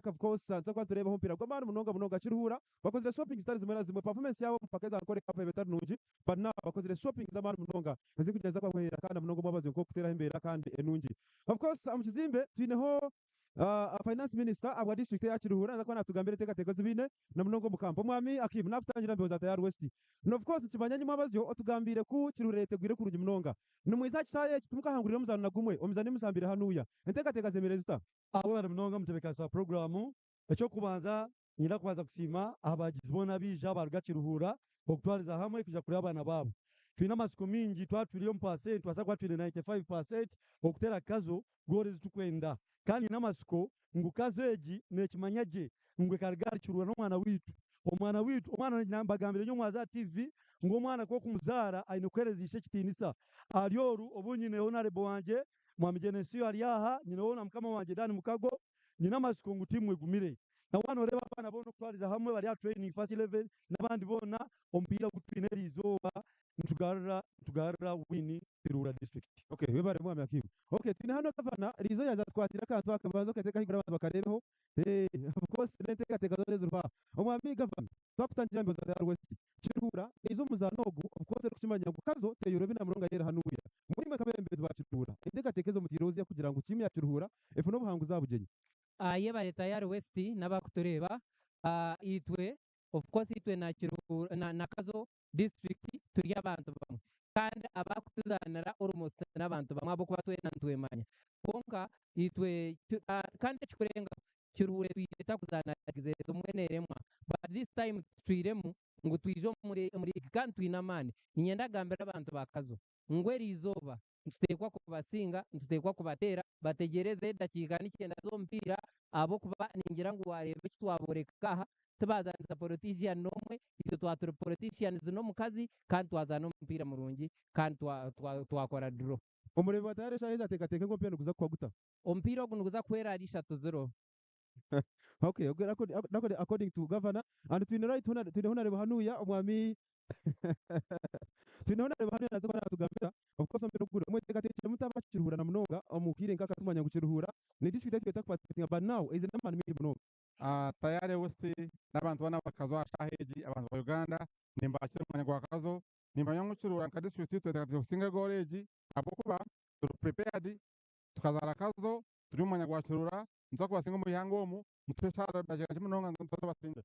Of course nituza kuba nitureebaho omupiira gw'amaani munonga munonga. Kiruhura bakozire swapping zitari zimwe na zimwe. Performance yaabo omu mpaka eza Ankole Cup eba etari nungi but now bakozire swapping z'amaani munonga ezirikugyeza kubahwera kandi na munonga omwabazyo nk'okuteeraho embeera kandi enungi. Of course omu kizimbe twineho Finance Minister ahabwa district eya Kiruhura naza kuba natugambira enteekateeka ezi baine na munonga omu kampu. Omwami Akim nakutangira mbeho za Tayari West. Na of course nikimanya nyi mwabazyo otugambiire ku Kiruhura eyetegwire kurungi munonga. Nimwiza aha kishaayi eki timukahangurire omuzaano na gumwe, omuzaano emusambire hanuya. Enteekateeka zemereire zita? Webale munonga mutebekanisa wa puroguraamu. Eky'okubanza niinyenda kubanza kusiima abahagizi boona abaija baaruga Kiruhura okutwariza hamwe kwija kureeba abaana baabo. Twine amatsiko maingi twaba turi omu paasenti nitubaasa kuba twine 95% okuteera Kazo goolo ezi turikwenda. Kandi nyine amatsiko ngu Kazo egi neekimanya gye ngu ekaruga ahari Kiruhura n'omwana waitu. Omwana waitu, omwana mbagambire nyowe mwaza aha TV ngu omwana ku orikumuzaara aine kuheereza ishe ekitiinisa. Ahari oru obu nyineho Honourable wangye Mwami Genesio ari aha, nyineho na mukama wangye Dan Mukago, nyine amatsiko ngu tiimu egumire. Na waaba nooreeba abaana boona okutwariza hamwe bari aha training first eleven n'abandi boona, omupiira ogu twine eriizooba nitugarura nitugarura win Kiruhura district. Ok webare mwami Akim. Ok twine hanu gavana eriizooba yaaza atukwatire akantu aka banza okateeka ahaiguru abantu bakareebeho eeh of course n'enteekateeka zoona eziriho aha. Omwami gavana twakutangira mbeho za Tayari West Kiruhura neija omu muzaano ogu of course erikukimanya ngu Kazo teyorobi na munonga yeri hanuya. Mbwenu imwe nk'abeebembezi ba Kiruhura enteekateeka ezo mutaireho ziha kugira ngu tiimu ya Kiruhura efune obuhanguzi aha bugyenyi? Yebare Tayari West n'abakutureeba itwe of course itwe na Kiruhura na Kazo district turi abantu bamwe kandi abakutuzaanira almost n'abantu bamwe ahabw'okuba twena nitwemanya kwonka itwe kandi ekikurengaho Kiruhura etwire etakuzaana leagues ezimwe neeremwa but this time tucwiremu ngu twije omu league kandi twine amaani. Niinyenda kugambira abantu ba Kazo ngu eriizooba nituteekwa kubasinga, nituteekwa kubateera bategyereze edakiika nikyenda z'omupiira ahabw'okuba ningira ngu waareeba eki twabooreka aha tibaazanisa politician n'omwe, itwe twaba turi politicians n'omukazi kandi twazaana omupiira murungi kandi twakora draw. Omureebi wa Tayari eshaaha ezi ateekateeka ngu omupiira niguza kuhwa guta? Omupiira ogu niguza kuhwera ahari 3-0. Okay, okay, according, according, according to governor and twine right hona twine honarebo hanuya omwami twine honarebo hanuya naza kuba natugambira of course omupiira oguri mweteekateekire muta aba Kiruhura na munonga omu kaire nk'aka tumanya ngu Kiruhura ni district ei tweta kuparticipatinga but now eizire n'amaani maingi munonga. Tayari West n'abantu boona abari Kazo aha shaaha egi, abantu ba Uganda nimbaakira omu mwanya gwa Kazo. Nimpamya ngu Kiruhura nka district tweteekateekire kusinga egoolo egi ahabw'okuba turi prepared. Tukazaara Kazo turi omu mwanya gwa Kirura, nituza kubasinga omu ihanga omu, mutuhe eshaara dakiika nkye munonga ngu tuze tubasingye.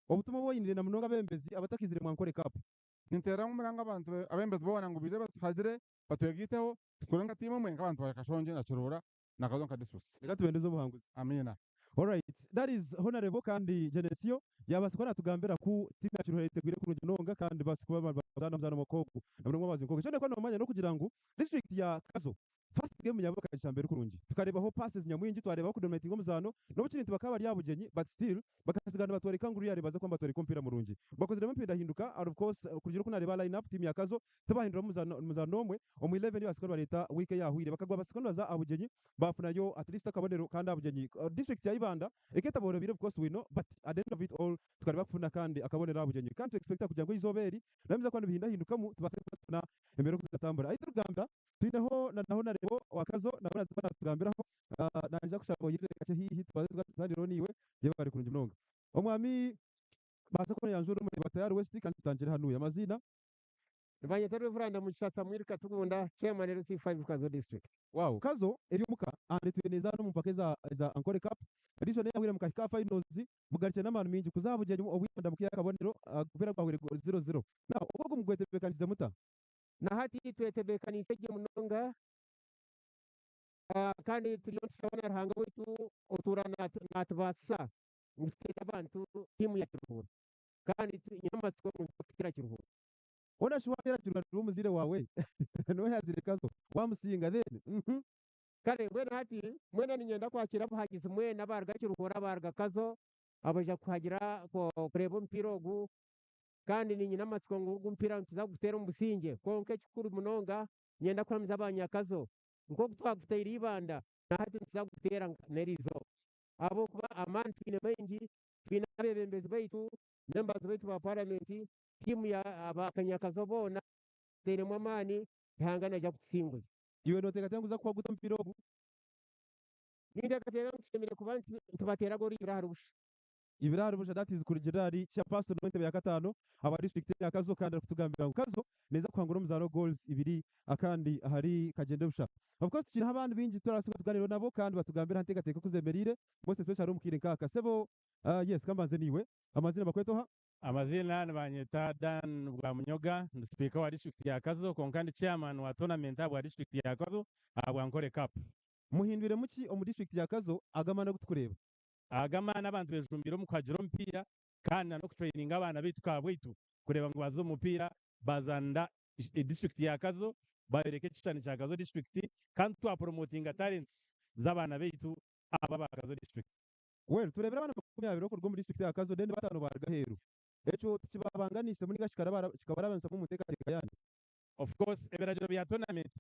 Obutumwa obu oiniire na munonga abeebembezi abatakiizire mu Ankole Cup. Ninteeraho omuranga abantu abeebembezi boona ngu baije batuhagire, batwegaiteho, tukore nka tiimu emwe nk'abantu ba Kashongye na Kiruhura na Kazo nka disiturikiti. Reka tubendeze obuhanguzi. Amiina. Alright, that is Honourable kandi Genesio yabaasa kuba natugambira ku tiimu ya Kiruhura eyetegwire kurungi munonga kandi babaasa kuba nibazaana omuzaano nk'ogu na buri omwe abazi nk'ogu. Eki orikuba nomanya n'okugira ngu disiturikiti ya Kazo First game yabo bakagishamba eri kurungi tukarebaho passes nyamwingi twarebaho kudominatinga omuzaano nobu kiri nti bakaba bari aha bugyenyi but still bakasigara nibatworeka ngu really baza kuba nibatworeka omupiira murungi. Bakoziremu empindahinduka and of course kurugiirira oku nareeba line up team ya Kazo tibahinduramu muzaano n'omwe omu eleven ei basigara nibareeta week eyahweire bakagwa basigara nibaza aha bugyenyi bafunayo at least akabonero kandi aha bugyenyi district ya Ibanda eketaboorobeire of course we know but at the end of it all tukareeba kufuna kandi akabonero aha bugyenyi kandi tu expecta kugira ngu eizooba eri nabyo nibiza kuba nibihindahindukamu tubaase kuba nitufuna embeera oku ziratambura. Ahi turikugambira Twineho na naho na Rebo wa Kazo nawe naza kuba natugambiraho. Naija kushaba oyirire kakye haihi tubanze tuganireho naiwe. Yebare kurungi munonga. Omwami baasa kuba nayanjura omuri Tayari West kandi tutangire hanuya. Amaziina? Nibanyeta Rev. Mugisha Samuel Katugunda, Chairman LC5 Kazo District. Wow. Kazo eri omuka and etwire nezaana omu mpaka eza eza Ankole Cup. Edition eyahweire mukahika aha finals mugarukire n'amaani maingi kuza aha bugyenyi obw'Ibanda mukiiha akabonero omupiira gwahweire 0-0. Now ogu ogu mugwetebeekanisize muta? Na hati twetebeekaniise gye munonga, kandi turiyo nitushaba na Ruhanga waitu otuura naatubaasisa ngu tuteere abantu tiimu ya Kiruhura. Kandi nyine amatsiko ngu nituza kukira Kiruhura. Hoona shi waateera Kiruhura niiwe omuzaire waawe niwe yaazaire Kazo waamusinga then uhmm. Kare mbwenu hati mwena niinyenda kwakira abahagizi mwena abaaruga Kiruhura abaaruga Kazo abaija kuhagira kureeba omupiira ogu. Kandi niinyine amatsiko ngu ogu mupiira nituza kuguteera omu busingye. Kwonka ekikuru munonga, niinyenda kuhamiza abanyakazo nk'oku twaguteire Ibanda, na hati nituza kuguteera n'eriizooba. Ahabw'okuba amaani twine maingi, twine abeebembezi baitu, members baitu ba paramenti, tiimu ya abanyakazo boona tutairemu amaani, Ruhanga naija kutusinguza. Iwe nooteekateeka ngu guza kuhwa guta omupiira ogu? Ninteekateeka ngu tushemereire kuba nitubateera goolo ibiri ahari busha. Ibiri ahari busha that is kurugiirira ahari Chairperson w'entebe ya kataano aba district eya Kazo kandi arikutugambira ngu Kazo neeza kuhangura omuzaano goals ibiri akandi ahari Kagyende busha. Of course tukiineho abandi baingi turabaasa kuba tugaaniireho nabo kandi batugambire aha nteekateeka oku zemereire most especially omu kaire nkaaka. Sebo yes kambanze niiwe, amaziina bakweta oha? Amaziina nibanyeta Dan Bwamunyoga, ndi sipiika wa disiturikiti ya Kazo kwonka ndi chairman wa tournament ahabwa disiturikiti ya Kazo ahabwa Nkore Cup. Muhindwiremu ki omu disiturikiti ya Kazo aga amaani agu tukureeba? Aga amaani abantu bejumbiire omu kuhagira omupiira kandi na n'okutraininga abaana baitu kabwaitu kureeba ngu baza omu mupiira bazaanira disiturikiti ya Kazo bayoreka ekishushani kya Kazo disiturikiti kandi twapromotinga talents z'abaana baitu aba aba Kazo disiturikiti. Well, tureebire abaana 20 okuruga omu disiturikiti ya Kazo then bataano baaruga aheeru. Ekyo tikibabanganiisemu ninga shi kikabarabanisamu omu nteekateeka yaanyu? Of course ebiragiro bya tournament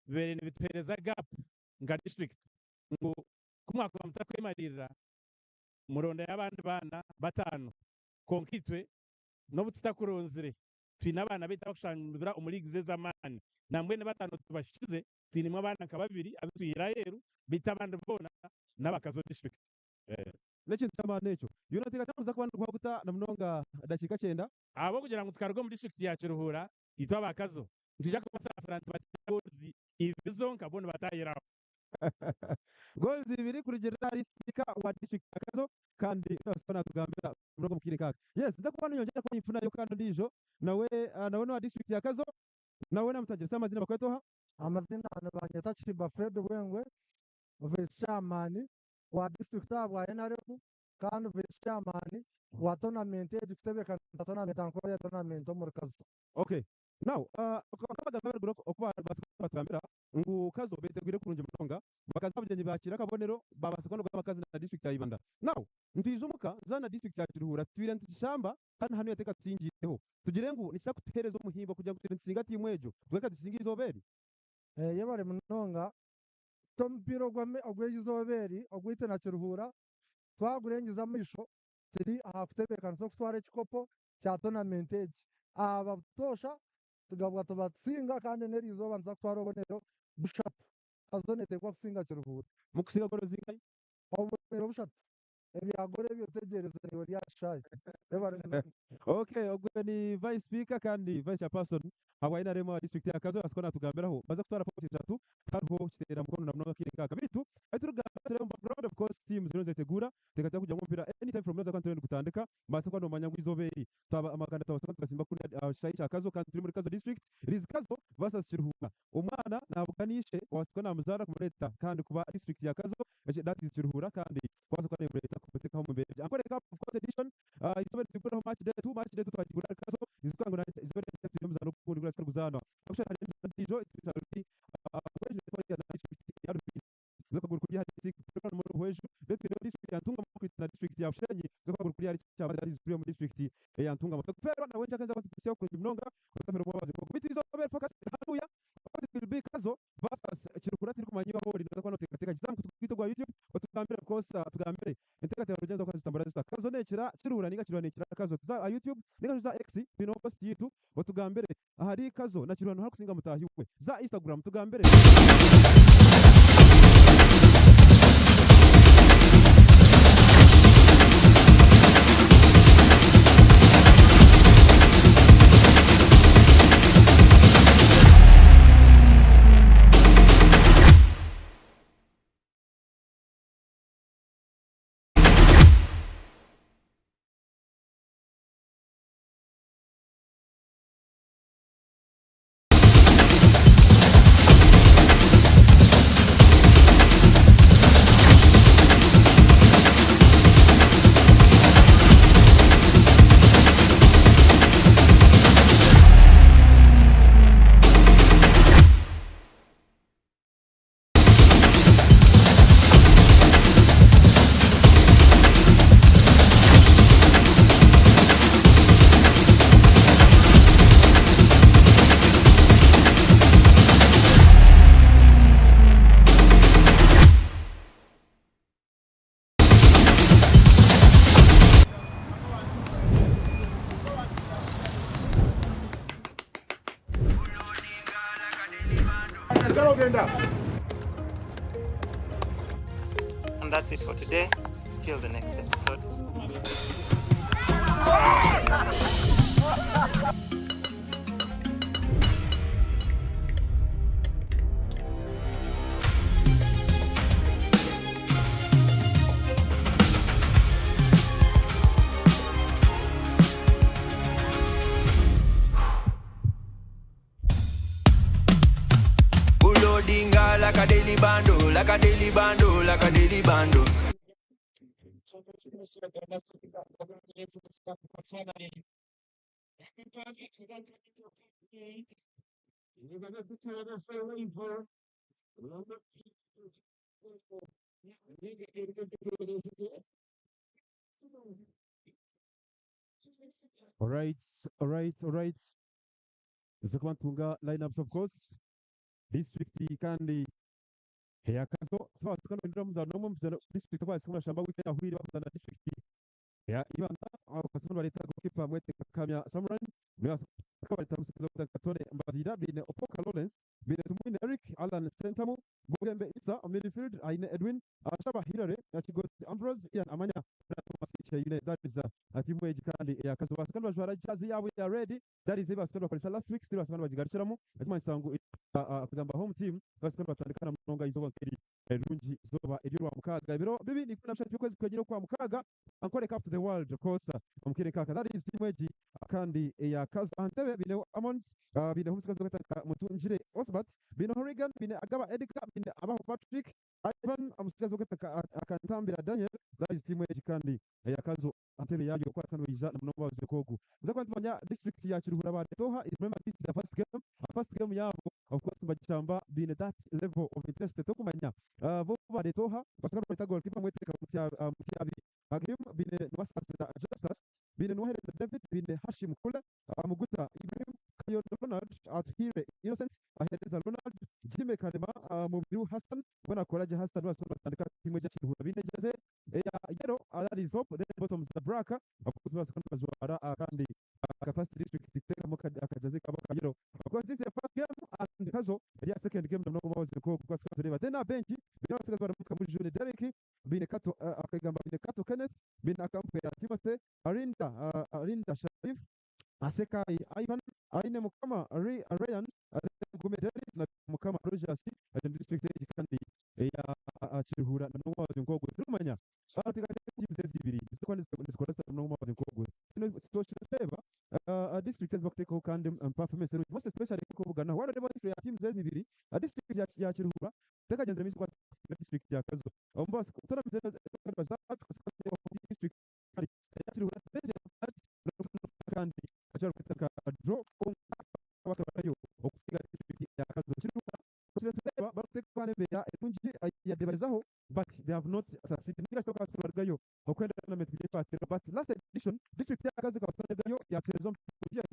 bibaire nibituheereza gap nka district ngu ku mwakuba mutakwemariirira murondayo abandi baana bataano kwonka itwe n'obu tutakuronzire twine abaana baitu abakushambira omu leagues ez'amaani nambwenu bataano tubashikize twinemu abaana nka babiri abu twihire aheeru beitu abandi boona n'aba Kazo district. N'ekintu ky'amaani ekyo. Iwe noteekateeka ngu nikiza kuba niguha guta na munonga dakiika kyenda? Ahabw'okugira ngu tukaruga omu disiturikiti ya Kiruhura, itwe aba Kazo nitwija kubasaasira nitubateera goals ibiri zonka bo nibatahira aho. Goals ibiri kurugiirira ahari sipiika wa disiturikiti ya Kazo kandi nabaasa kuba natugambira munonga omu kaire nk'aka. Yes, nza kuba ninyongyera kuba ninfunayo kandi ondiijo nawe nawe n'owa disiturikiti ya Kazo nawe namutangirisa amazina bakweta oha? Amazina nibanyeta Kihiba Fred Bwengwe, Vice Chairman wa district ahabwa NRM kandi Vice Chairman wa tournament egi kutebeekanisa tournament Ankole ya tournament omuri Kazo. Okay. Now, nk'abagamba abaruguru oku babaasa kuba nibatugambira ngu Kazo betegwire kurungi munonga, bakaza aha bugyenyi bakiira akabonero babaasa kuba nibagamba Kazo na district ya Ibanda. Now, nitwija omuka nituza na district ya Kiruhura tutwire nitugishamba kandi hanu yateeka tusingiireho. Tugire ngu nikiza kutuheereza omuhimbo kugira ngu twire nitusinga tiimu egyo, tugaruke tugisinge eizooba eri? Yebare munonga. Ti omupiira ogw'eizooba eri ogwaitu na Kiruhura twagurengyeza amaisho turi aha kutebeekanisa okutwara ekikopo kya tournament egi. Aba butoosha tugabwa tubatsinga kandi n'eri izooba nituza kutwara obubonero bushatu. Kazo neeteekwa kusinga Kiruhura. Mukusinga goolo zingahi? Obubonero bushatu. Ebya goolo ebyo tegyereza naiwe ori aha kishaayi. Yebare munonga. Okay, ogwe ni Vice Speaker kandi Vice Chairperson habwa NRM aha district ya Kazo asiko natugambiraho baza kutwara points ishatu tihariho kiteera mukono na munonga akaire nkaka beitu ahi turikugamba turebe omu background of course team ziriyo nizetegura teekateeka kugira ngu omupiira anytime from now nihaza kuba nigutandika mbaase kuba nomanya ngu eizooba eri twaba amakanda twabaasa kuba nitugasimba kunu aha kishaayi kya Kazo kandi turi omuri Kazo district it is Kazo versus Kiruhura omwana nabugana ishe owabaasa kuba namuzaara kumureeta kandi kuba district ya Kazo that is Kiruhura kandi kubaasa kuba nemureeta kumuteekaho omu mbeera egyo Ankole Cup of course edition Izooba eri nitwiguraho match day 2 match day 2 twagigura ahari Kazo ijuka ngu izooba eri twine omuzaano ogundi gurahika niguzaanwa akushara hariyo emizaano endiijo na district ya Rubirizi guri kuri ahari district ya Buhweju then twine district ya Ntungamo na district ya Bushenyi guri kuri ahari Kyabazire ziri omu district eya Ntungamo Kafeero nawe njakwenza kutukutsyaho kurungi munonga Kafeero mwabazi beitu izooba eri focus hanuya What will be Kazo versus Kiruhura tirikumanya iwe ahu ori noza kuba noteekateeka ki? Za mukutu gwaitu ogwa YouTube otugambire of course tugambire enteekateeka nogira niza kuba nizitambura zita? Kazo nekira Kiruhura ninga Kiruhura nekira Kazo? Tuza aha YouTube ninga shi za X twineho post yaitu otugambire ahari Kazo na Kiruhura noha arikusinga mutaahi we? Za Instagram tugambire. Loadinga like a daily bando, like a daily bando, like a daily bando. All right, all right, all right. Nza ntunga lineups of course. District kandi ya Kazo twasika no muzano nomwe muzano district twasika mashamba weekend ahwiri bakuzana district ya Ibanda aho bareta goalkeeper Mwete Kamya Samran niwe bareta musikizo Katone Mbazira bine Opoka Lawrence bine Tumwine Eric Alan Sentamu Bugembe Isa midfield Aine Edwin Ashaba Hilary Kigozi Ambrose Ian Amanya na Thomas Cheyune. That is timu egi kandi ya Kazo basika bajwara jazi yabo ya ready. That is basika bakoresa last week still basika bagigarukiramo ati ngu kugamba home team basika batandikana munonga izoba nkeri rungi zoba eryo rwa mukaga ibiro bibi ni kuna by'ukwezi kwegera kwa mukaga Ankole Cup to the world of course omukire kaka. That is team egi kandi ya Kazo Antebe bine Amons, bine Humusikazi gataka Mutunjire Osbert bine Horrigan bine Agaba Edgar bine Abaho Patrick Ivan omusigazi gataka akantambira Daniel. That is team egi kandi ya Kazo Antebe yayo kwa kano ija na munonga wazo kogu nza kwamanya district ya Kiruhura ba Toha. Remember, this is the first game, first game yabo of course bagishamba bine that level of interest tokumanya bo baretoha basaka bareta goalkeeper Mweteka Mutyabi Hakim bine Nwasasira Justus bine Nwohereza David bine Hashim Kule, Muguta Ibrahim Kayo Ronald Atuhire Innocent Ahereza Ronald Jimmy Karema, Mubiru Hassan Bwana Koraje Hassan basaka batandika timu ya Kiruhura bine jeze ya yellow. That is hope. Then bottoms the braka of course basaka bazwara kandi aka first district tekamo akajaze kabo ka yellow. Of course this is the first game and Kazo ya second game no mawazi ko kwa tureba then na bench bine basigaza baramuka muri June Derek bine Kato, akagamba bine Kato Kenneth bine Akampera Timothy Arinda, Arinda Sharif Asekai Ivan Aine Mukama Ryan Gume Dennis na Mukama Rogers agenda district egi kandi ya Kiruhura na no mawazi nkogwe turumanya batika teams zibiri zikwa nizikora no mawazi nkogwe kino situation tureba district bakutekaho kandi performance most especially kuko bugana wala reba ya teams zibiri, district ya Kiruhura tekagenzera misi kwa district ya Kazo ombas tournament district ya Kiruhura kandi achara kutaka draw bakabatayo okusiga district ya Kazo. Kiruhura tureba bakuteka nembeera erungi yadebazaho, but they have not succeeded ninga stoka barugayo okwenda tournament kugikwatira, but last edition district ya Kazo kabasangayo yatereza omupiira.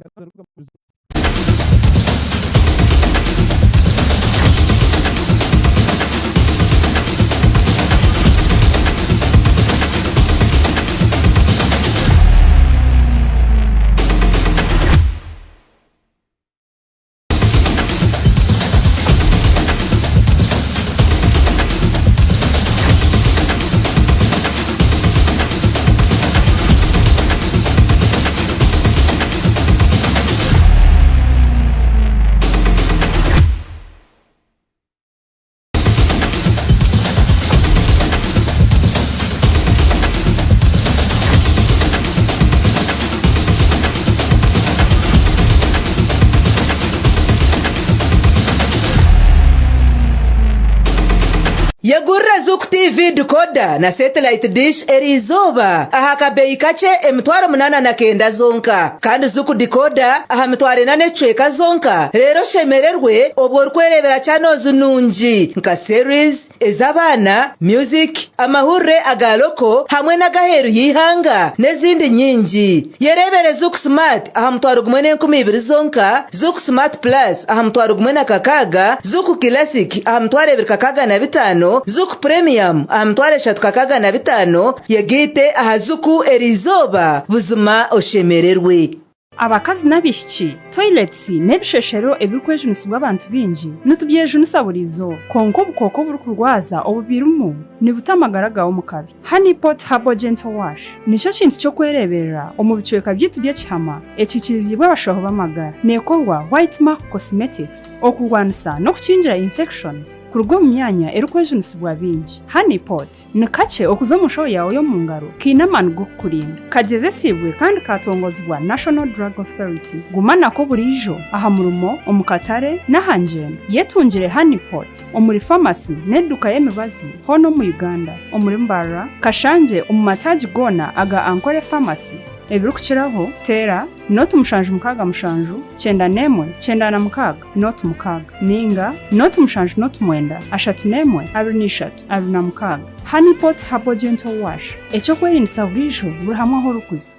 Yegurira Zuku TV decoder na satellite dish eriizooba aha kabeeyi kakye 809 zonka, kandi Zuku decoder aha 4,000 n'ekicweka zonka. Reero oshemererwe obwo orikwerebera channels nungi nka series ez'abaana, music, amahurire aga loko hamwe n'agaheeru y'ihanga n'ezindi nyingi. Yerebere Zuku Smart aha 1,020 zonka, Zuku Smart Plus aha 1,060, Zuku Classic aha 265, Zuku Premium aha 365. Yegiite aha Zuku eriizooba buzima oshemererwe. Abakazi n'abaishiki, toilets n'ebisheshero ebirikwejunisibwa abantu baingi nitubyejunisa buri izooba. Kwonka obukooko oburikurwaza obubirimu nibuta amagara gaawe omu kabi. Honey Pot Herbal Gentle Wash nikyo kintu ky'okwereeberera omu bicweka byaitu by'ekihama ekiikiriziibwe abashaho b'amagara. Neekorwa White Mark Cosmetics okurwanisa n'okukingira infections kuruga omu myanya erikwejunisibwa baingi. Honey Pot ni kakye okuza omu nshaho yaawe y'omu ngaro kaine amaani g'okukurinda. Kagyezesiibwe kandi kaatongozibwa National Drug Authority. Guma nako buriijo aha murimo, omu katare n'aha ngyendo. Yetungire Honey Pot omuri famasi n'eduuka y'emibazi hoona omu Uganda, omuri Mbarara, Kashangye omu mataagi goona aga Ankole Pharmacy. Ebirikukiraho, teera nooti 767 91 96 nooti 6 ninga nooti 7 nooti 9 31 23 26. Honey Pot Herbal Gentle Wash, eky'okwerindisa buriijo buri hamwe ahu orikuza.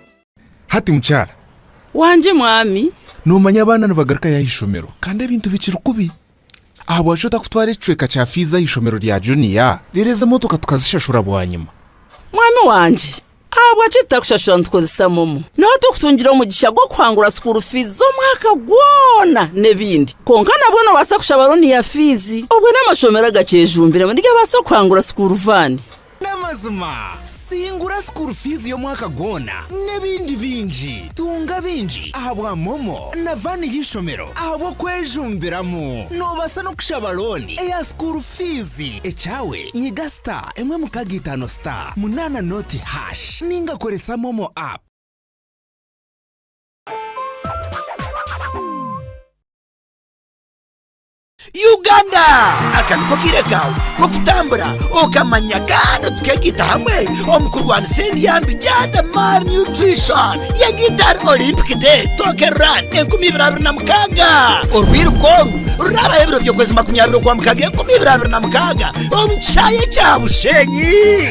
Hati mukyara. Wangye mwami. Noomanya abaana nibagarukayo aha ishomero kandi ebintu bikiri kubi. Ahabwaki otakutwara ekicweka kya fiizi aha ishomero rya juniya reero ezi emotoka tukazishashura bwanyima? Mwami wangye, ahabwaki tutakushashura nitukozesa momo? Niho turikutungira omugisha gw'okuhangura school fees z'omwaka gwona n'ebindi. Kwonka nabwo noobaasa kushaba looni ya fiizi. Obwo n'amashomero agakyejumbiremu nigabaasa kuhangura school van. N'amazima, singura school fees y'omwaka gwona n'ebindi bingi. Tunga bingi ahabwa MoMo na van y'eishomero ahabw'okwejumbiramu. Noobaasa n'okushaba looni eya school fees. Ekyawe nyiga star emwe mukaaga itaano star munaana nooti hash ninga koresa MoMo app. Uganda! Aka niko kaire kaawe k'okutambura okamanya kandi tukegaita hamwe omu kurwanisa endya mbi gyata malnutrition. Yegita ahari Olympic Day Tokyo Run 2026. Orwiruka oru rurabaho ebiro by'okwezi 20 Okwamukaaga 2026 omu kishaayi ekya Bushenyi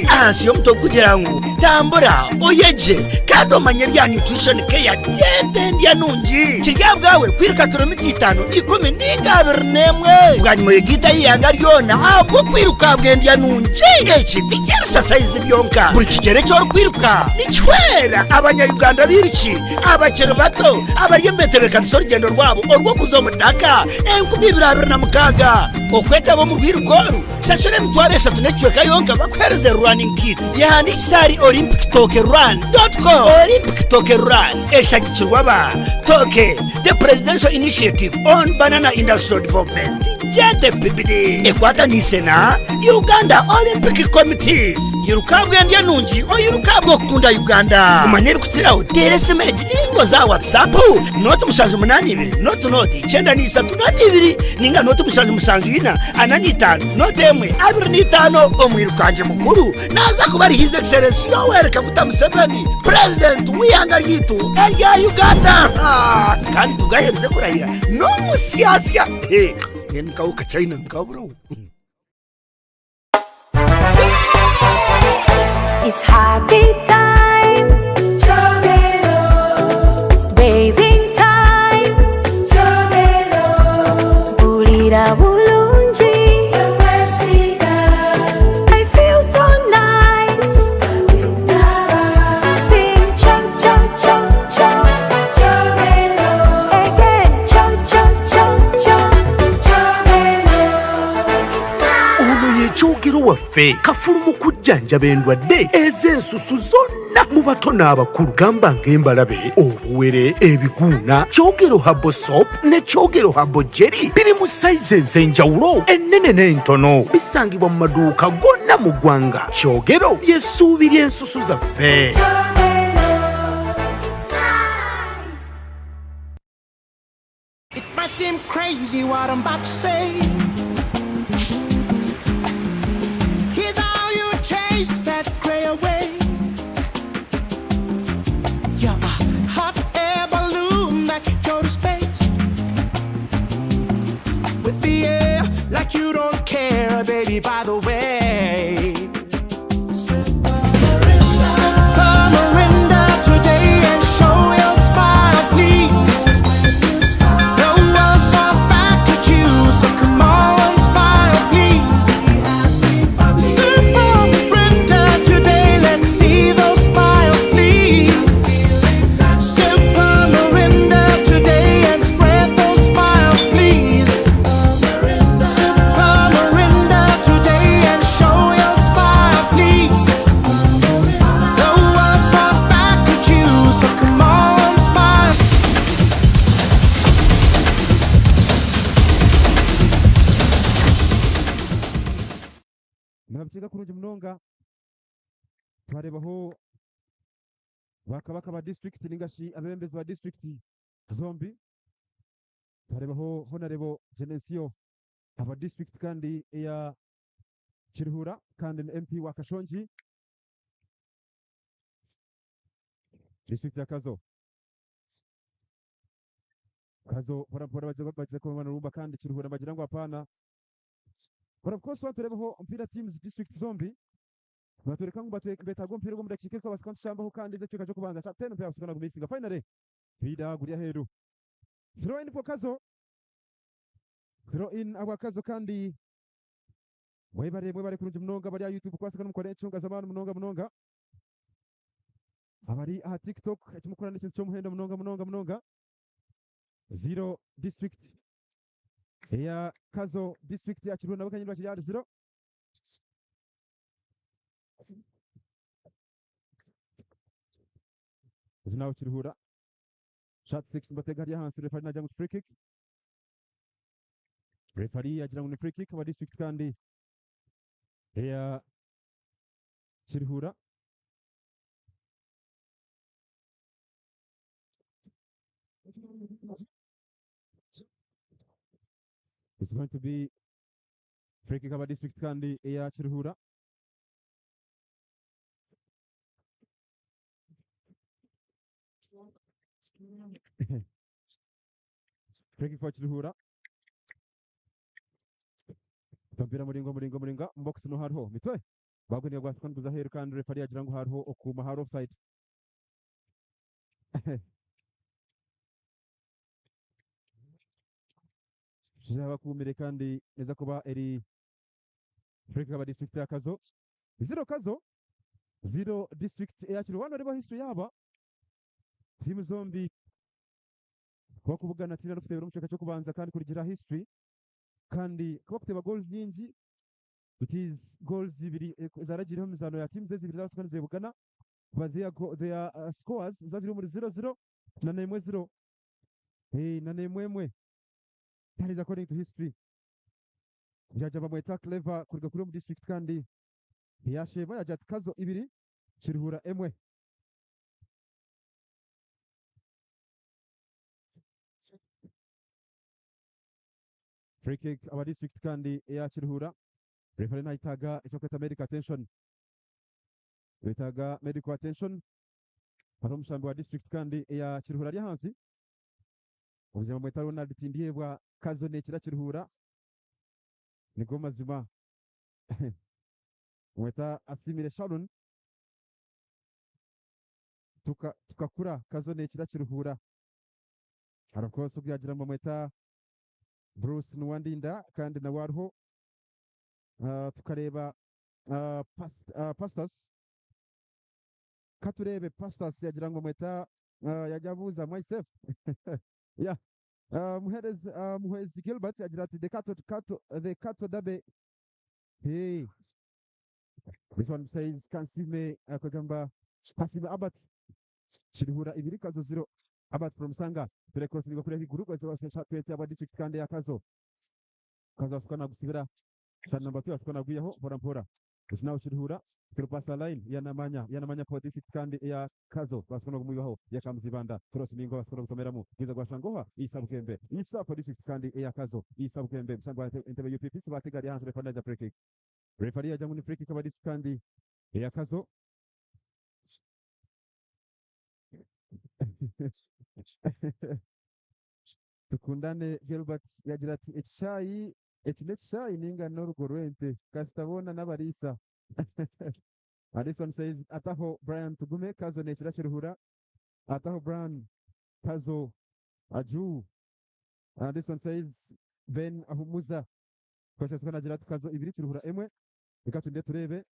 ahansi y'omutwe ogurikugira ngu Tambura, oyegye kandi omanye ebya nutrition care gyeta endya nungi. Kiri aha bwawe kwiruka kilomita itaano, ikumi ninga 21. Bwanyima oyegaite aha ihanga ryona ahabw'okwiruka ahabw'endya nungi. Eki ti ky'ebisasayizi byonka. Buri kigyere eki orikwiruka nikihwera abanya-Uganda abairuki abakiri bato abari omu betebeekanisa orugyendo rwabo orw'okuza omu Dhaka 2026. Okwetaba omu rwiruka oru, shashura 3000 n'ekicweka yonka bakuheereze running kit. Yehandiikise ahari olympictokerun.com. Olympic Toke Run eshagikirwe aba Toke, The Presidential Initiative on Banana Industrial Development, JTPBD, ekwataniise na Uganda Olympic Committee. Yiruka ahabw'endya nungi, oyiruke ahabw'okukunda Uganda. Kumanya ebirikukiraho, teera esimu egi ninga oze aha WhatsApp, nooti 782 nooti nooti 93 nooti ibiri ninga nooti 774 45 nooti emwe 25. Omwirukangye mukuru naaza kuba ari His Excellency Yoweri Kaguta Museveni, Purezidenti w'eihanga ryaitu erya Uganda. Kandi tubwaherize kurahira n'omusyasya. Mbwenu nkawe okachina nkaburaho. It's happy time. Bathing time. Mpurira bulungi. I feel so nice. Sing cho cho cho cho. Again cho cho cho cho. Ono ye Kyogero waffe kafulu mu kujjanjaba endwadde ez'ensusu zonna mu bato n'abakulu gamba ng'embalabe, obuwere, ebiguuna. Kyogero Herbal Soap ne Kyogero Herbal Jelly biri mu sayizi ez'enjawulo ennene n'entono. Bisangibwa mu maduuka gonna mu ggwanga. Kyogero ly'essuubi ly'ensusu zaffe. It might seem crazy what I'm about to say. Here's how you chase that gray away. You're a hot air balloon that could go to space. With the air like you don't care, baby, by the way. Sip a Mirinda today and show your smile, please. The world smiles back at you, so come on, smile, please. Sip a Mirinda today, let's see those smiles, please. Sip a Mirinda. kurungi munonga. Twareebaho bakabaka ba district ningashi abebembezi ba district zombi. Twareebaho Honorable Genesio aba district kandi eya Kiruhura kandi ni MP wa Kashongi, district ya Kazo. Kazo mpora mpora bagize kubana rumba kandi Kiruhura bagira ngo hapana. But of course waturebaho mpira teams district zombi batwereka ngo betaga umupira gwo mudakika ko basika nshambaho kandi icyo cyo kubanza cha 10 mpira basika gumisinga finally mpira guriya heru. Throw in for Kazo, throw in agwa Kazo kandi mwebare mwebare kurungi munonga bari YouTube kwasika n'umukore ecunga zamani munonga munonga abari aha TikTok ekimukora n'ikintu cy'omuhendo munonga munonga munonga. Zero district eya Kazo, district ya Kiruhura nabo kanyine bakiri ari zero. Zinaho Kiruhura shot 6 mbatega hariya hansi, referee nagira ngo free kick, referee yagira ngo ni free kick aba district kandi eya Kiruhura. It's going to be free kick aba district kandi eya Kiruhura. Free kick for Kiruhura. Tampira muringo muringo muringa mu box no hariho mitwe bagweniye gwasika nduza heru kandi referee yagira ngo hariho okuma hari offside. Bakumire kandi neza kuba eri free kick aba district ya Kazo. Zero Kazo, zero district ya Kiruhura. Wano reba history yaba timu zombi kuba kubugana tina no kutebera umuceka cyo kubanza kandi kurigira history kandi kuba kuteba goals nyingi. It is goals zibiri zaragiriho imizano ya teams zibiri zabasuka zebugana, but their go, their scores zaziri muri 0-0 na nemwe 0 na nemwe mwe. That is according to history. Jaja bamweta Clever kuriga kuri mu district kandi yashema yaja ati Kazo ibiri Kiruhura emwe. Free kick aba district kandi ya Kiruhura. Referee nahitaga icyo kwita medical attention, bitaga medical attention. Hari umushambi wa district kandi ya Kiruhura ari hansi ubuzima bamwita Ronald Tindihebwa Kazo nekira Kiruhura niko mazima mweta Asimire Sharon tukakura Kazo nekira Kiruhura. Harakoso byagira ngo mweta Bruce Nwandinda kandi na warho tukareba pastors katurebe pastors yagira ngo mweta yajya abuza myself yeah. Muherezi Muhezi Gilbert agira ati the Kato Kato the Kato Dabe. Hey, this one says Kansime kagamba Kasime Abat Kiruhura ibiri Kazo zero. Abat from Sanga tere cross ni kuri higuru kwa sababu twete aba district kandi ya Kazo. Kazo asukana gusibira shot number 2 asukana guyaho mpora mpora. Nawe Kiruhura kirupasa line yanamanya yanamanya kwa district kandi ya Kazo basukana kumuyibaho ya Kamzibanda cross ningo basukana gusomeramo bwiza gwa Shangoha Isa Bukembe Isa kwa district kandi ya Kazo Isa Bukembe msangwa entebe UPP bategari hanze referee ya free kick. Referee ya muri free kick aba district kandi ya Kazo. Tukundane Gilbert yagira ati echayi eki n'ekishayi ninga n'orugo rw'ente kasitabona n'abariisa. And this one says ataho Brian Tugume Kazo nekira Kiruhura. Ataho Brian Kazo Aju. And this one says Ben Ahumuza kwashaswa nagira ati Kazo ibiri Kiruhura emwe. Reka tunde turebe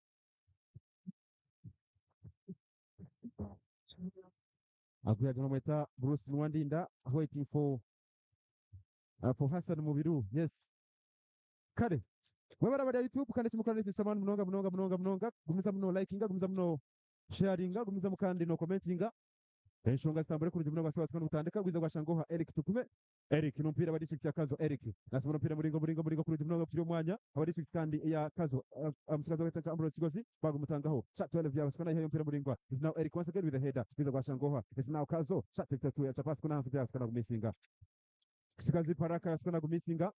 Aguyaga bamwita Bruce Nwandinda waiting for Hassan Mubiru. Yes, kare mwebara bari YouTube kandi kimukora n'ifisa abantu munonga munonga munonga munonga gumiza muno likinga gumiza muno sharinga gumiza mukandi no commentinga. Enshonga zitambure kurungi muno basi basika n'okutandika gwiza gwashangoha Eric Tukume. Eric n'omupiira wa district ya Kazo. Eric nasoma omupiira muringo muringo muringo kurungi muno kiri omwanya aba district kandi ya Kazo. Omusigazi w'eitaka Ambrose Kigozi bagumutangaho. Shot 12 ya basika nayo omupiira muringwa. Is now Eric once again with the header. Gwiza gwashangoha. Is now Kazo. Shot 52 ya chapasi kuna hansi basika nagumisinga. Sigazi Paraka yasika nagumisinga.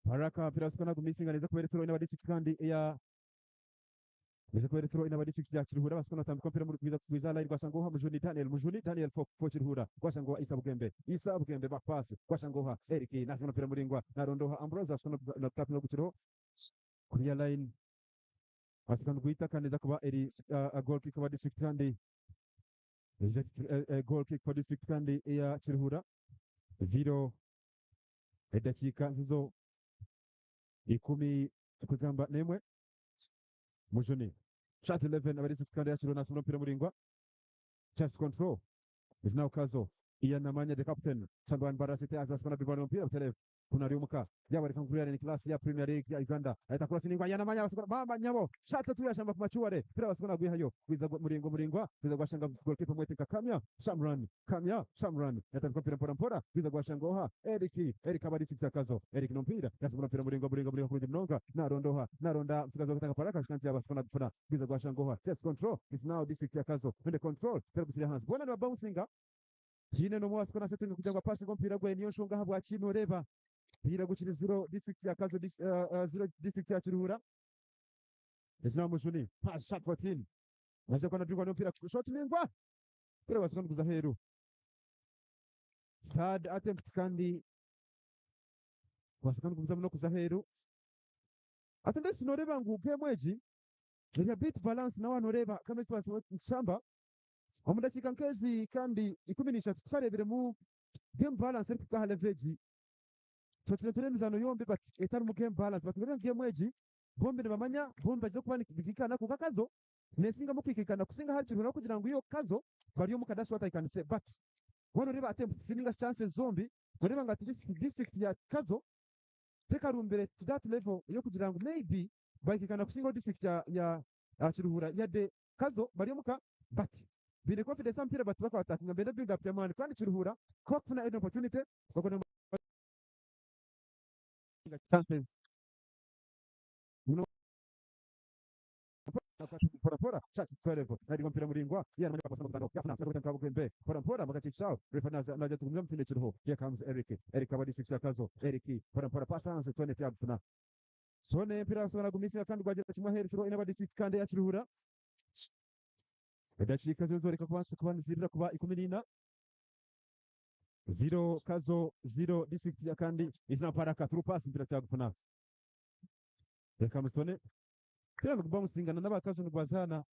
Paraka mpira basika nagumisinga neza kubera throw ina district kandi ya Niza kubera throw ina district ya Kiruhura basika natambika mpira muri gwiza gwiza line gwashangoha Mujuni Daniel, Mujuni Daniel for Kiruhura, gwashangoha Isa Bugembe, Isa Bugembe back pass gwashangoha Eric nasima mpira muringwa narondoha Ambrose asika na tap no gukiro kuriya line asika guita kaneza kuba eri goal kick wa district kandi goal kick for district kandi ya Kiruhura. 0 edakiika nzizo 11. Mujuni shot 11 aba district kandi yakiriwe nasoma umupira muringwa. Chest control is now Kazo Ian Namanya the captain Sandwan Barasite azasoma bibano umupira Telev kuna riumuka yaba reka nkurira ni class ya Premier League ya Uganda ahita cross ningwa Ian Namanya basukura mama nyabo shot tu yashamba ku machuare pira basukura gwihayo gwiza muringo muringwa gwiza gwashanga goalkeeper mwete Kamya Shamran, Kamya Shamran yatandika mpira mpora mpora gwiza gwashangoha Eric, Eric aba district ya Kazo. Eric no mpira yasubira mpira muringo muringo muringo kurungi mnonga narondoha naronda msigazi wa kutanga paraka shikanzi yabasukura gufuna gwiza gwashangoha. Chest control is now district ya Kazo when control pira gusira hansi bona ni bouncinga Jine no mwasi kona setinga kugira ngo apase ngo mpira gwe niyo nshonga habwa chino reba mpira gukina 0 district ya Kazo 0 district ya Kiruhura. Is now Mujuni pass shot 14 naje kona dribble mpira shot ningwa pira basukana kuza heru third attempt kandi basukana kuza muno kuza heru ate ndesi noreba ngu game eji ya bit balance na wanoreba kama sibasi nshamba omu dakiika nkezi kandi 13 tutarebire mu game balance ariko tukaha leverage twakina ture emizano yombi but etari mu game balance but ngere game egi bombi nibamanya bombi bagiye kuba bikikana kuko Kazo nesinga mu kwikikana kusinga hari kintu kugira ngo iyo Kazo bari mu kadashi what I can say but wano reba attempt sininga chances zombi noreba nga district ya Kazo tekarumbere to that level yo kugira ngo maybe bakikana kusinga district ya Kiruhura ya de Kazo bari muka but bine confidence mpira but baka attacking mbere build up ya mani kandi Kiruhura ko kufuna an opportunity bakona chances pora pora shot 12 nari mpira muringwa ya namanya kwa sababu ya funa sababu kwa Bugembe pora pora makachikisao refa naza naja tukumza mtinde chiruho. Here comes Eric, Eric aba district ya Kazo. Eric pora pora pass hanze 20 ya funa sone mpira sona gumisi kandi gwagira kimwe heri chiro ina district kandi ya Kiruhura edakika zozoreka kuba kuba nzirira kuba 14 0 Kazo 0 district ya kandi izina paraka through pass mpira cya gufuna. Reka mustone kira kuba musingana n'abakazo nigwazana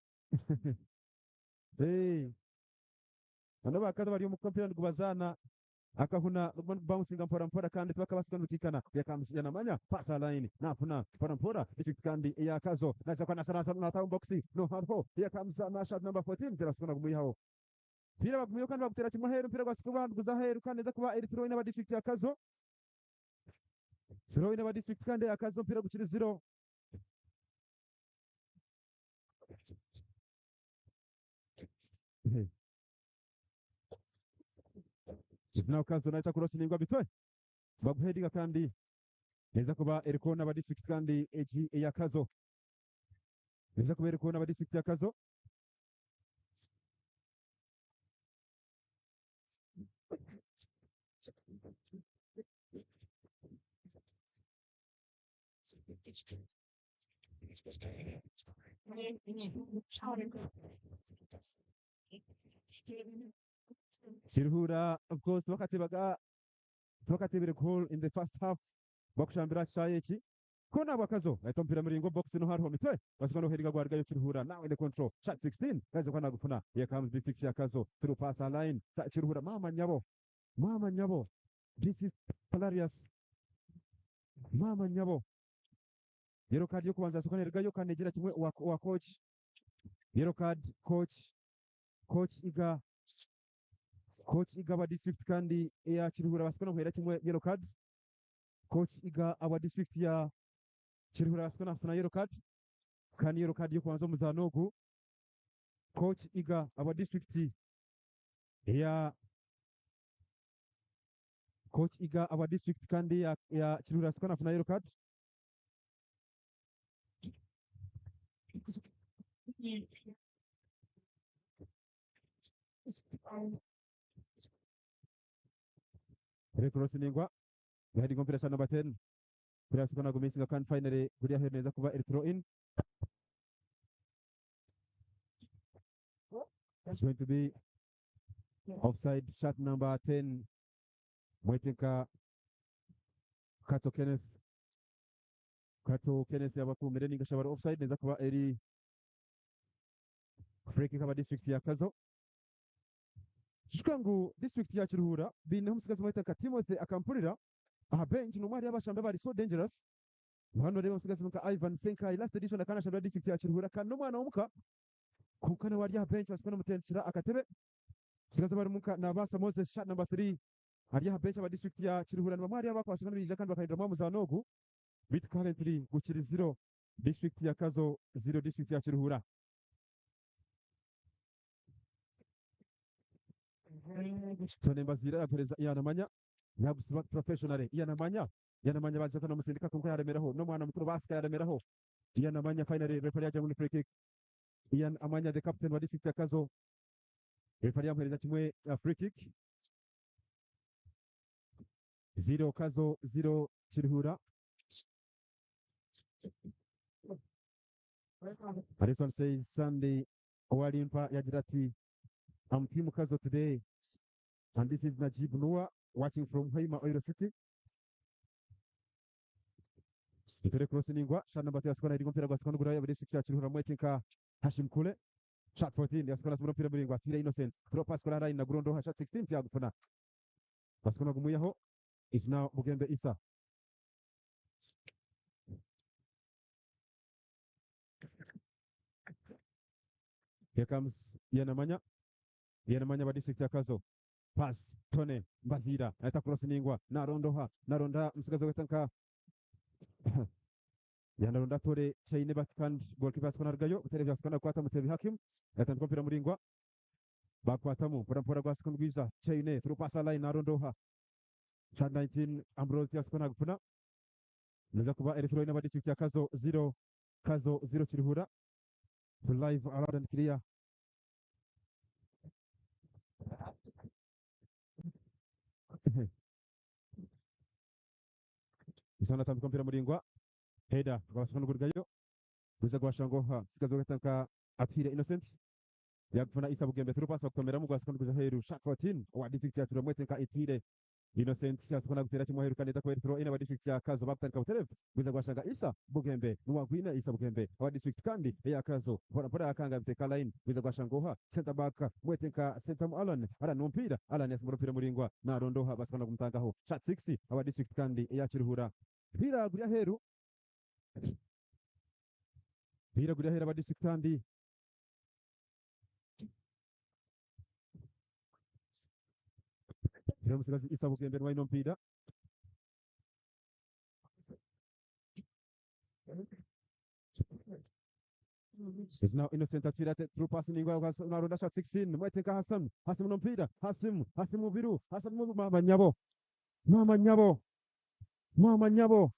eh n'abakazo bari mu kampira nigwazana akahuna bamusinga mpora mpora kandi bakabasiganukikana yakamsi yanamanya pasa line nafuna mpora mpora district kandi ya Kazo naza kwa nasana na town box no harho yakamsa na shot number 14 mpira sikona gumuyihaho mpira bagumuyo kandi bagutera kimwe heru mpira gwasikuba guza heru kandi neza kuba eri throw ina district ya Kazo throw ina district kandi ya Kazo mpira gukiri 0. Now Kazo naita cross ningwa bitwe baguhediga kandi neza kuba erikona ba district kandi eji ya Kazo neza kuba erikona ba district ya Kazo Kiruhura of course bakatebaga bakatebere goal in the first half bakushambira chayechi kona bwakazo ahita mpira muringo box no hariho mitwe basika no heriga gwarga yo Kiruhura now in the control shot 16 kazo kwana gufuna here comes big six ya Kazo through pass a line Kiruhura mama nyabo, mama nyabo, this is hilarious mama nyabo yellow card yo kubanza sokana erga yo kanegera kimwe wa coach yellow card coach iga coach iga wa district kandi ya Kiruhura basika no hera kimwe yellow card coach iga aba district ya Kiruhura basika na yellow card kandi yellow card yo kubanza muzanogu coach iga aba district Ya coach Iga aba district kandi ya, ya Kiruhura Sukana afuna yellow card. Recross ningwa heading mpira cha number 10 mpira Sukana gumisinga kandi finally guriya head neza kuba eri throw in. It's going to be offside shot number 10 Mwetenka Kato Kenneth. Kato Kenneth yabakumire ninga shabara offside neza kuba eri free kick aba district ya Kazo. Shukangu district ya Kiruhura bineho omusigazi Mwetenka Timothy akampurira aha bench nomwe hariyo abashambi bari so dangerous. Hano rero omusigazi nka Ivan Senkai last edition akana shambira district ya Kiruhura kandi n'omwana w'omuka konka nawe ari aha bench basika nomutendekera akatebe. Sigazi bari muka nabasa Moses shot number 3 ari aha bench aba district ya Kiruhura nibamwe hariyo abakwasika nibija kandi bakahindura muzano ogu bit currently gukiri 0 district ya Kazo 0 district ya Kiruhura. Tone Mbazira yaguhereza Iyanamanya yagusiba professionally Iyanamanya Iyanamanya baje kana musindika konka yaremeraho n'omwana mukuru basika yaremeraho Iyanamanya finally referee yaja muri free kick. Ian Amanya the captain wa district ya Kazo referee yamuhereza kimwe ya free kick. 0 Kazo 0 Kiruhura. This one says Sunday Owalimpa yagira ati I'm team Kazo today and this is Najib Noah watching from Haima Oil City. Itere cross ningwa shot number 2 yasikona iri mpira gwasikona gura ya district ya Kiruhura mwetinka Hashim Kule shot 14 yasikona simura mpira muringwa Tira Innocent throw pass kora line na Gurondo shot 16 yagufuna basikona gumuyaho is now Bugembe Isa. Here comes Yanamanya. Yanamanya wa district ya Kazo. Pass Tone Mbazira anaita cross ningwa narondoha naronda msigazi wetanka yanaronda tore Chaine Batkan goalkeeper asikona rugayo butere byasikona kwata Musebi Hakim yatandika mpira muringwa bakwatamu mpora mpora gwasikona gwiza Chaine through pass line narondoha shot 19 Ambrose yasikona gufuna neza kuba erefiro ina district ya Kazo 0 Kazo 0 Kiruhura to live allowed and clear. Musana tambika mpira muringwa Heda gwasikona gurgayo guza gwashangoha sigazo gatanka Atwire Innocent yagufuna Isa Bugembe through pass bakutomeramu gwasikona guza heru shot 14 wa district ya Turamwete nka Atwire Innocent yasikona gutera kimwe heru kaneza kweri throw ina wa district ya Kazo bakutandika buterevu guza gwashanga Isa Bugembe nuwagwina Isa Bugembe wa district kandi ya Kazo bora bora akanga biteka line guza gwashangoha center back mwete nka center mu Alan Alan numpira Alan yasimura mpira muringwa narondoha basikona gumutangaho shot 6 aba district kandi ya Kiruhura mpira gurya heru mpira gurya heru aba district kandi Mpira musigazi Isa Bugembe nwayino mpira Is now Innocent Atwira through pass ningwa naronda shot 16 Mwetenka Hassan Hassan no mpira Hassim Hassim Mubiru Hassan Mubiru mama nyabo mama nyabo mama nyabo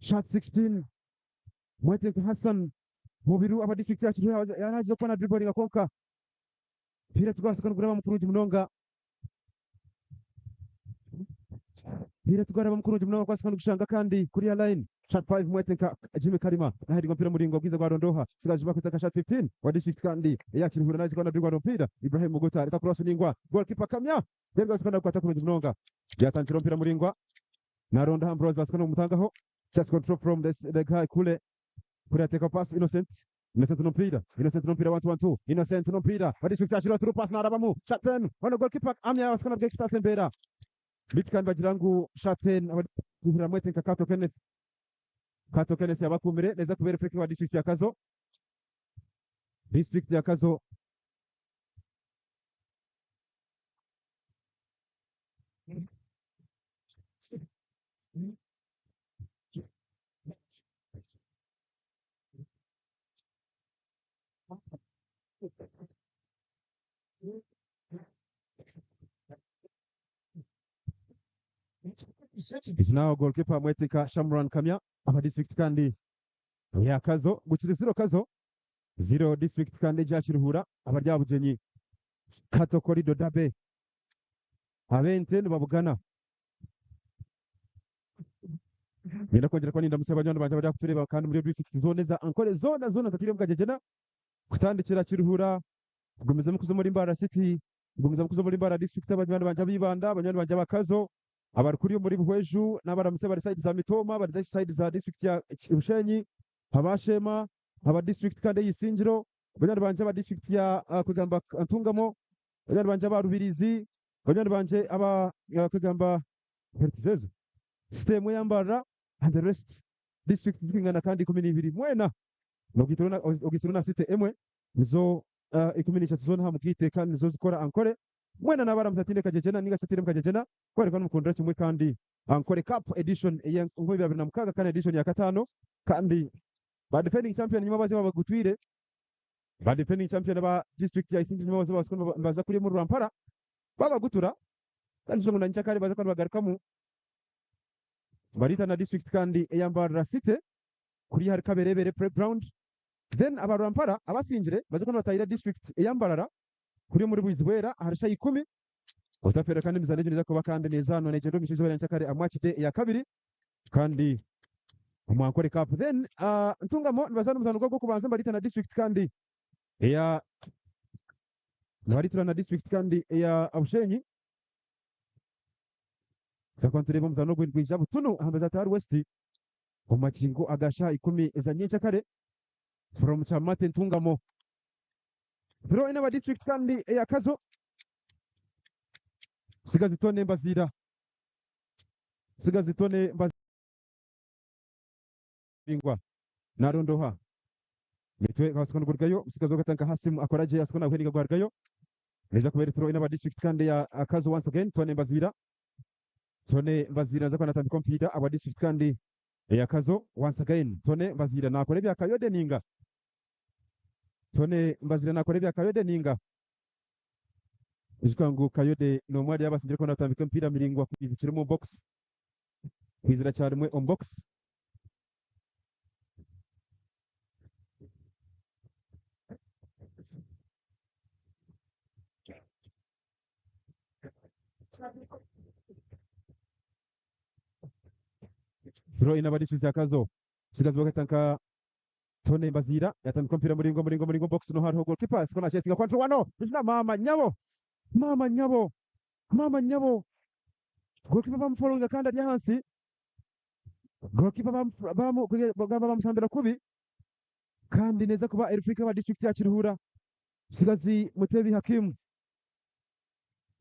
shot 16 Mwetenka Hassan Mubiru aba district yacu yaraje kubona dribbling akonka mpira tugwasaka nuguraba mukurungi munonga mpira tugwaraba mukurungi munonga kwasaka nugushanga kandi kuri ya line shot 5 Mwetenka Jimmy Karima nahari mpira muringo bwiza gwa Rondoha sigaje bakwita shot 15 wa district kandi yakiruhura naje kwana dribble mpira Ibrahim Muguta reka cross ningwa goalkeeper Kamya Dergo asikana kwata kurungi munonga yatangira mpira muringwa Naronda Ambrose basikana umutangaho just control from this the guy kule kule ateka pass Innocent Innocent no mpira Innocent no mpira 1 2 1 2 Innocent no mpira wa district ashira through pass narabamu shot 10 ono goalkeeper Amya basikana bwe kitase mbera bitkan bagira ngu shot 10 abadihira mwete nka Kato Kenneth Kato Kenneth yabakumire neza kubera free kick wa district ya Kazo district ya Kazo Is now goalkeeper Mwetika Shamran Kamya aba district kandi ya Kazo gukiri zero Kazo zero district kandi egya Kiruhura abari aha bugyenyi Kato Korido Dabe ab'ente nibabugana. Ngenda kwongyera kuba nindamutsya banywani bangye abari aha kutureeba kandi muri district zoona eza Ankole zoona zoona ntatairemu kagyegyena kutandikira Kiruhura kugumizamu kuza omuri Mbarara City kugumizamu kuza omuri Mbarara district abanywani bangye ab'Ibanda abanywani bangye aba Kazo abari kuri omuri Buhweju n'abaramutse abari side za Mitooma abari side za district ya Bushenyi aba Sheema aba district kandi ey'Isingiro banywani bangye aba district ya kwegamba Ntungamo banywani bangye aba Rubirizi banywani bangye aba kwegamba ezo sitemu eya Mbarara and the rest district zikwingana kandi 12 mwena ogaitsirwe na city emwe nizo 13 zoona aha mugaite kandi nizo zikora Ankole mwena nabaramutsa tiine kagyegyena ninga shi atiinemu kagyegyena kworeka nimukundira kimwe kandi Ankole Cup edition eya 2026 kandi edition ya kataano kandi ba defending champion nyuma baze babagutwire ba defending champion aba district ya Isingiro nyuma baze nibaza kuriya omuri Rwampara babagutura kandi ngu na nyenkyakare baze kuba nibagarukamu bariita na district kandi eya Mbarara City kuriya ahari Kaberebere playground then aba Rwampara abasingire baze kuba nibatahirira district eya Mbarara kuriya omuri Bwizibwera ahari shaaha ikumi otafeerwa kandi emizaano egyo neeza kuba kandi neezaanwa neegyenda omu maisho eizooba rya nyenkyakare aha match day eya kabiri kandi omu Ankole Cup then Ntungamo nibazaana omuzaano gwabo gw'okubanza nibariita na district kandi eya nibariitura na district kandi eya Bushenyi tuza kuba nitureeba omuzaano ogwo nigwija butunu aha mbaju za West omu makingo aga shaaha ikumi eza nyenkyakare from Kyamate Ntungamo. Throw in aba district kandi eya Kazo. Sigazi Tone Mbaziira. Sigazi Tone Mbaziira. Narondoha. Mitwe kasiko nigurugayo musigazi w'akatanka Hasim akora gye asiko naguheninga gwarugayo. Neza kuba eri throw in aba district kandi ya Kazo once again Tone Mbaziira. Tone Mbaziira naza kuba natambika omupiira aba district kandi eya Kazo once again Tone Mbaziira nakora ebya Kayode ninga Tone Mbazira nakora ebya Kayode ninga ijuka ngu Kayode nomwe ari abasingire kuba natambika emipiira miringwa kwizikira omu box kwizira kyarimwe omu box. Throw in aba district ya Kazo sigazi bakahita nka Tony Mbaziira yatandika omupiira muringwa muringwa muringwa box no hariho goalkeeper siko nachesinga control wano izina mama nyabo mama nyabo mama nyabo goalkeeper bamufollowinga kandi ari ahansi goalkeeper bagamba bamushambira kubi kandi neza kuba eri free kick aba district ya Kiruhura Musigazi Mutebi Hakim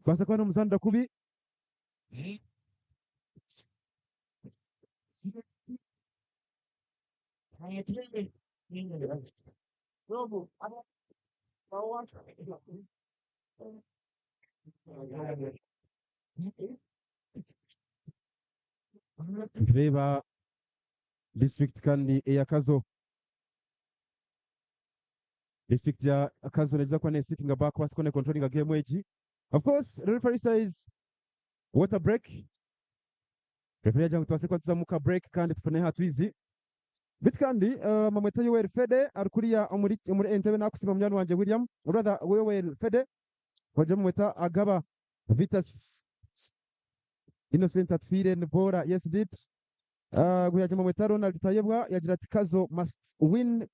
basa kuba nomuzanira kubi. Nitureeba district kandi eya Kazo. District ya Kazo neeza kuba nesitinga back kubaasa kuba necontrollinga game egi. Of course, the referee says water break. Referee yagira ngu tubaase kuba tuza muka break kandi tufune aha twizi. Beitu kandi Mamweta Yoweri Fede ari kuriya omuri omuri Entebbe nakusiima munywani wangye William brother Yoweri Fede wagira Mamweta Agaba Vitus Innocent Atwire Nibora yes did Guyagira Mamweta Ronald Tayebwa yagira ati Kazo must win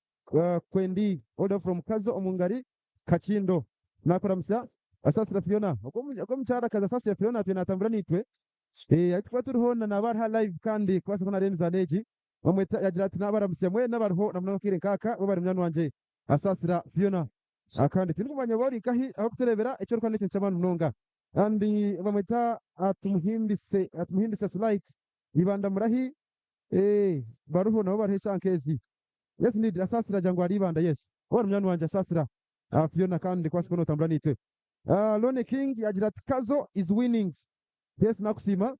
Kwendi all the way from Kazo Omungari Kakindo nakuramutsya Asasira Fiona ogwo omukyarakazi Asasira Fiona atwire natambura naitwe ahu turikuba turi hoona naaba ari aha live kandi kubaasa kuba nareeba emizaano egi Bamweta yagira ati, Naabaramutsya mwena abariho na munonga akaire nkaaka, webare munywani wangye Asaasira Fiona. Kandi tindikumanya oba ori nkahi ahabw'okutureebera eki orikukora n'ekintu ky'amaani munonga. Kandi bamweta Atumuhimbise, Atumuhimbise Sulait, Ibanda Murahi, eeh bariho nabo bariho eshaaha nk'ezi. Yes indeed, Asaasira agira ngu ari Ibanda, yes. Webare munywani wangye Asaasira Fiona kandi kubaasa kuba nootambura naitwe. Lonnie King yagira ati, Kazo is winning. Yes, nakusiima.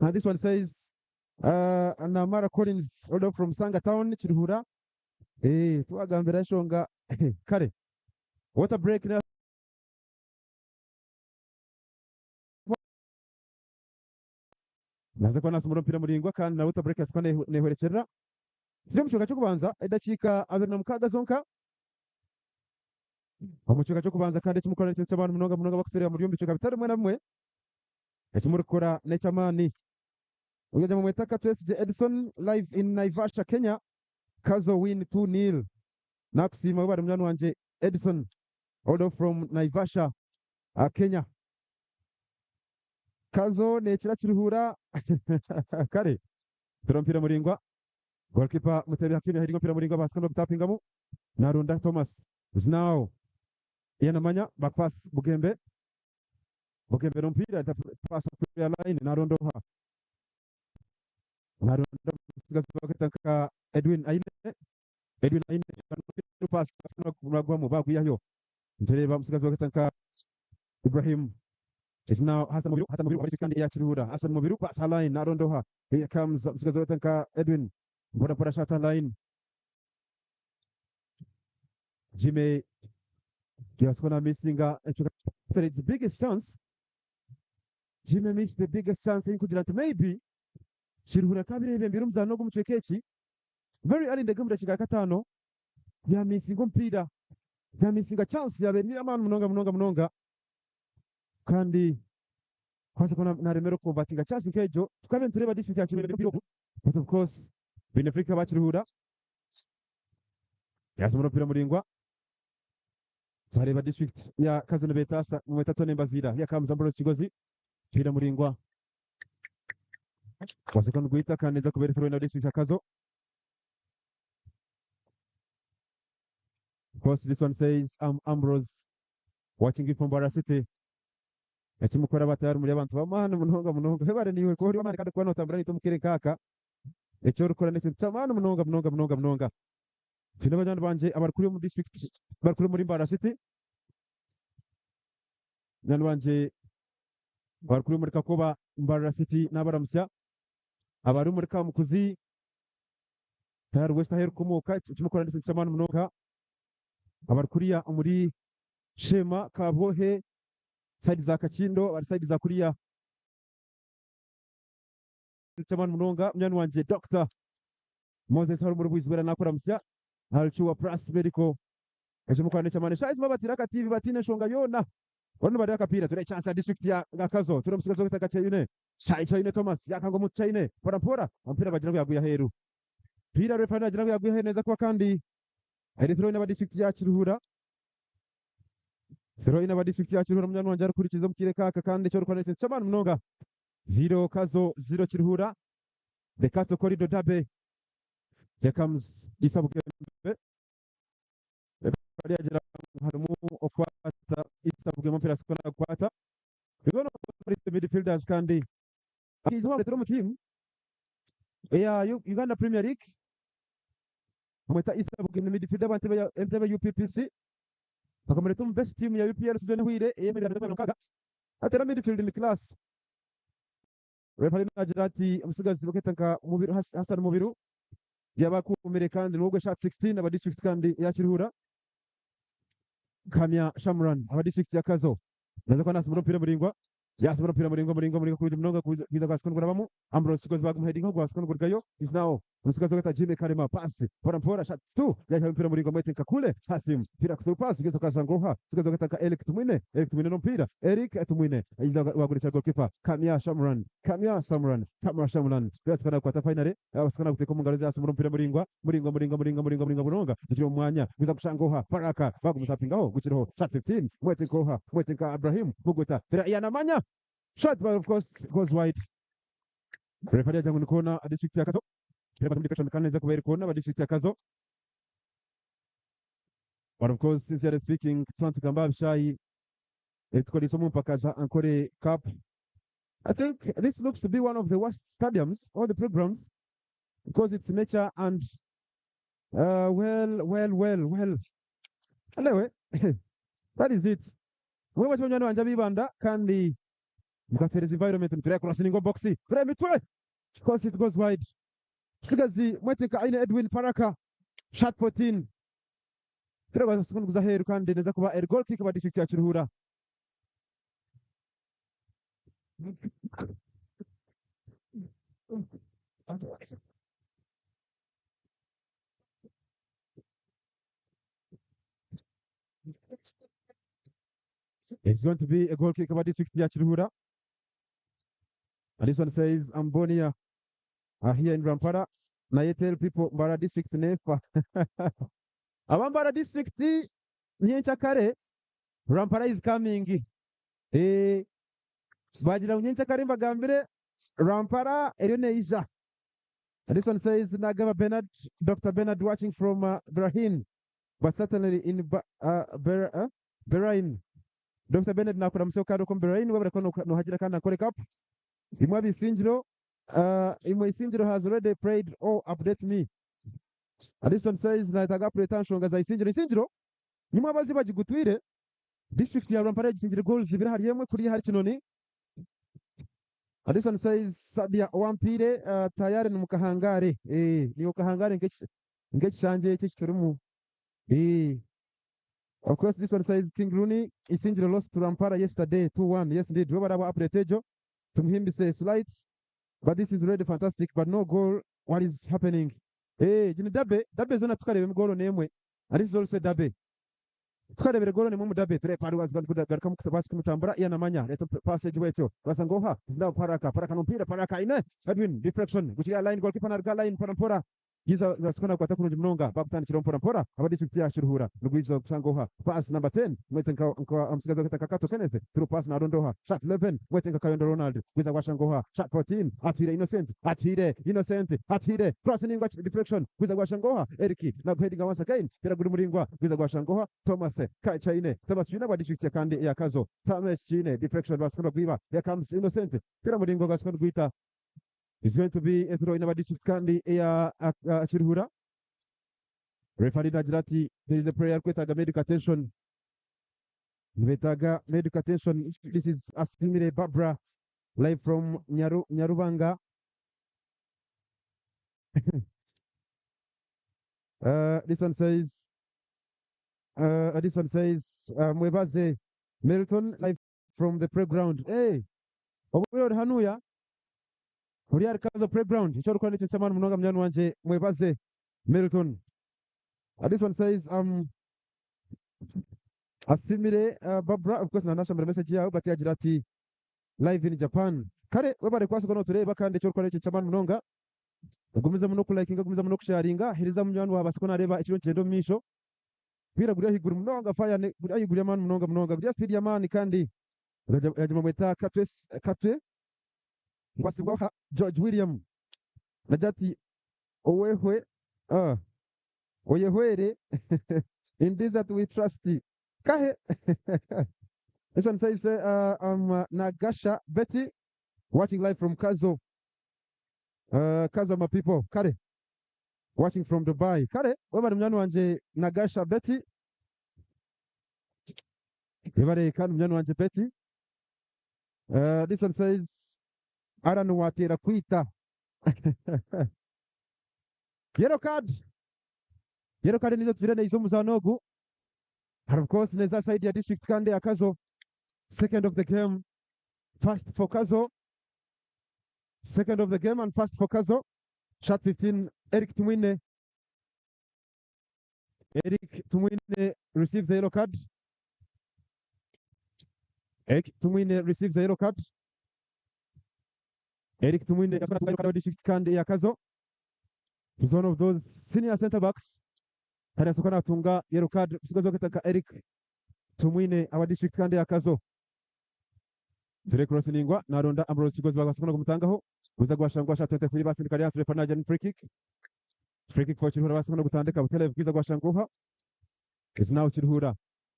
And this one says, Namara Collins all the way from Sanga town Kiruhura. Twagambira enshonga kare. Water break na Naza kuba nasomora omupiira muraingwa kandi na Water Break kuba nehwerekyerera. Turi omu kicweka ky'okubanza edakiika 26 zonka. Omu kicweka ky'okubanza kandi eki murikukora n'ekintu ky'amaani munonga munonga abakutureeba muri omu bicweka bitari bimwe na bimwe. Eki murikukora n'eky'amaani. Oyo bamweta Katwesigye Edson live in Naivasha Kenya. Kazo win 2-0. Nakusiima webare munywani wangye Edson all the way from Naivasha Kenya. Kazo nekira Kiruhura kare turi omupiira muraingwa. Goalkeeper Mutebi Hakim yahiringa omupiira muraingwa baasika nibagutapingamu. Naronda Thomas Znao Ian Amanya back pass Bugembe Bugembe n'omupiira pass prayer line naronda oha naronda omutsigazi bakweta nka Edwin Aine Edwin Aine pass nagwamu bagwihayo nitureeba omutsigazi bakweta nka Ibrahim is now Hassan Mubiru Hassan Mubiru wa kandi ya Kiruhura Hassan Mubiru pass line naronda oha here comes omutsigazi bakweta nka Edwin mpora mpora shot line Jimmy Yasukona missinga it's the biggest chance. Jimmy missed the biggest chance kugira nti maybe Kiruhura kabirebembera omuzaano ogu omu kicweka eki very early in the game dakiika ya kataano yamisinga omupiira yamisinga chance yabaire eri amaani munonga munonga munonga kandi kwasa kuba naremera okukombatinga chance nk'egyo tukabe nitureeba district ya Kiruhura but of course Benefrika bakiruhura yasomera omupiira muraingwa bareeba district ya Kazo nibetaasa bamweta Tony Mbaziira. Here comes Ambrose Kigozi mupiira muraingwa gwasooka nigwita kandi neza kuba eri throw na district ya Kazo. Of course this one says I'm Ambrose watching you from Bara City. Ekimukora batayari muri abantu b'amaani munonga munonga webare niiwe kuba ori w'amaani kandi kuba notambura naitwe omu kaire nk'aka eki orikukora n'ekintu ky'amaani munonga munonga munonga munonga. Twine banywani bangye abarikuri omu district barikuri omuri Mbarara City. Banywani bangye abarikuri omuri Kakoba Mbarara City nabaramutsya. Abari omuri Kamukuzi Tayari West ahu erikukomooka ekimukora n'ekintu ky'amaani munonga. Abarikuriya omuri Sheema Kabwohe side za Kakindo abari side za kuriya ky'amaani munonga munywani wangye Dr. Moses hari omuri Bwizibwera nakuramutsya ahari Kiwa Plus Medical ekimukora n'eky'amaani eshaaha ezimwe batiire aka TV bataine enshonga yoona bariyo nibareeba akapiira ture chance ya district ya Kazo ture omutsigazi w'ekitaka Kyeyune Shai Kyeyune Thomas yakanga omuntu Kyeyune mpora mpora omupiira bagira ngu yagwiha aheeru piira referee nagira ngu yagwiha aheeru neza kuba kandi eri throw in aba district ya Kiruhura throw in aba district ya Kiruhura munywani wangye arikuhurikiza omu kaire kaaka kandi eki orikukora n'ekintu ky'amaani munonga 0 Kazo 0 Kiruhura The Castle Corridor Derby. Here comes Issa Bugembe. Referee agira ngu harimu okukwata Issa Bugembe omupiira asikora kukwata. We're going to the midfielders kandi akiija bamuretera omu team eya Uganda Premier League. Bamweta Issa Bugembe midfielder wa ntebe ya entebe UPPC. Bakamureta omu best team ya UPL season ehweire ey'emibiri 26. Atera midfield in class. Referee nagira ati omutsigazi baketa nka Mubiru Hassan Mubiru yaba akuumire kandi niwe ogwo shot 16 aba district kandi ya Kiruhura Kamya Shamran aba district ya Kazo naza kuba nasimura omupiira muraingwa yasimura omupiira muraingwa muraingwa muraingwa kurungi munonga kwija gwasika nigurabamu Ambrose Kigozi bagumuhedingaho gwasika nigurugayo is now omutsigazi baketa Jimmy Kalema pass mpora mpora shot 2 yayihayo omupiira muraingwa mwete nka Kule Hasim Mpira kuthrough pass kugeza kwa Sangoha. Sigaza gataka Eric Tumwine. Eric Tumwine n'omupiira. Eric Tumwine. Aiza wagurekera goalkeeper. Kamya Shamran. Kamya Samran. Kamya Shamran. Yasikana kukwata finally. Yasikana kuteeka omu ngaro ze yasimura omupiira muraingwa. Muraingwa muraingwa muraingwa muraingwa muraingwa munonga. Gukiri omu mwanya. Guza kushangoha. Baraka. Bagumusapingaho. Gukiriho. Shot 15. Mwete Nkoha. Mwete nka Abrahim. Muguta. Tera Ian Amanya. Shot but of course goes wide. Referee agira ngu ni corner district ya Kazo. Tera deflection kandi neza kuba eri corner district ya Kazo. But of course, sincerely speaking, Twantukamba Abishai, tukolesa omu mpaka za Ankole Cup. I think this looks to be one of the worst stadiums, all the programs, because it's nature and, well, well, well, well. Anyway, that is it. Mwe mwese banywani banje abibanda kandi mukatuhereza environment muturebe crossing box turebe mitwe of course it goes wide. Musigazi mweteka Aine Edwin Paraka shot 14 tureba kuza aheru kandi neza kuba eri goal kick ba district ya Kiruhura. It's going to be a goal kick about district ya Kiruhura. And this one says Ambonia are here in Rampara. Naye tell people Mbara district nefa. Abambara district nyenchakare Rampara is coming. Eh bagira ngu nyenchakare mbagambire Rampara eriyo neija. And this one says Nagaba Bernard, Dr. Bernard watching from Bahrain, but certainly in ba Bahrain. Dr. Bernard nakora museo kado ko Bahrain wabara ko nohagira kandi nakore cup. Imwe abisingiro imwe isingiro has already prayed oh update me. And this one says nataga update nshonga za isingiro isingiro nimwe abazi bagigutwire district ya Rwampara yagisingire goals zibiri hari yemwe kuri hari kinoni. And this one says Sadia Wampire tayari ni mukahangare ni mukahangare ngekishanje eki kiturimu Of course, this one says King Rooney Isingiro lost to Rampara yesterday 2-1. Yes, indeed. Robert Awa update Tumuhimbise Slides. But this is really fantastic. But no goal. What is happening? Jini Dabe. Dabe zona tukarebe goal nemwe. And this is also Dabe. Tukarebere goal nemwe mu Dabe. Ture paru was going to garuka mu kumutambura iyanamanya. Leto passage wecho. Basangoha. Zinda paraka. Paraka no mpira paraka ine. Edwin deflection. Guchiga line goalkeeper naruga line mpora mpora. Giza gasukana kwata kurungi munonga bakutandikira mpora mpora aba district ya Kiruhura nugwiza kusangoha pass number 10 mwete nka amusigaza kweta Kakato Kenneth through pass na Rondoha shot 11 mwete nka Kayondo Ronald gwiza gwashangoha shot 14 atwire Innocent atwire Innocent atwire cross ningwa deflection gwiza gwashangoha Eric na heading once again pira guri muringwa gwiza gwashangoha Thomas Kachaine Thomas Chine wa district ya kandi ya Kazo Thomas Chine deflection basukana gwiba here comes Innocent pira muringwa gasukana gwita is going to be a throw in our district kandi ya Kiruhura. Referee nagira ati there is a prayer kwetaga medical attention. Nibetaga medical attention. This is Asimire Barbara live from Nyarubanga. This one says Mwebaze Milton live from the playground. Hey, obwo hanuya uri ari Kazo playground icyo rukora nicyo cyamana munonga munyana wanje Mwebaze Milton. This one says Asimire Barbara of course nanashambira message yawe but yagira ati live in Japan. Kare webare kwasuka no tureba kandi icyo rukora nicyo cyamana munonga gumiza muno kulakinga gumiza muno kusharinga hiriza munyana wawe basiko nareba ikiro ngendo misho kwira guriya higuru munonga fire ne guriya higuru ya man munonga munonga guriya speed ya man kandi rajya mweta katwe katwe ngwasibwa George William najati owehwe oyehwere in this that we trust kahe. This one says Nagasha Betty watching live from Kazo. Kazo my people kare watching from Dubai kare webare munyani wanje Nagasha Betty webare kandi munyani wanje Betty. This one says Aran watera kwita yellow card. Yellow card nizo tubirane izo muzanogu. And of course neza side ya district kandi ya Kazo second of the game first for Kazo second of the game and first for Kazo shot 15 Eric Tumwine. Eric Tumwine receives the yellow card. Eric Tumwine receives the yellow card. Eric Tumwine district kandi ya Kazo. He's one of those senior center backs. Hari asokana atunga yellow card sigazo kitaka Eric Tumwine awa district kandi ya Kazo. Dire cross ningwa naronda Ambrose Kigozi bagasokana kumutangaho guza gwashangwa sha 23 basindika Alliance refa na free kick. Free kick for Kiruhura basokana gutandika butele bwiza gwashanguha. Is now Kiruhura.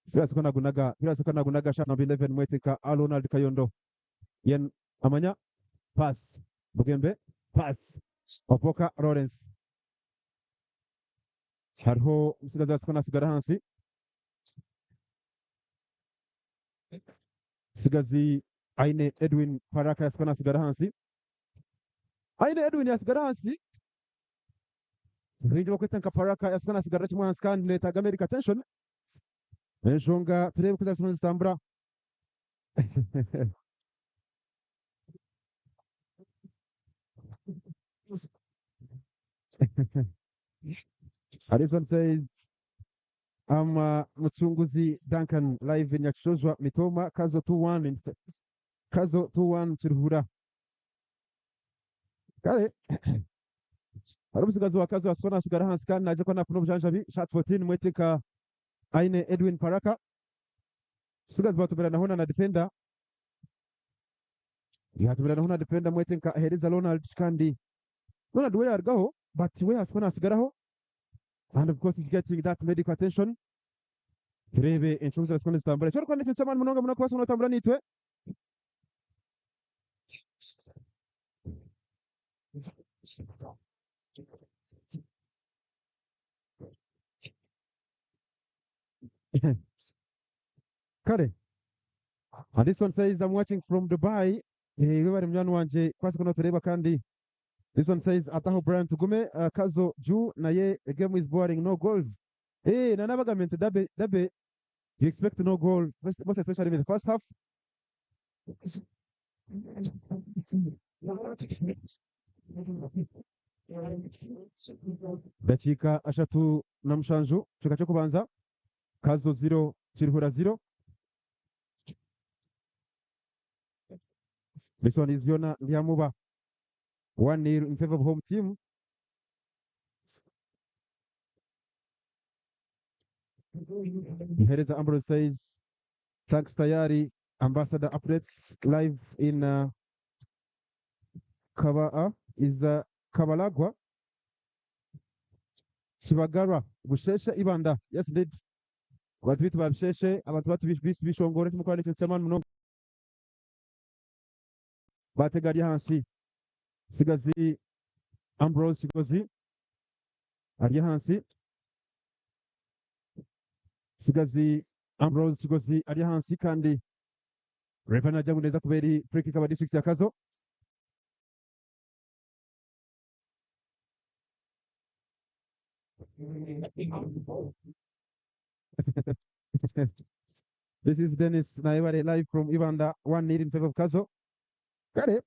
Birasokana gunaga birasokana gunaga sha number 11 mweteka Ronald Kayondo. Yen amanya pass Bugembe pass Opoka Lawrence. Hariho umusigazi wasokana asigara hansi. Sigazi Aine Edwin Paraka yasokana asigara hansi. Aine Edwin yasigara hansi. Ringi bakwita nka Paraka yasokana asigara kimwe hansi kandi netaga America attention. Enshonga turebe ko zasokana zitambura. Harrison says, I'm Mutsunguzi Duncan live in Nyakishozwa Mitoma Kazo 2-1 in Kazo 2-1 Kiruhura. Kale hari omusigazi wa Kazo asiko nasigara ahansi kandi naija kuba nafuna obujanjabi shot 14 mweteka aine Edwin Paraka. Sigazi batumiranaho na defender yatumiranaho na defender mwetenka ahereza Ronald kandi Ronald we yarugaho but we asiko nasigaraho and of course he's getting that medical attention. Turebe enshonga zirasiko nizitambura ekyo orikuba n'ekintu ky'amaani munonga munonga kubaasa notambura naitwe. Kare and this one says, I'm watching from Dubai. Eh, webare munywani wangye kwasa kuba notureeba kandi this one says ataho Brian Tugume Kazo Ju naye the game is boring, no goals. Eh, na nabagambye nti dabe dabe you expect no goal most especially in the first half. Dakiika 37 kika ky'okubanza Kazo 0 Kiruhura 0. This one is Yona Ndyamuba 1-0 in favor of home team. Mhereza Ambrose says, thanks Tayari, Ambassador updates live in is Kabalagwa, Kibagara, Busheshe, Ibanda. Yes, indeed. Abantu bitu ba Busheshe, abantu batu bishongore kimukora n'ikintu cy'amani munonga. Batega ari hansi. Sigazi Ambrose Kigozi ari hansi. Sigazi Ambrose Kigozi ari hansi kandi refa najya neza kubera free kick aba district ya Kazo. This is Dennis Naibare live from Ibanda, 1-0 in favor of Kazo. Got it.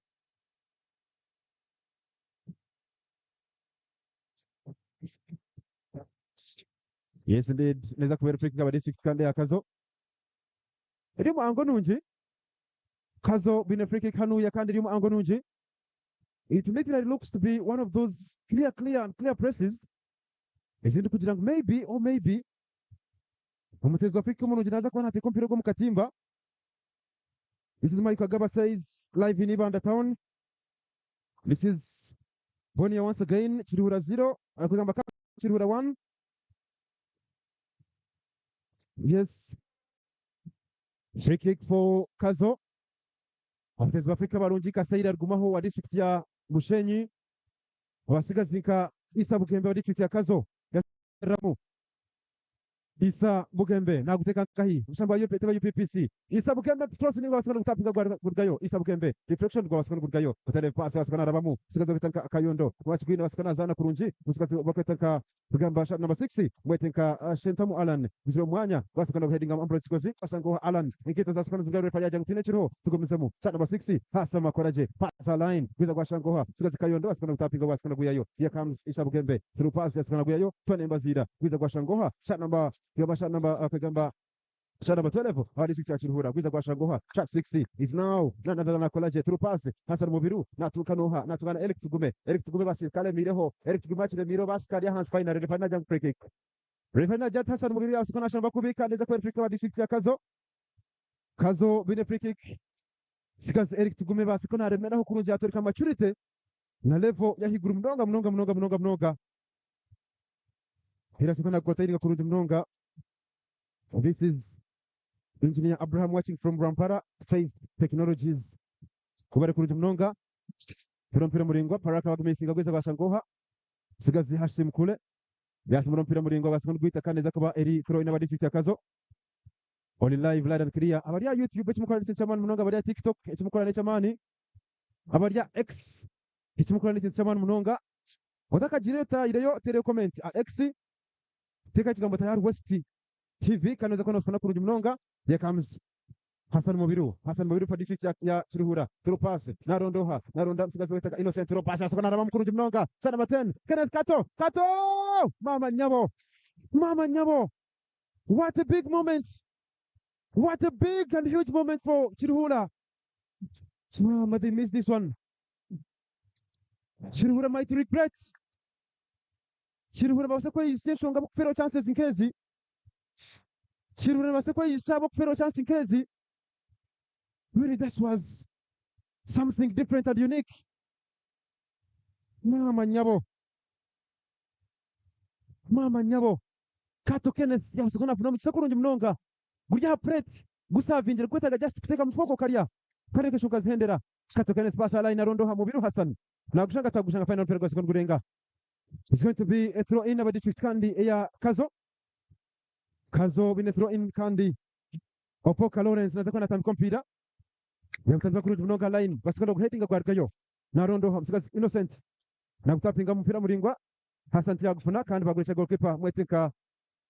Yes, indeed. Neza kubera free kick aba district kandi ya Kazo. Iri muango nungi. Kazo bine free kick hanuya kandi iri muango nungi. It literally looks to be one of those clear, clear and clear presses. Izindi kugira ngo maybe or maybe umutezi wa Afrika umurungi naza kuba ntateka umupira gwo mu katimba. This is Mike Agaba says live in Ibanda town. This is Bonia once again. Kiruhura 0. Akugamba Kiruhura 1. Yes. Free kick for Kazo. Abatezi ba Afrika barungi Kaseira rugumaho wa district ya Bushenyi. Abasigazi nka Isa Bugembe wa district ya Kazo. Ramu. Isa Bugembe naguteka kahi mushamba wa UP UPPC Isa Bugembe cross ni wasikana gutapinga gurgayo Isa Bugembe deflection gwa wasikana gurgayo utale pass wasikana rabamu sikazo kitanka Kayondo wachigwina wasikana zana kurungi musikazi bakwetanka kugamba shot number 6 mwetenka Shentamu Alan guziro mwanya wasikana heading Ambrose Kigozi wasango Alan inkita za sikana zingaro refa yaja ngutine chiro tugomezemu shot number 6 hasa makoraje pass line gwiza gwa shangoha sikazi Kayondo wasikana gutapinga wasikana guyayo here comes Isa Bugembe through pass wasikana guyayo twane mbazira gwiza gwa shangoha shot number kugamba shot number kugamba shot number 12 wa district ya Kiruhura gwiza gwa shangoha shot 60 is now na na kolaje through pass Hassan Mubiru natuka noha natukana Eric Tugume Eric Tugume basirikale mireho Eric Tugume akire miro basikari hansi final refa najya free kick refa najya Hassan Mubiru yasukana shamba kubika neza kwa free kick wa district ya Kazo Kazo bine free kick sigaze Eric Tugume basiko naremeraho kurungi yatoreka maturity na level yahigura munonga munonga munonga munonga munonga hirasiko nagota iringa kurungi munonga. This is Engineer Abraham watching from Rampara Faith Technologies. Kubare kurungi munonga mpira muringwa Paraka bagumisinga gweza gwashangoha sigazi Hashim kule yasimura mpira muringwa basikana gwita kaneza kuba eri throw in aba district ya Kazo. Only live live and clear abarya YouTube ekimukora n'ekintu ky'amaani munonga abarya TikTok ekimukora n'eky'amaani abarya X ekimukora n'ekintu ky'amaani munonga otakagire tayireyo tere comment a X teka ekigambo Tayari West TV kaneza ko nofuna kurungi munonga. Here comes Hassan Mubiru, Hassan Mubiru for district ya, ya Kiruhura. Through pass, naronda oha, naronda musigazi wetaka Innocent through pass, asokona araba mukurungi munonga. Sa number 10, Kenneth Kato, Kato! Mama nyabo, mama nyabo. What a big moment. What a big and huge moment for Kiruhura. Mama, they missed this one. Kiruhura might regret. Kiruhura babasa kweyisa enshonga bokufeerwa chances nk'ezi. Kiruhura nibabasa kweyisa bokufeerwa chance nk'ezi. Really, that was something different and unique. Mama nyabo. Mama nyabo. Kato Kenneth yabasa kunafuna omukisa kurungi munonga. Guri aha plate gusavingira kwetaga just kuteka mufoko karya. Kareka ensonga zihendera. Kato Kenneth pass line arondoha Mubiru Hassan. Nagushanga tagushanga final player gwase gurenga. It's going to be a throw in aba district kandi eya Kazo. Kazo bine throw in kandi Opoka Lawrence naza kuba natambika omupiira. Yakutambika kurungi munonga line basigala okuheadinga gwarugayo. Narondoha musigazi Innocent. Nagutapinga omupiira muringwa. Hassan tiyagufuna kandi bagurekya goalkeeper mwetenka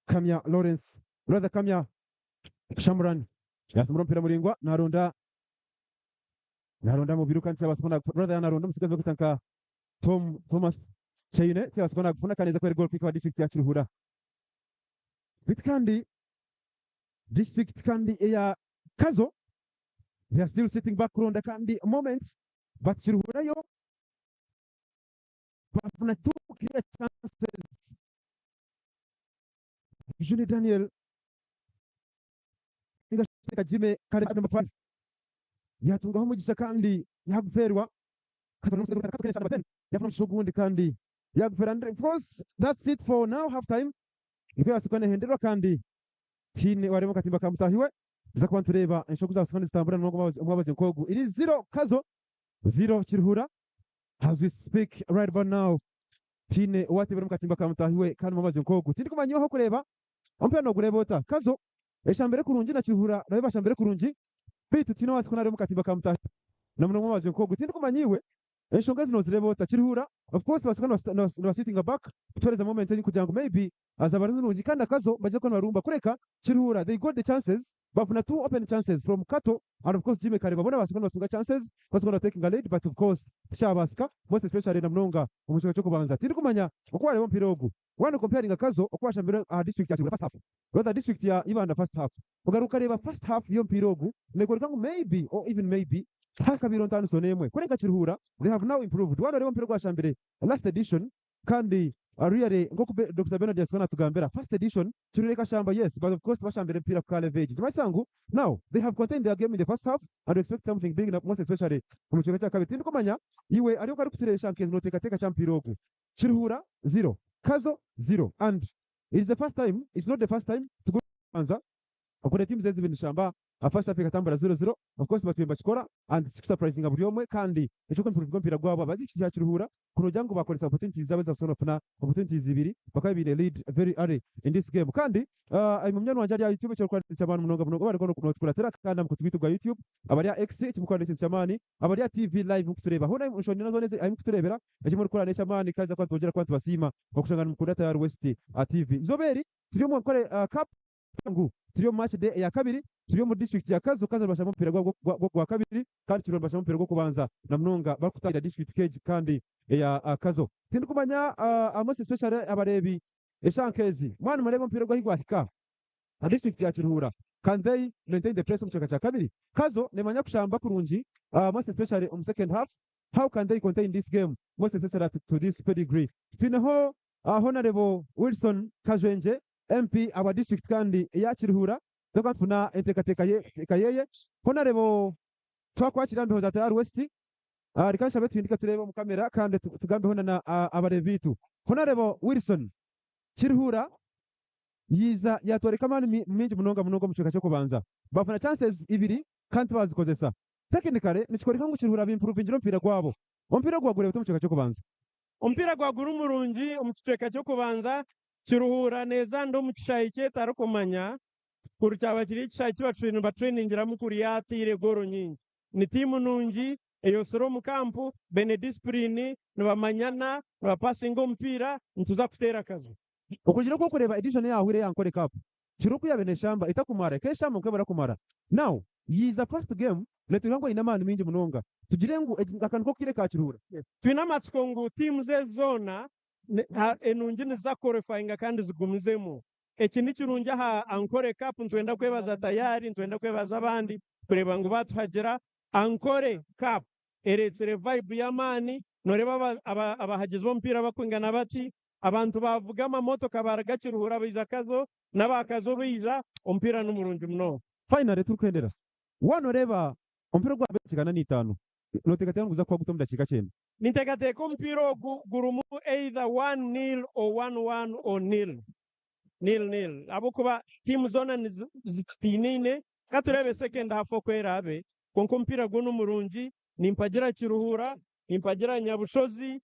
Kamya Lawrence. Rather Kamya Shamran. Yasimura omupiira muringwa naronda naronda Mubiru kandi tiyabasa kubona rather naronda omusigazi wekutanka Tom Thomas Chaine tiyabasa kubona gufuna kandi aza kuba ari goalkeeper wa district ya Kiruhura. Bit kandi district kandi eya Kazo they are still sitting back kuronda kandi moments but Kiruhura yo bafuna two clear chances. Juni Daniel Inga Jime kare number 5 yatungaho umugisha kandi yaguferwa yafuna umugisha ogundi kandi yagufera. And of course that's it for now, half time niko yasukwa nehenderwa kandi tine warimo katimba kamutahiwe biza kuba tureba enshonga zasuka zitambura n'umwabazi nkogu iri 0 Kazo 0 Kiruhura as we speak right about now. Tine watebera mu katimba kamutahiwe kandi mwabazi nkogu tindi kumanyiwaho kureba ompera no kureba ota Kazo eshambere kurungi na Kiruhura nawe bashambere kurungi bitu tino wasi kunare mu katimba kamutahiwe na muno mwabazi nkogu tindi kumanyiwe enshonga zino zireba ota Kiruhura. Of course basuka no sitting back kutoreza moment enyi kugira ngo maybe azaba ari nungi kandi akazo baje ko barumba kureka Kiruhura. They got the chances, bafuna two open chances from Kato and of course Jimmy Kareba bona basuka batunga chances, basuka taking a lead, but of course tishabasika most especially na munonga omukigo cyo kubanza. Tindi kumanya uko wareba omupiira ogu wano comparing akazo uko bashambire aha district ya Kiruhura first half, rather district ya Ibanda first half, ugaruka reba first half y'omupiira ogu nekwereka ngu maybe or even maybe hakabiro ntaniso nemwe kureka Kiruhura they have now improved. Wano reba omupiira gwashambire last edition kandi really nkoku Dr. Bernard yasukana atugambira first edition Kiruhura shamba, yes, but of course bashambire mpira ku level Tumasangu. Now they have contained their game in the first half and we expect something big, most especially mu kibuga cya kabiri. Tindi kumanya iwe ariko ari kuturesha nkezi noteka teka champira ogu Kiruhura 0 Kazo 0, and it is the first time, it's not the first time to go anza okure teams ezibindi shamba a first half ikatambura 0-0. Of course batuye bakikora and surprising buri omwe kandi ekyo improve mpira gwabo abadiki cya Kiruhura kunoja ngo bakoresa opportunities zabe zasono funa opportunities ibiri bakaba bine lead very early in this game. Kandi ayi munyana wanje ari YouTube cyo kwandika abantu munonga munonga bari ko no tukuratera kandi mu kutwita bwa YouTube abari X kimukora n'ikintu cyamani abari TV live mukutureba hona mushoni nazo neze ayi mukuturebera ekimuri kora n'echamani kaza kwa tubogera kwa tubasima okushangana mukunda Tayari West TV Zoberi turi mu kore cup ngu turi mu match day ya kabiri turi mu district ya Kazo. Kazo bashamo umupira gwa kabiri kandi turi bashamo umupira gwo kubanza na munonga bakutangira district cage kandi ya Kazo. Tindi kumanya most especially abarebi eshankezi mwana murebe umupira gwa higwahika na district ya Kiruhura, can they maintain the press mu kibuga cya kabiri? Kazo nemanya kushamba kurungi, most especially on second half. How can they contain this game, most especially to this pedigree? Tuneho Honorable Wilson Kajwenje MP aba district kandi ya Kiruhura tukafuna entekateka ye kayeye. Honorable, twakwakira mbeho za Tayari West. Rikasha betu indika turebe mu kamera kandi tugambe hona na abarebitu. Honorable Wilson, Kiruhura yiza yatwareka amani mingi munonga munonga mu kibuga cyo kubanza bafuna chances ibiri kandi bazikozesa. Technically nikikoreka ngu Kiruhura bimprovingira omupiira gwabo, omupiira gwagure mu kibuga cyo kubanza. Omupiira gwagura umurungi omu kicweka ky'okubanza. Kiruhura neza ndi omu kishaayi kyetarikumanya kuri kyaba kiri ekishaayi kibatrainingiramu kuri yatiire goro nyingi. Ni tiimu nungi eyosire omu kampu bene discipline nibamanyana nibapasinga omupiira nituza kuteera akazu. Okugira ko kureba edition yahwire yankore cup kiruku yabe neshamba itakumara keshamba nkebara kumara. Now Yiiza first game netureeba ngu aine amaani maingi munonga. Tugire ngu egi aka niko kaire ka Kiruhura. Twine amatsiko ngu tiimu ezi zoona enungi niziza kuqualifyinga kandi zigumizemu. Eki ni kirungi aha Ankole Cup, nitwenda kwebaza Tayari, nitwenda kwebaza abandi kureeba ngu baatuhagira. Ankole Cup ereetsire vibe y'amaani, nooreeba abahagizi b'omupiira bakwingana bati, abantu baavuga amamotoka baaruga Kiruhura baija Kazo, n'aba Kazo baija, omupiira ni murungi munonga. Finally turikuhendera, waaba nooreeba omupiira ogwa dakiika ana n'eitaano, nooteekateeka ngu niguza kuhwa guta omu dakiika kyenda? Ninteekateeka omupiira ogu gurimu either one nil or one one or nil. Nil nil ahabw'okuba tiimu zoona zikitiinaine. Ka tureebe second half oku eraabe. Kwonka omupiira gwo nimurungi. Nimpagira Kiruhura, nimpagira Nyabushozi.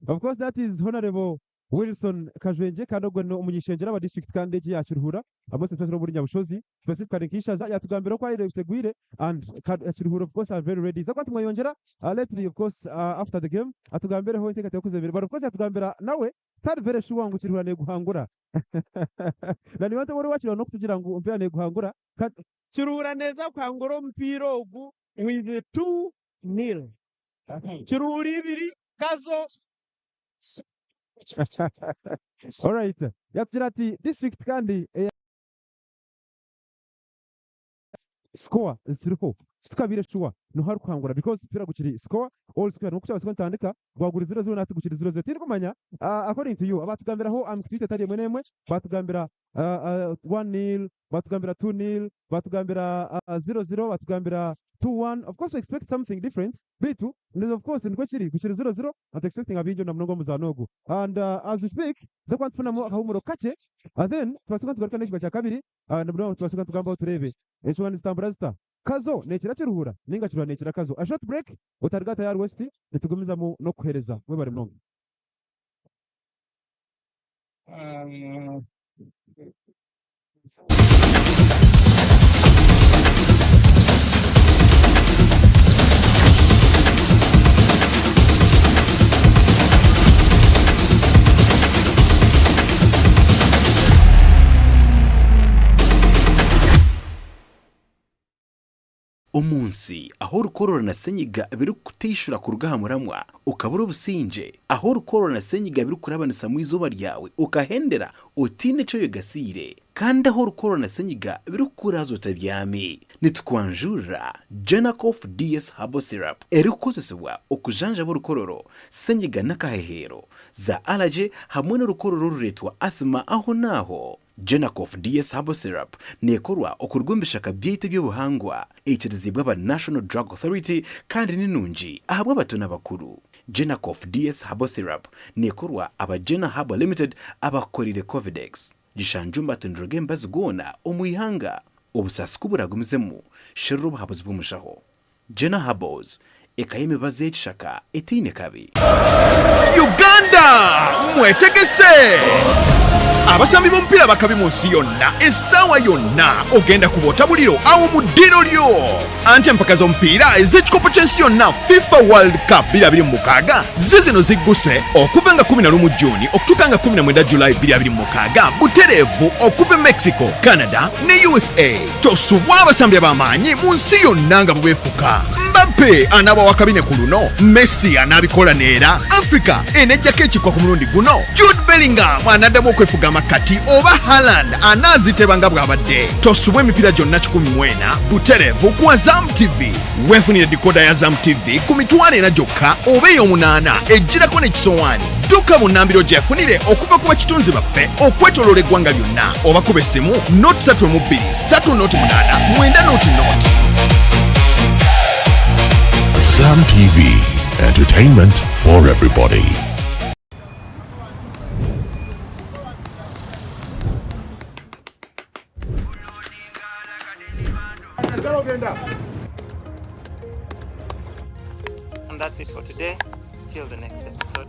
Of course that is Honourable Wilson Kajwengye kandi ogwo ni omunyishengyero aba district kandi egi eya Kiruhura hamwe especially omuri Nyabushozi specifically nk'eishaza yatugambira oku ayetegwire and Kiruhura of course are very ready zakuba tumweyongyera lately of course after the game atugambireho enteekateeka oku zemire but of course yatugambira nawe tari very sure ngu Kiruhura neguhangura na niiwe ori owakirwa n'okutugira ngu omupiira neguhangura kandi Kiruhura neeza kuhangura omupiira ogu with 2-nil. Kiruhura ibiri, Kazo Alright. Yatugira ati district kandi eya score zikiriho titukabiire sure noha arikuhangura because omupiira gukiri score all square nikwo kukyaba nitandika gwaguri 0-0 nahati gukiri 0-0 tindikumanya according to you abatugambiraho aha mikutu yitu etari emwe n'emwe batugambira 1-nil batugambira 2-nil batugambira 0-0 batugambira 2-1 of course we expect something different beitu of course nikwo kiri gukiri 0-0 and expecting bingi na munonga omuzaano ogu and as we speak tuza kuba nitufunamu akahumuro kakye and then tubaase kuba nitugaruka n'ekicweka kya kabiri na munonga tubaase kuba nitugambaho tureebe enshonga nizitambura zita Kazo neekira Kiruhura ninga Kiruhura neekira Kazo a short break otaruga Tayari West nitugumizamu n'okukuheereza mwebare munonga. Omu nsi ahu orukorora na senyiga birikukuteishura kuruga aha muramwa okabura obusingye, ahu orukorora na senyiga birikukurabanisamu eizooba ryawe okahendera otaine eki oyegasiire, kandi ahu orukorora na senyiga birikukuraaza otabyami, nitukwanjurira Genacof DS Herbal Syrup erikukozesibwa okujanjaba orukororo, senyiga n'akaheheero, za allergy hamwe n'orukorora orureetwa asthma ahonaaho. Genacof DS Herbal Syrup neekorwa okuruga omu bishaka byaitu eby'obuhangwa, eikiriziibwe aba National Drug Authority kandi ni nungi ahabw'abato n'abakuru. Genacof DS Herbal Syrup neekorwa aba Gena Herbal Limited abakukoreire Covidex. Gishangye omu matundiro g'emibazi goona omu ihanga. Obusaasi ku buragumizemu, sherura obuhabuzi bw'omushaho. Gena Herbals, eka y'emibazi y'ekishaka etaine kabi. Uganda mwetegese! Abasambi b'omupiira abakabi mu nsi yonna essaawa yonna ogenda kuba otabuliro awo mu ddiiro lyo. Anti empaka z'omupiira ez'ekikopo ky'ensi yonna FIFA World Cup 2026 ziizino zigguse okuva nga 11 June okutuuka nga 19 July 2026 butereevu okuva e Mexico, Canada ne usa. Tosubwa abasambi ab'amaanyi mu nsi yonna nga bubeefuka. Mbappe anaaba wa kabi ne ku luno? Messi anaabikola neera? Africa eneggyako ekikwa ku mulundi guno? Jude Bellingham anaddamu okwefuga amakkati oba Haaland anaaziteba nga bw'abadde? Tosubwa emipiira gyonna 140 butereevu ku Azam TV. Weefunire dikoda ya Azam TV ku mitwalo ena gyokka oba ey'omunaana ejjirako n'ekisowaani. Dduka bunnambiro gyefunire okuva ku bakitunzi baffe okwetoloola eggwanga lyonna oba kuba essimu noti 3 2 3 noti 8 9 noti noti. Zam TV, entertainment for everybody. And that's it for today. Till the next episode.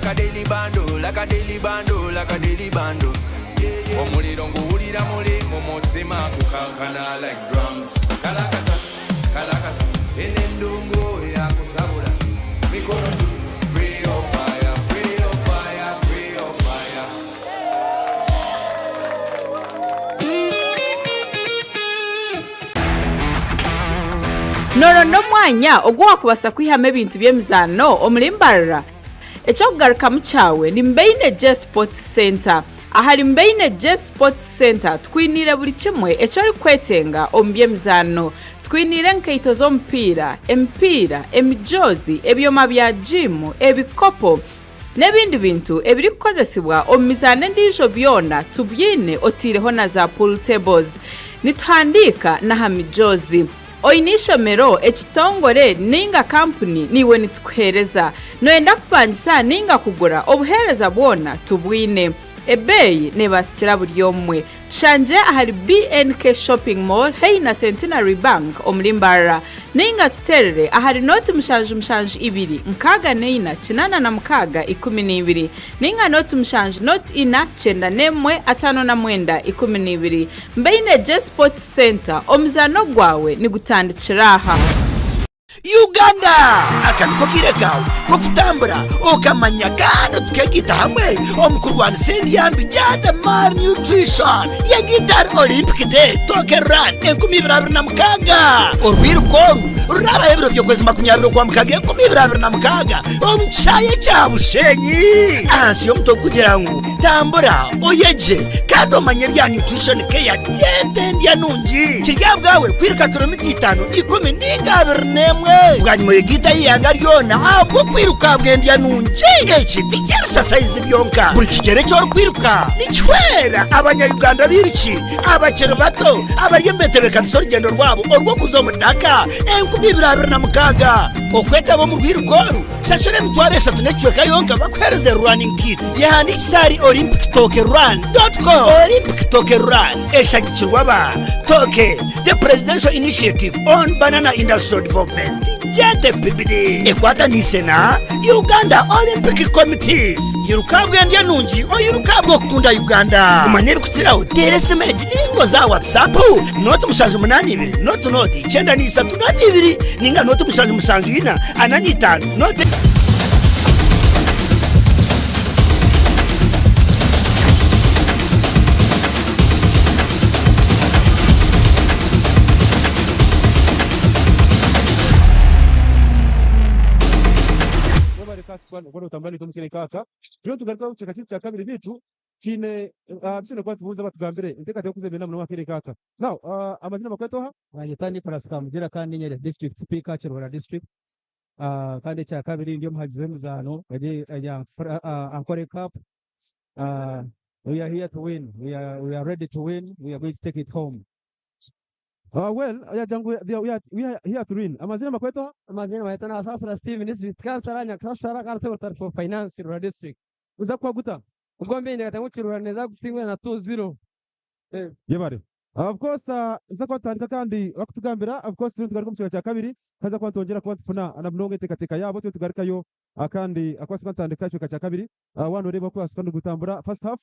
Like a daily bando, like a daily bando, like a daily bando. Omuliro nguwulira muli mu mutima gukankana like drums. Kalakata, kalakata, eno endongo yakusabula. Mikono juu, free your fire, free your fire, free your fire. Nooronda omwanya ogu waakubaasa kwihamu ebintu by'emizaano omuri Mbarara? Eky'okugarukamu kyawe ni Mbaine J Sports Centre. Ahari Mbaine J Sports Centre twiniire buri kimwe eki orikwetenga omu by'emizaano. Twiniire enkaito z'omupiira, emipiira, emijoozi, ebyoma bya jiimu, ebikopo, n'ebindi bintu ebirikukozesibwa omu mizaano endiijo byona tubyine otaireho na za pool tables. Nituhandiika n'aha mijoozi. Oine eishomero, ekitongore nainga kampuni naiwe nitukuheereza. Nooyenda kupangisa nainga kugura, obuheereza bwona tubwine. Ebeeyi neebaasikira buri omwe. Tushangye ahari BNK Shopping Mall haihi na Centenary Bank omuri Mbarara. Nainga tuteerere ahari nooti 772 64 86 12 nainga nooti 7 nooti 4 91 59 12. Mbaine J Sports Centre, omuzaano gwawe nigutandikira aha. Uganda! Aka niko kaire kaawe k'okutambura okamanya kandi tukegaita hamwe omu kurwanisa endya mbi Jada Malnutrition Yegitar Olympic Day Toke Run 2026. Orwiruka oru rurabaho ebiro by'okwezi 20 Okwamukaaga 2026 omu kishaayi ekya Bushenyi ahansi y'omutwe ogurikugira ngu Tambura, oyegye kandi omanye ebya Nutrition Care Gyeta endya nungi. Kiri aha bwawe kwiruka kilomita itaano, ikumi ninga 21. Bwanyima oyegaite aha ihanga ryona ahabw'okwiruka ahabw'endya nungi. Eki ti ky'ebisasayizi byonka. Buri kigyere eki orikwiruka nikihwera Abanya-Uganda abairiki, abakiri bato, abari omu betebeekanisa orugyendo rwabo orw'okuza omu Dhaka 2026. Okwetaba omu rwiruka oru, Shashura emitwaro eshatu n'ekicweka yonka bakuheereze running kit. Yehandiikise ahari olympictokerun.com. Olympic Toke Run eshagikirwe aba Toke, The Presidential Initiative on Banana Industrial Development, JTPBD, ekwataniise na Uganda Olympic Committee. Yiruka ahabw'endya nungi oyiruke ahabw'okukunda Uganda. Kumanya ebirikukiraho teera esimu egi ninga oze aha WhatsApp nooti 782 nooti nooti 93 nooti ibiri ninga nooti 774 45 nooti. Turiyo nitugaruka omu kicweka kyaitu kya kabiri beitu Kiine biine kuba nitubuuza batugambire enteekateeka oku zemereire namunonga akaire kaaka. Now amaziina bakweta oha? Banyeta Nicholas Kamugira kandi niinye District Speaker Kiruhura District. Kandi ekyakabiri ndi omuhagizi w'emizaano eri eya Ankole Cup. We are here to win, we are, we are ready to win, we are going to take it home. Well yagira ngu we are, we are here to win. Amaziina bakweta oha? Amazina bayeta Nasasira Steven District Councillor Nyakushashara kandi Secretary for Finance Kiruhura District. Uza kuhaguta? Ubwo mbe ndagata ngu Kiruhura neza kusingura na 2-0. Yebare. Of course nza kuba tutandika kandi bakutugambira of course turiyo nitugaruka omu kicweka kya kabiri kaza kuba nitwongyera kuba nitufuna na munonga enteekateeka yaabo turiyo nitugarukayo kandi kubaasa kuba nitutandika ekicweka kya kabiri waaba nooreeba oku kubaasa kuba nigutambura first half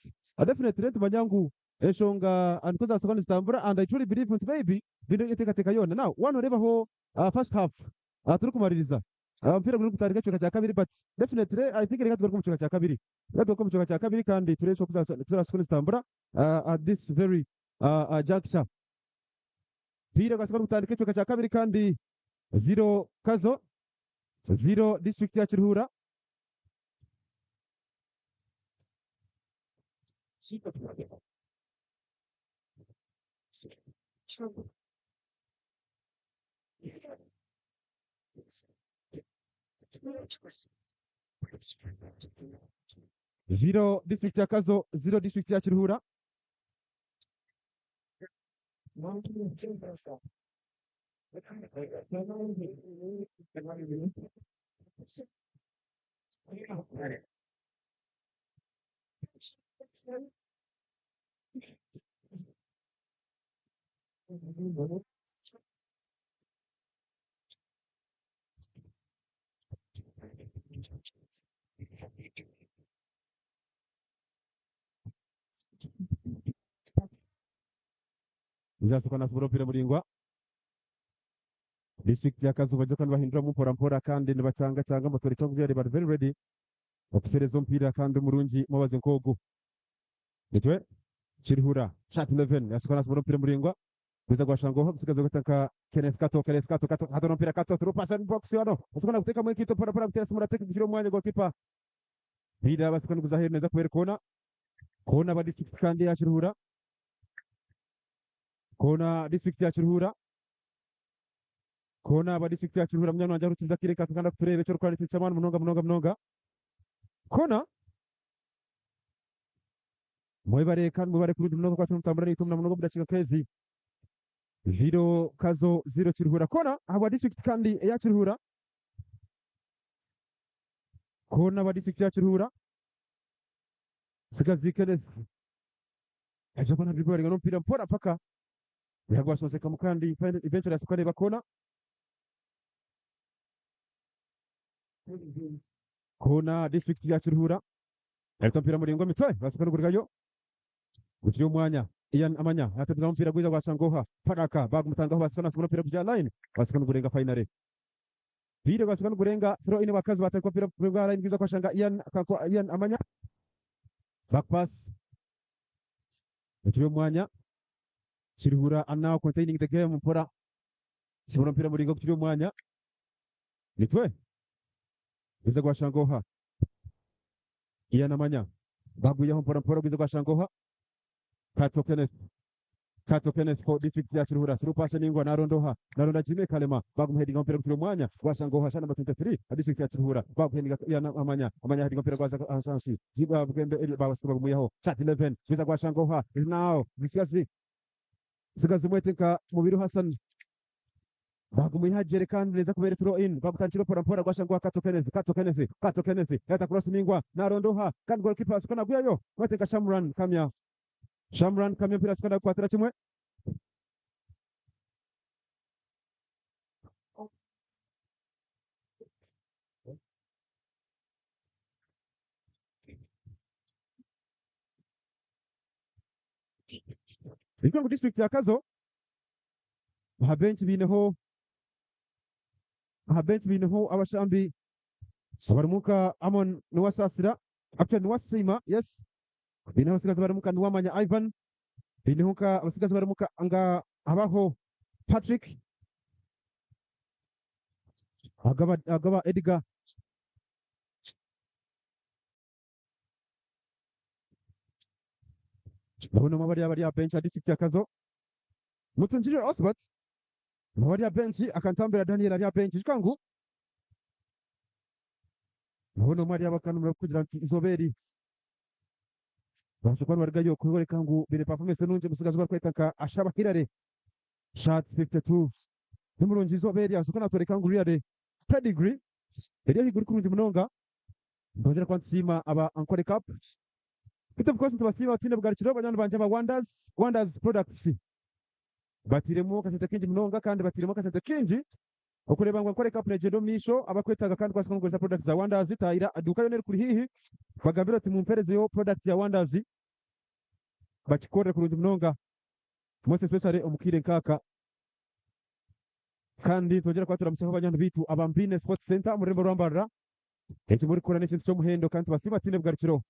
definitely nitumanya ngu enshonga nikwo zabaasa kuba nizitambura and I truly believe nti maybe baine enteekateeka yoona. Now waaba nooreebaho first half turikumaririza Omupiira guriyo nigutandika ekicweka kya kabiri but definitely I think reka tugaruke omu kicweka kya kabiri. Reka tugaruke omu kicweka kya kabiri kandi tureebe oku zirabaasa kuba nizitambura at this very juncture. Omupiira gubaasa kuba nigutandika ekicweka kya kabiri kandi zero Kazo, zero district ya Kiruhura. Zero district ya Kazo, zero district ya Kiruhura. Nzasukwa nasubura omupiira muraingwa. District ya Kazo bagyezaho nibahinduramu mpora mpora kandi nibacangacanga batworeka ngu bari very ready okutereeza omupiira kandi omurungi mwabaze nk'ogu. Nitwe Kiruhura shot 11 yasukwa nasubura omupiira muraingwa guza gwashangwaho omutsigazi orikwetwa nka Kenneth Kato Kenneth Kato Kato Kato n'omupiira Kato through pass in box hano asukwa naguteekamu enkaito mpora mpora aguteera Simura take gukira omu mwanya goalkeeper Omupiira basukwa niguza aheeru neeza kuba eri koona koona aba district kandi eya Kiruhura koona district ya Kiruhura Koona aba district ya Kiruhura munywani wangye arikukiriza akaire nkaka kandi arikutureeba eki orikukora n'ekintu ky'amaani munonga munonga munonga. Koona mwebare kandi mwebare kurungi munonga kubaasa nimutambura naitwe na munonga omu dakiika nk'ezi. Ziro Kazo ziro Kiruhura. Koona ahabwa district kandi eya Kiruhura. Koona aba district ya Kiruhura. Sigazi Kenneth aija kuba nadribblinga n'omupiira mpora mpaka Yagwashonsekamu kandi eventually yasuka neba kona. Kona district ya Kiruhura. Yareta omupiira muraingwa emitwe basuka nigurugayo. Gukiri omwanya Ian Amanya yateguzamu omupiira gwiza gwashanga oha Paraka bagumutangaho basuka nasubura omupiira gugya line basuka nigurenga finally. Biire gwasuka nigurenga throw in bakazi batandika omupiira gwa line gwiza kwashanga Ian Ian Amanya. Back pass. Gukiri omwanya Kiruhura are now containing the game mpora kibona omupiira muraingwa gukiri omu mwanya mitwe gwiza gwashanga oha Ian Amanya bagwihaho mpora mpora gwiza gwashanga oha Kato Kenneth Kato Kenneth for district ya Kiruhura through pass ningwa naronda oha naronda Jimmy Kalema bagumuhedinga omupiira gukiri omu mwanya gwashanga oha shana number 23 a district ya Kiruhura baguhedinga Ian Amanya Amanya ahedinga omupiira gwaza ahansi Bugembe Eli babasuka bagumwihaho shot 11 gwiza gwashanga oha is now Bisigazi Musigazi mwete nka Mubiru Hassan bagumwiha Jerry kandi neza kubera throw in bagutandikira mpora mpora gwashangwa Kato Kenneth Kato Kenneth Kato Kenneth yata cross ningwa narondoha kandi goalkeeper asuka naguyayo mwete nka Shamran Kamya Shamran Kamya mpira asuka nagukwatira kimwe Ijuka ngu disiturikiti ya Kazo aha benki baineho aha benki baineho abashambi abarimu nka Amon Niwasaasira actually Niwasiima yes baineho abatsigazi barimu nka Niwamanya Ivan baineho nka abatsigazi barimu nka nga Habaho Patrick Agaba Agaba Edgar Ndabona umwe bariya bari bench ya district ya Kazo. Mutungirire Osbert. Nawe ari bench akantambira Daniel ari bench ijuka ngu ndabona umwe ari abakanumira kugira nti izoberi baza kuba barigayo kuyoreka ngu bire performance nungi musigazi barikweta nka Ashaba Hilary shots 52 nimurungi izoberi aza kuba natworeka ngu really pedigree eri ahiguru kurungi munonga. Ndongera kuba nitusiima aba Ankole Cup. Beitu of course nitubasiima bataine bugarukiro banywani bangye aba Wonders, Wonders Products. Batairemu akasente kaingi munonga kandi batairemu akasente kaingi okureeba ngu Ankole Cup negyenda omu maisho. Abakwetaaga kandi kubaasa kuba nibakozesa products za Wonders, taahira eduuka yoona erikuri haihi bagambire oti mumperezeyo product ya Wonders bakikorere kurungi munonga most especially omu kaire nkaaka. Kandi nitwongyera kuba turamutsyaho banywani baitu aba Mbiine Sports Centre omu rurembo rwa Mbarara. Eki murikukora n'ekintu ky'omuhendo kandi tubasiima tutaine bugarukiro.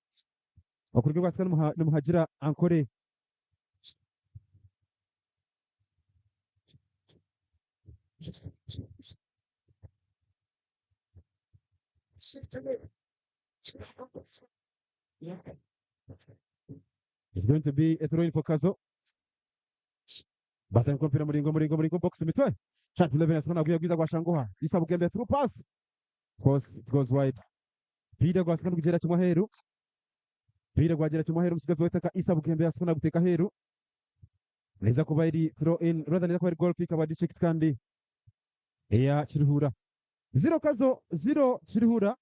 Okuruga obu asika nimuhagira Ankole. It's going to be a throw in for Kazo. Batandika omupiira muringwa muringwa muringwa box mitwe. Shot 11 asika nagwiya gwiza gwashanguha. Isa Bugembe through pass. Course it goes wide. Mupiira gwasika nigugyera kimwe aheeru. Mupiira gwagyera kimwe aheeru omutsigazi w'eitaka Isa Bugembe yasika naguteeka aheeru. Neeza kuba eri throw in rather neeza kuba eri goal kick aba district kandi eya Kiruhura. Ziro Kazo ziro Kiruhura.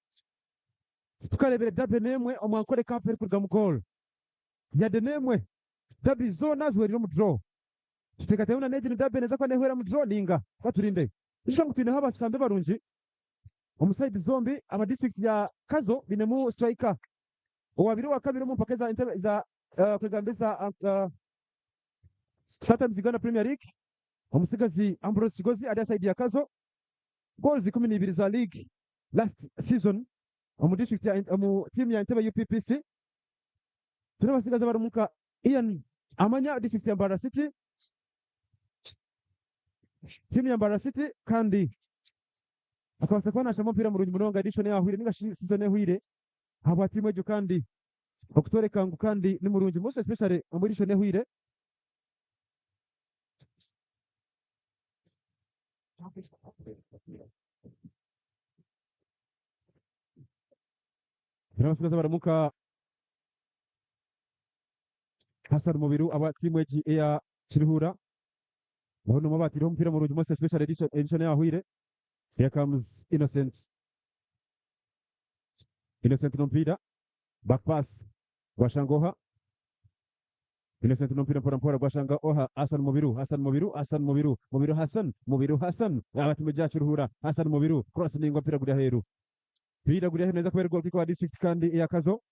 Titukareebire derby n'emwe omu Ankole Cup erikurugamu goal yadde n'emwe. Derby zoona zihwereire omu draw. Tuteekateeka ngu na n'egi ni derby neeza kuba neehwera omu draw ninga? Katurinde. Ijuka ngu twineho abasambi barungi Omu sayidi zombi, aba disiturikiti ya Kazo bainemu siturayika owabaire owakabiri omu mpaka eza entebe za kwegamba eza StarTimes Uganda Premier League omutsigazi Ambrose Kigozi ari aha sayidi ya Kazo goals 12 za league last season omu district ya omu tiimu ya Entebbe UPPC. Twine abatsigazi abarimu nka Ian Amanya district ya Mbarara City tiimu ya Mbarara City kandi akabaasa kuba naashamba omupiira murungi munonga edition eyahweire ninga shi season ehweire ahabwa tiimu egyo kandi okutworeka ngu kandi ni murungi most especially omu edition ehweire. Twine abatsigazi abarimu nka Hassan Mubiru aba tiimu egi eya Kiruhura nabo nimwo baateireho omupiira murungi most especially edition, edition eyahweire. Here comes Innocent. Innocent n'omupiira back pass gwashanga oha Innocent n'omupiira mpora mpora gwashanga oha Hassan Mubiru Hassan Mubiru Hassan Mubiru Mubiru Hassan Mubiru Hassan aba tiimu egi ya Kiruhura Hassan Mubiru cross ningwa omupiira guri aheeru Omupiira guri aheeru neeza kuba eri goal kick wa district kandi eya Kazo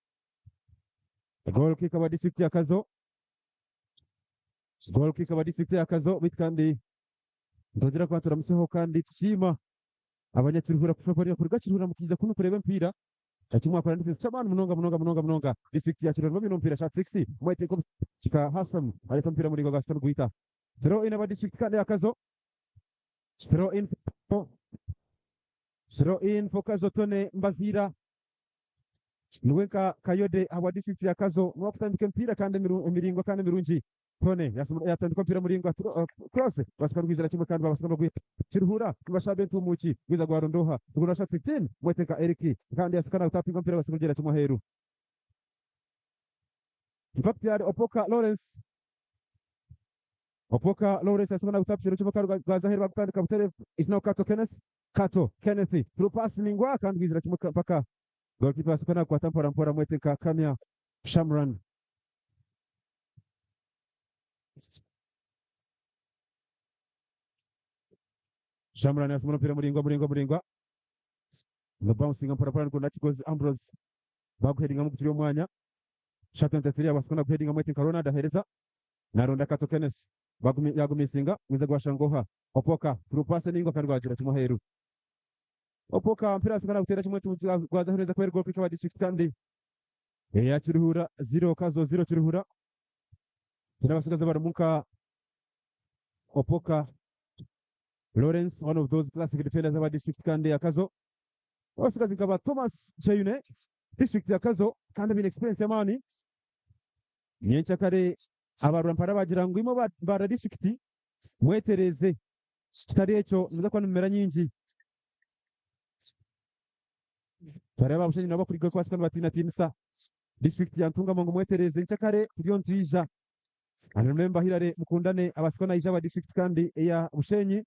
Goal kick aba district ya Kazo Goal kick aba district ya Kazo beitu kandi nitwongyera kuba turamuseho kandi tusiima abanyakiruhura kushobora kuruga Kiruhura mukiiza kunu kureeba emipiira. Eki mwakora n'ekintu ky'amaani munonga munonga munonga munonga. District ya Kiruhura nibo baine omupiira shot 6 mwete kika Hassan areeta omupiira muraingwa gwa Stone gwita. Throw in aba district kandi ya Kazo. Throw in for Throw in for Kazo Tony Mbaziira. Niwe nka Kayode ahabwa district ya Kazo niwe akutandika emipiira kandi emiringwa kandi emirungi. Tony yatandika omupiira muraingwa cross basika rwizira kimwe kandi babasika nibagwita Kiruhura nibashaba entumuuki gwiza gwarondooha ruguru shot 15 mwete nka Eric kandi yasika nagutapinga omupiira basika kugyera kimwe aheeru. In fact yari Opoka Lawrence Opoka Lawrence yasika nagutapinga kimwe kandi gwaza aheeru bagutandika butere is now Kato Kenneth Kato Kenneth through pass ningwa kandi rwizira kimwe mpaka goalkeeper yasika nagukwata mpora mpora mwete nka Kamya Shamran. Shamran yasoma omupiira muraingwa muraingwa muraingwa no bouncing mpora mpora nikwo Nakigozi Ambrose baguheadingamu gukiri omwanya shot 23 abaasa naguheadingamu eti nka Ronald aheereza naronda Kato Kenneth bagumi yagumisinga gwiza gwashanga oha Opoka through pass ningwa kandi gwagira kimwe aheeru Opoka omupiira abaasa naguteera kimwe gwaza aheeru neza kuba eri goal kick aba district kandi eya Kiruhura 0 Kazo 0 Kiruhura. Twine abatsigazi abarimu nka Opoka Lawrence, one of those classic defenders aba district kandi ya Kazo. Abatsigazi nka ba Thomas Kyeyune, district ya Kazo kandi abaine experience y'amaani. Nyenkyakare aba Rwampara bagira ngu imwe aba district mwetereeze kitari ekyo nimuza kuba nimumera nyingi. Twareeba aba Bushenyi nabo bakuriga kubaasa kuba nibatiinatiinisa district ya Ntungamo ngu mwetereeze nyenkyakare turiyo nitwija. And remember Hillary Mukundane abaasa kuba naija aba district kandi eya Bushenyi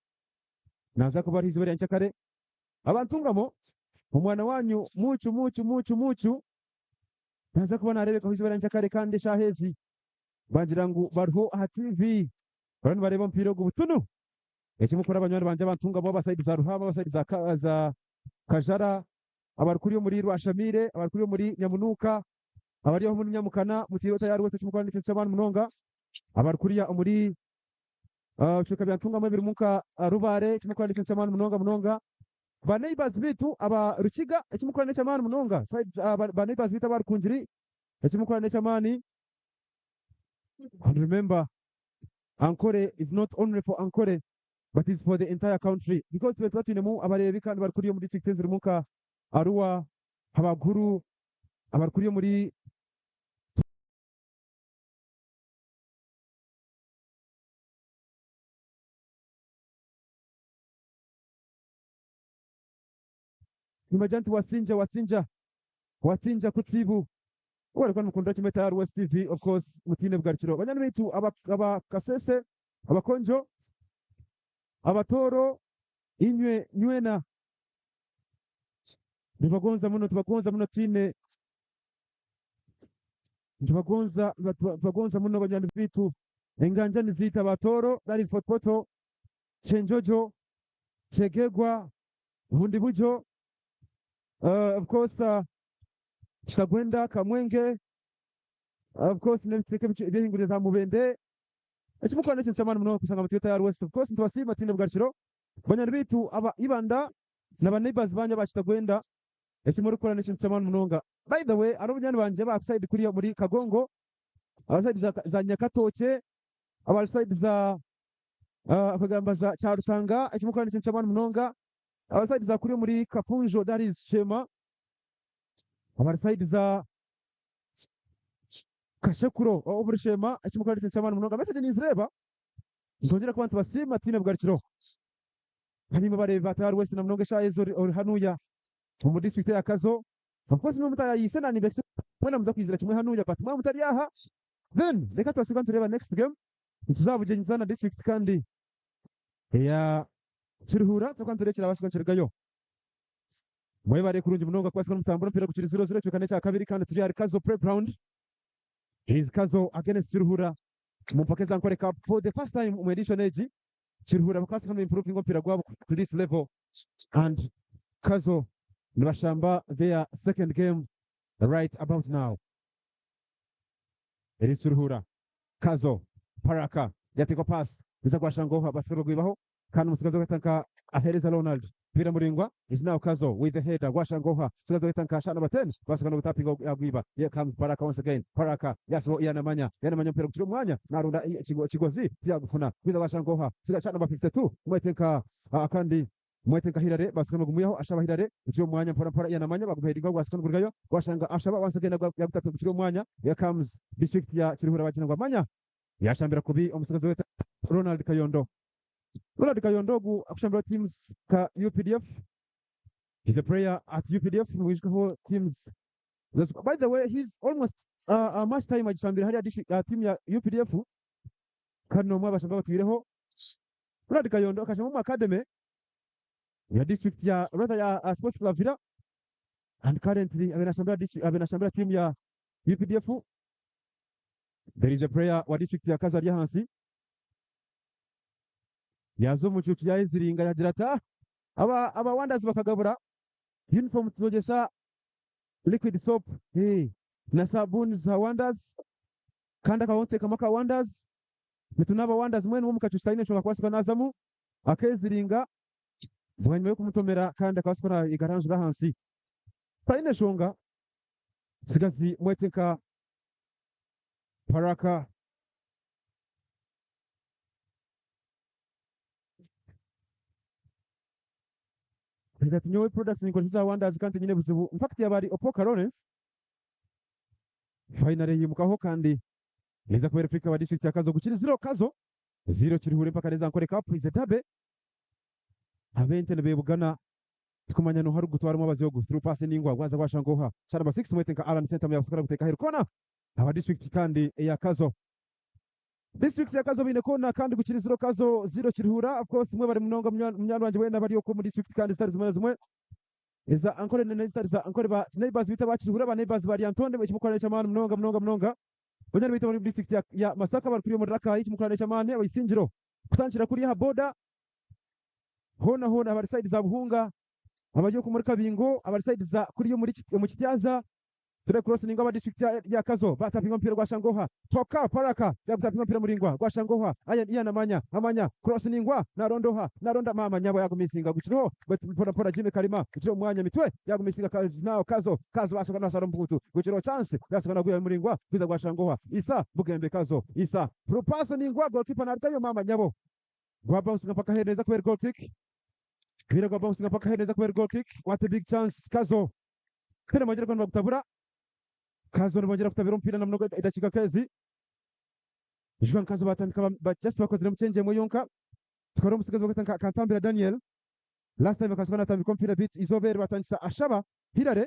naaza kuba ari izooba rya nyenkyakare. Aba Ntungamo omwana wanyu Mucu Mucu Mucu Mucu naaza kuba naareebekaho izooba rya nyenkyakare kandi eshaaha ezi bangira ngu bariho aha TV bariyo nibareeba omupiira ogu butunu. Eki mukore banywani bangye aba Ntungamo aba sayidi za Ruhama aba sayidi za, za Kajara abari kuriya omuri Rwashamaire abari kuriya omuri Nyamunuuka abari aho omuri Nyamukana mutiireho tayari wetu eki mukora n'ekintu ky'amaani munonga abari kuriya omuri ebicweka bya Ntungamo ebirimu nka Rubare eki mukora n'ekintu ky'amaani munonga munonga ba neighbors bitu aba Rukiga eki mukora n'eky'amaani munonga ba neighbors bitu aba Rukungiri eki mukora n'eky'amaani. And remember, Ankole is not only for Ankole, but is for the entire country. Because tube tuba twinemu abareebi kandi bari kuriya omu district ezirimu nka Arua, Habaguru, abari kuriya omuri Nibagira nti wasinja wasinja wasinja kutsibu. Mwebare kuba nimukundira kimwe Tayari West TV of course mutiine bugarukiro. Banywani baitu aba aba Kasese, Abakonjo, Abatooro, inywe nywena nibagonza muno tubagonza muno tiine nitubagonza tubagonza muno banywani baitu enganjani ziitu Abatooro that is Fort Portal, Kyenjojo, Kyegegwa, Bundibugyo, of course Kitagwenda, Kamwenge, of course n'ebicweka ebyehingurire za Mubende. Ekimukora n'ekintu ky'amaani munonga kushanga mutwiire Tayari West. Of course nitubasiima tihaine bugarukiro. Banywani baitu aba Ibanda na ba neighbours banyu aba Kitagwenda, eki murikukora n'ekintu ky'amaani munonga. By the way, hariho banywani bangye aba side kuriya omuri Kagongo, aba side za, za Nyakatookye, aba side za kwegamba za Kyarutanga, eki murikukora n'ekintu ky'amaani munonga. Aba side za kuriya omuri Kafunjo, that is Sheema, abari side za Kashekuro omuri Sheema, eki murikukora n'ekintu ky'amaani munonga. Message ninzireeba, nitwongyera kuba nitubasiima tihaine bugarukiro. Hanyuma bareebi ba Tayari West na munonga eshaaha ezi ori hanuya omu district eya Kazo. Of course nimwe mutayayiise na nimba mwena muza kwizira kimwe hanuya but mwaba mutari aha then reka tubasibe nitureeba next game nituza Bugyenyi tuza na district kandi eya Kiruhura tuza kuba nitureeba ekirabaasa kuba nikirugayo. Mwebare kurungi munonga kubaasa kuba nimutambura omupiira gukiri 0-0 ekicweka n'ekyakabiri kandi turi ahari Kazo playground. Is Kazo against Kiruhura omu mpaka eza Ankole Cup for the first time omu edition egi. Kiruhura bakabaasa kuba improvinga omupiira gwabo to this level and Kazo nibashamba their second game right about now. It is Kiruhura, Kazo, Paraka yateekwa pass eza Gwashangoha basigara bagwibaho kandi omutsigazi okweta nka Ahereza Ronald mupiira muraingwa is now Kazo with the header Gwashangoha omutsigazi okweta nka shot number 10 basigara nobutapinga yagwiba here comes Paraka once again Paraka yasibaho Yanamanya Yanamanya omupiira gukira omwanya narunda Kigozi tiyagufuna gwiza Gwashangoha omutsigazi shot number 52 mwete nka kandi mwete nka Hirare basigara nibagumwihaho ashaba Hirare gukira omwanya mpora mpora Yanamanya baguheadingaho gwasika nigurugayo Gwashanga ashaba once again yagutapinga gukira omwanya here comes district ya Kiruhura bagira ngu Amanya yashambira kubi omutsigazi weta Ronald Kayondo. Ronald Kayondo ogu akushambira teams ka UPDF. He's a player at UPDF mwijukeho teams. By the way, he's almost match time agishambira hariya district team ya UPDF kandi n'omwe abashamba abatwireho. Ronald Kayondo akashamba omu academy ya district ya rather ya Sports Club Villa and currently abe nashambira district abe nashambira team ya UPDF. There is a player wa district ya Kazo ari ahansi. Yaaza omu mucuucu yaayeziringa yaagira ati, Ah! Aba, aba Wonders bakagabura uniform tuzogyesa liquid soap eh, na saabuuni za Wonders kandi akabaho nituteekamu aka Wonders nitunaaba Wonders mbwenu we omu kacuucu taine nshonga kubaasa kuba naazamu akeeziringa bwanyima y'okumutomera kandi akabaasa kuba naayegaranjura ahansi. Taine nshonga tsigazi mwete nka Paraka. Agira ati nyowe products ninkozesa eza Wonders kandi tinyine buzibu. In fact yaba ari Opoka Lawrence finally yimukaho kandi neza kubera Afrika wa district ya Kazo gukiri zero Kazo zero Kiruhura empaka neza Ankole Cup is a derby abente nibebugana tikumanya noha arikugutwara omwabazi ogu through pass ningwa gwaza gwashanga oha shot number 6 mwete nka Allan Sentamu yabaasa kuguteka aheru kona aba district kandi eya Kazo District ya Kazo baine koona kandi gukiri ziro Kazo ziro Kiruhura of course mwebare munonga munywani wangye weena abari okwo omu district kandi zitari zimwe na zimwe eza Ankole n'ezitari za Ankole ba neighbors baitu aba Kiruhura ba neighbors ba Lyantonde ekimukora n'eky'amaani munonga munonga munonga banywani baitu abari omu district ya, ya Masaka abari kuriya omuri Rakai ekimukora n'eky'amaani abaisingiro kutandikira kuriya aha boda hoona hoona abari side za Buhunga abari okwo omuri Kabingo abari side za kuriya omuri omu Kityaza Ture cross ningwa aba district ya, ya Kazo batapinga omupiira gwa Shangoha Toka Paraka yagutapinga omupiira muringwa gwa Shangoha Aya Ian Amanya Amanya cross ningwa naronda oha naronda maama nyabo yagumisinga gukiriho but mpora mpora Jimmy Kalima gukiriho omwanya mitwe yagumisinga ka, now Kazo Kazo basoka nasara omubuutu gukiriho chance yasoka naguya muringwa gwiza gwa Shangoha Isa Bugembe Kazo Isa through pass ningwa goalkeeper narugayo maama nyabo gwa bouncinga mpaka aheeru neza kuba eri goal kick Mupiira gwa bouncinga mpaka aheeru neza kuba eri goal kick what a big chance Kazo Omupiira nibongyera kuba nibagutabura. Kazo nibongyera kutabira omupiira na munonga edakiika nk'ezi. Ijuka nka Kazo batandika ba, just bakozire mukyengye emwe yonka. Tukareba omutsigazi bakweta nka Kantambira Daniel. Last time akaza kuba natambika omupiira beitu eizooba eri batandikisa Ashaba Hillary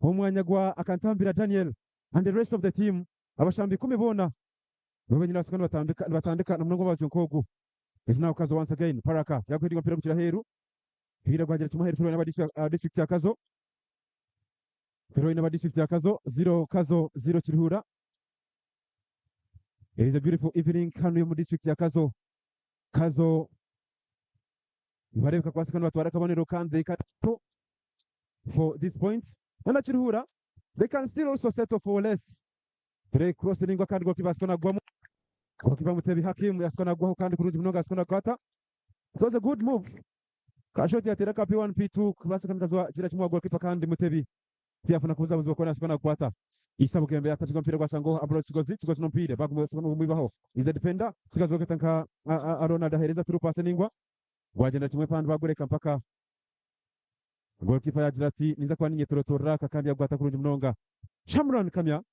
omu mwanya gwa Akantambira Daniel and the rest of the team. Abashambi ikumi boona nibo benyini babaasa kuba nibatambika nibatandika na munonga omwabazyo nk'ogu. Is now Kazo once again. Paraka yaguhedinga omupiira gukira aheeru. Omupiira gwagira kimwe aheeru Throw n'aba district ya Kazo. Throw n'aba district ya Kazo 0 Kazo 0 Kiruhura. It is a beautiful evening hano yo mu district ya Kazo. Kazo nibareebeka kubaasa kuba nibatwara akabonero kandi they can settle for this point. Na Kiruhura they can still also settle for less. Three cross ningwa kandi goalkeeper asiko nagwamu. Goalkeeper Mutebi Hakim yasika nagwaho kandi kurungi munonga yasika nakwata. It was a good move. Kashoti yatera ka P1 P2 kubasa kamikazi gira kimwe goalkeeper kandi Mutebi tiyafuna kubuza buzibu kona yasika nakwata. Isa Bugembe yatachiga mpira gwa Sango abro Kigozi Kigozi nompira bagumwe kumwibaho. Is a defender Kigozi bakata nka Ronald ahereza through pass ningwa. Gwagenda kimwe pandi bagureka mpaka goalkeeper yagira ati niza kuba ninyetorotorora aka kandi yagwata kurungi munonga. Shamron Kamya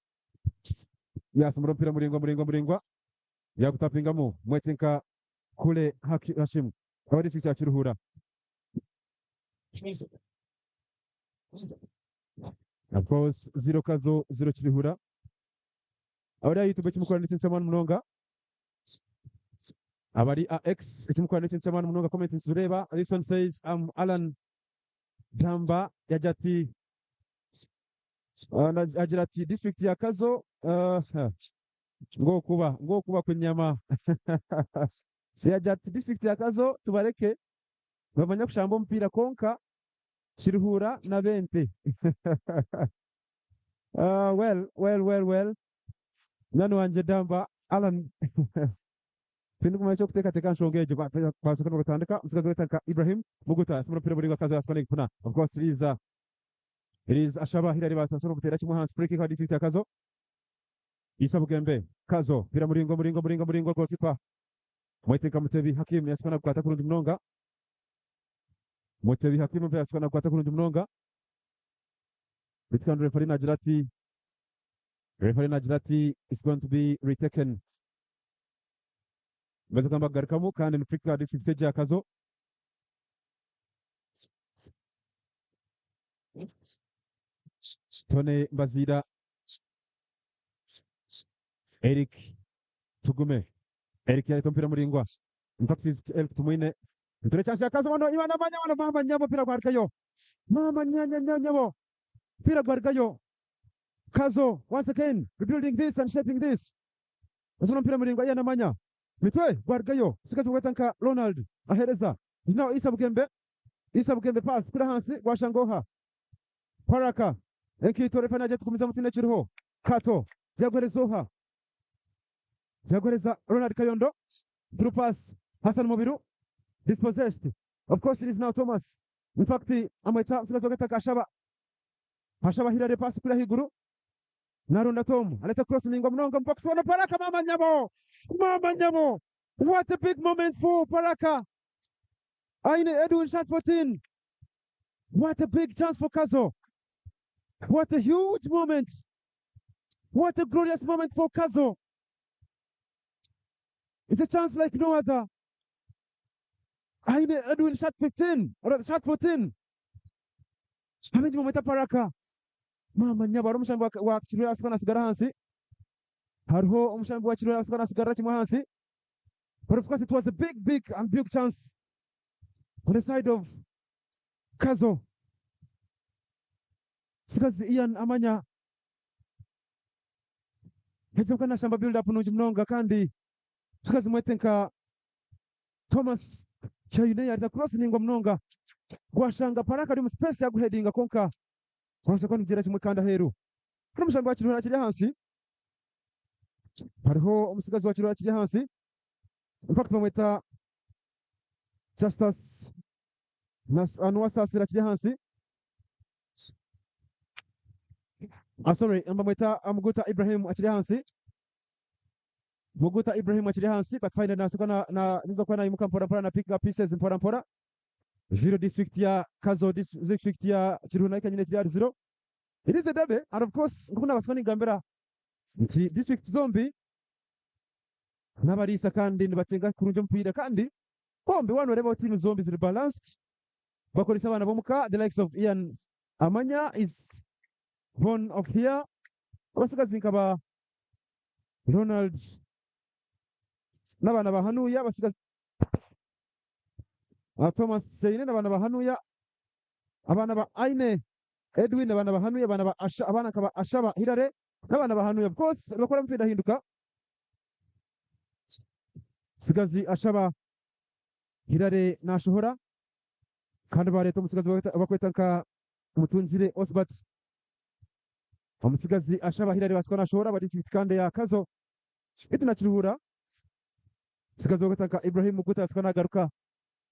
yasumura mpira muringwa muringwa muringwa yagutapingamu mwetinka kule Hashim aba district ya Kiruhura. Of course 0 Kazo 0 Kiruhura. Abari YouTube ekimukora n'ekintu ky'amaani munonga. Abari AX ekimukora n'ekintu ky'amaani munonga comment nitureeba. This one says I'm Alan Damba yagira ati agira ati district ya Kazo ngokuba ngokuba kunyama yagira ati district ya Kazo tubareke bamanya kushamba omupiira konka Kiruhura na Bente. Well well well well nani wanje Damba Alan tindi kumanya ekyokuteekateeka nshonga egyo basooka nibatandika omusigazi wetandika Ibrahim Muguta asimura omupiira muringwa Kazo yasukwa n'ekipuna. Of course it is Ashaba Hilary basobola okuteera kimwe ahansi free kick wa district ya Kazo. Isa Bugembe Kazo mpira muringwa muringwa muringwa muringwa goalkeeper Mwetinka Mutebi Hakim yasukwa nakukwata kurungi munonga. Mutebi Hakim mpira yasukwa nakukwata kurungi munonga. Bityo referee nagira ati referee nagira ati it's going to be retaken. Maze kugamba kugarukamu kandi ni free kick ya district ya Kazo. Tone Mbazira Eric Tugume Eric yareta umupira muringwa. In fact it's Eric Tumwine. Ntore chance ya Kazo wano Imana manya wano mama nyabo pira gwarikayo. Mama nyanya nyabo pira gwarikayo. Kazo once again rebuilding this and shaping this. Asona mpira muringwa yana manya. Mitwe gwarikayo. Sikazi wetanka Ronald ahereza. Is now Isa Bugembe. Isa Bugembe pass kuri hansi gwashangoha. Paraka Enkito refa naje tukumiza mutine kiriho. Kato Jagwerezoha. Jagwereza Ronald Kayondo. Through pass Hassan Mubiru. Dispossessed. Of course it is now Thomas. In fact amweta sikazi wakataka Ashaba. Ashaba Hilary pass kuri higuru. Naronda Tom aleta cross ningwa mnonga box wana Paraka mama nyabo. Mama nyabo. What a big moment for Paraka. Aine Edwin shot 14. What a big chance for Kazo. What a huge moment. What a glorious moment for Kazo. It's a chance like no other. Aine Edwin shot 15 or shot 14. Abingi bamweta Paraka. Mama nyabo hari omushambi wa Kiruhura asukwa nasigara hansi. Hariho omushambi wa Kiruhura asukwa nasigara kimwe hansi. But of course it was a big, big and big chance on the side of Kazo. Sikazi Ian Amanya. Heza kana shamba build up nungi munonga kandi sikazi mwetenka Thomas Chayine yarida cross ningwa munonga. Gwashanga Paraka ari mu space ya guheadinga konka. Kwasa kwa ngira kimwe kandi aheru. Hari omushambi wa Kiruhura kiri hansi. Hariho omusigazi wa Kiruhura kiri hansi. In fact bamweta Justus Anuwasasira kiri hansi. Sorry, bamweta Muguta Ibrahim akiri hansi. Muguta Ibrahim akiri hansi but finally nasuka na na nizo kwa na imuka mpora mpora na pick up pieces mpora mpora. 0 district ya Kazo district ya Kiruhura kanyine kiri ari 0. It is a derby and of course ngukuna baswa nigambira nti district zombi n'abarisa kandi nibatenga kurunja mpira kandi bombi wano bareba team zombi ziri balanced. Bakoresa abana bomuka the likes of Ian Amanya is born of here. Abasigazi nkaba Ronald n'abana bahanuya abasigazi Thomas Seine n'abana bahanuya abana ba Aine Edwin abana bahanuya abana ba Asha abana kaba Ashaba Hilare n'abana bahanuya. Of course bakora mpira hinduka. Sigazi Ashaba Hilare nashohora kandi bareta umusigazi bakweta nka Mutungire Osbert. Omusigazi Ashaba Hilare baswa nashohora bari district kandi ya Kazo. Itu na Kiruhura. Omutsigazi w'okweta nka Ibrahim Muguta yasika nagaruka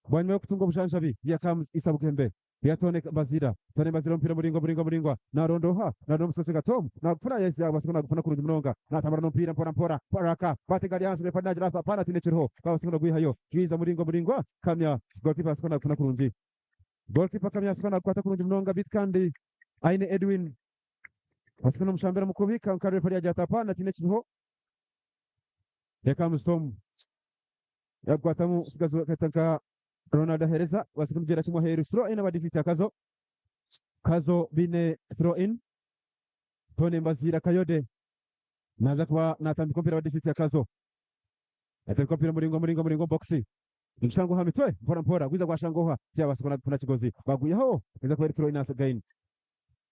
bwanyuma y'okutunga obujanjabi. Here comes Isa Bugembe. Here Tony Mbazira. Tony Mbazira omupiira muringwa muringwa muringwa. Naronda oha? Naronda omusigazi nka Tom. Nagufuna yes yabasika nagufuna kurungi munonga. Natambura n'omupiira mpora mpora. Baraka batenga ari ahansi refa nagira ati apana tiine ekiriho. Babasika nagwihayo. Jwiza muringwa muringwa. Kamya goalkeeper yasika nagufuna kurungi. Goalkeeper Kamya yasika nagukwata kurungi munonga beitu kandi aine Edwin. Basika nomushambira mukubi kwonka refa yagira ati apana tiine ekiriho. Here comes Tom. Yagukwatamu omutsigazi w'okweta nka Ronald aheereza babaasa kumugyera kimwe aheeru. Throw in aba district ya Kazo. Kazo baine throw in. Tony Mbaziira Kayode naaza kuba naatambika omupiira wa district ya Kazo. Atambika omupiira muringwa muringwa muringwa omu box. Nigushangwa aha mitwe mpora mpora gwiza gwashanga oha tiyabaasa kufuna kigozi. Bagwihaho eza kuba eri throw in once again.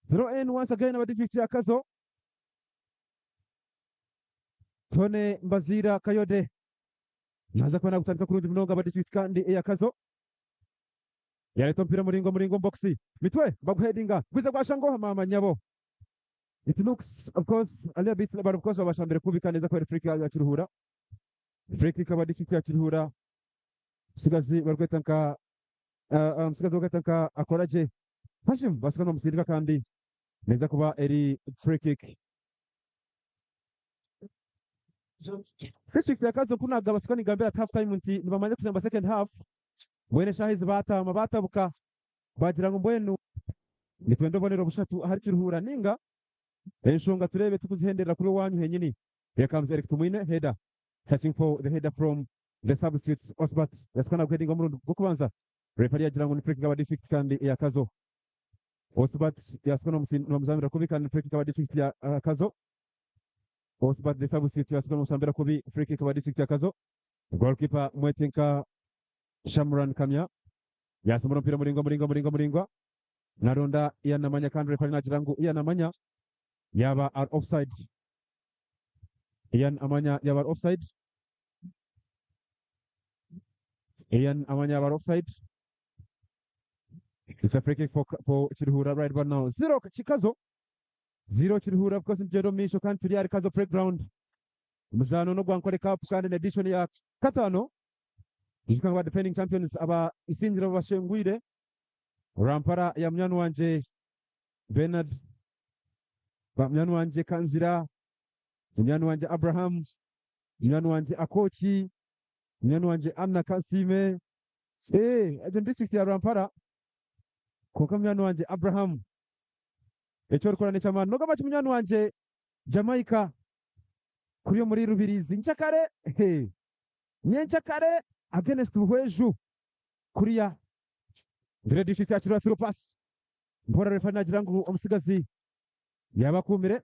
Throw in once again aba district ya Kazo. Tony Mbaziira Kayode Naaza kuba naagutandika kurungi munonga aba district kandi eya Kazo. Yareeta omupiira muringwa muringwa omu box. Mitwe baguhedinga gwiza gwashanga oha maama nyabo. It looks of course a little bit but of course babashambire kubi kandi eza kuba eri free kick ya Kiruhura. Free kick aba district ya Kiruhura. Omutsigazi barikweta nka omutsigazi barikweta nka Akoragye Hashim basika nibamusindika kandi neeza kuba eri free kick. District ya Kazo ku naagabasika nigambira at half time nti nibamanya kuzamba second half mbwenu eshaaha ezi baataama baatabuka baagira ngu mbwenu nitwenda obubonero bushatu ahari Kiruhura ninga enshonga tureebe tukuzihenderera kuri owaanyu henyini. Here comes Eric Tumwine header searching for the header from the substitute Osbert yasika naguhedinga omurundi gw'okubanza referee yagira ngu ni free kick aba district kandi eya Kazo. Osbert yasika nibamuzambira kubi kandi ni free kick aba district ya Kazo. Osbert the substitute yasiga n'omushambira kubi free kick wa district ya Kazo. Goalkeeper mwete nka Shamran Kamya yasomora omupiira muringwa muringwa muringwa muringwa naronda Ian Amanya kandi referee nagira ngu Ian Amanya yaba ari offside. Ian Amanya yaba ari offside. Ian Amanya yaba ari offside. It's a free kick for Kiruhura right about now. Zero Kikazo. Zero Kiruhura of course nitugyenda omu maisho kandi turi ahari Kazo playground. Omuzaano n'ogwa Nkore Cup kandi n'edition ya kataano. Ijuka ngu aba defending champions aba Isingiro babashengwire Rwampara ya munywani wangye Bernard, ba munywani wangye Kanzira, munywani wangye Abraham, munywani wangye Akoki, munywani wangye Anna Kansiime. Eh, egyo ni district ya Rwampara. Kwonka munywani wangye Abraham eki orikukora n'eky'amaani. Nogamba ki munywani wangye Jamaica kuri omuri Rubirizi nkyakare? Hey, nyenkyakare against Buhweju kuriya. Ndire district ya Kirura through pass. Mpora referee nagira ngu omutsigazi yaba akuumire.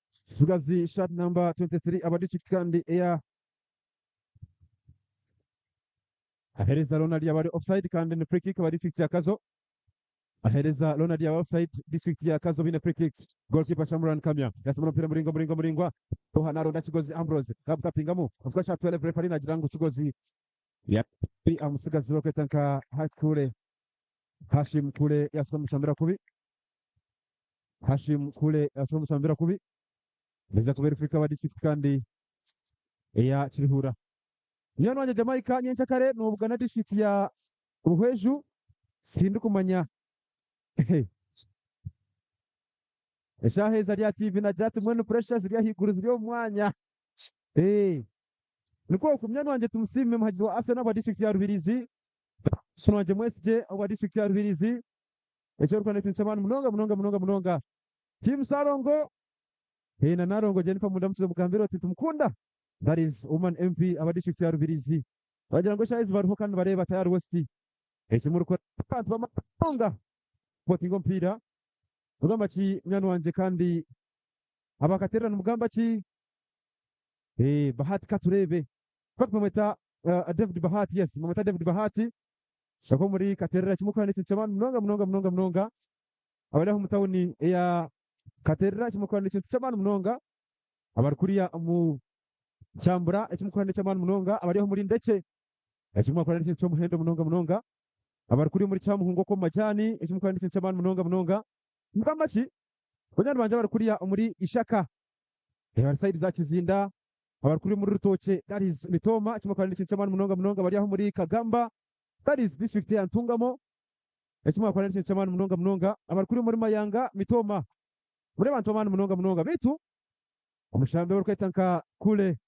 Omutsigazi shirt number 23 aba district kandi eya ahereza Ronald yaba ari offside kandi ni free kick aba district ya Kazo. Ahereza Ronald yaba offside district ya Kazo bine free kick. Goalkeeper Shamran Kamya yasimura omupira muringwa muringwa muringwa. Roha naronda Kigozi Ambrose gabutapingamu omufuka sha 12 referee nagira ngu Kigozi yabi amusigazi barikweta nka Hakule Hashim Kule yasuka omushambira kubi. Hashim Kule yasuka omushambira kubi. Neza kuba eri free kick aba district kandi eya Kiruhura. Munywani wangye Jamaica nyenkyakare nobugana district ya Buhweju tindikumanya Eshaaha ezi ari aha TV nagira ati mbwenu pressure ziri ahaiguru ziri omu mwanya. Nikwo oku munywani wangye Tumusiime muhagizi wa Arsenal owa district ya Rubirizi, munywani wangye Mwesigye owa district ya Rubirizi, eki orikukora n'ekintu ky'amaani munonga munonga munonga munonga. Team Ssalongo, na Nalongo Jennifer mundamukize mugambire oti nitumukunda. That is woman MP aba district ya Rubirizi. Bagira ngu eshaaha ezi bariho kandi nibareeba Tayari West. Eki murikukora abantu b'amaani munonga. Kupotinga omupiira. Nogamba ki munywani wangye kandi aba Katerera nimugamba ki? Eeh Bahati katureebe. Infact bamweta David Bahati yes bamweta David Bahati ow'omuri Katerera kimwe kukora n'ekintu ky'amaani munonga munonga munonga munonga. Abari aho omu tawuni eya Katerera kimwe kukora n'ekintu ky'amaani munonga. Abari kuriya omu Kyambura eki murikukora n'eky'amaani munonga. Abari aho omuri Ndekye eki mwakora n'ekintu ky'omuhendo munonga munonga. Abari kuriya omuri Kyamuhunga okwo omu majaani eki murikukora n'ekintu ky'amaani munonga munonga. Mugamba ki? Banywani bangye abari kuriya omuri Ishaka, abari sayidi za Kizinda, Abarikuri omuri Rutookye that is Mitooma ekimwe akaba n'ekintu ky'amaani munonga munonga bari aho omuri Kagamba that is district eya Ntungamo ekimwe akaba n'ekintu ky'amaani munonga munonga abarikuri omuri Mayanga Mitooma muri abantu b'amaani munonga munonga beitu omushambi orikweta nka Kule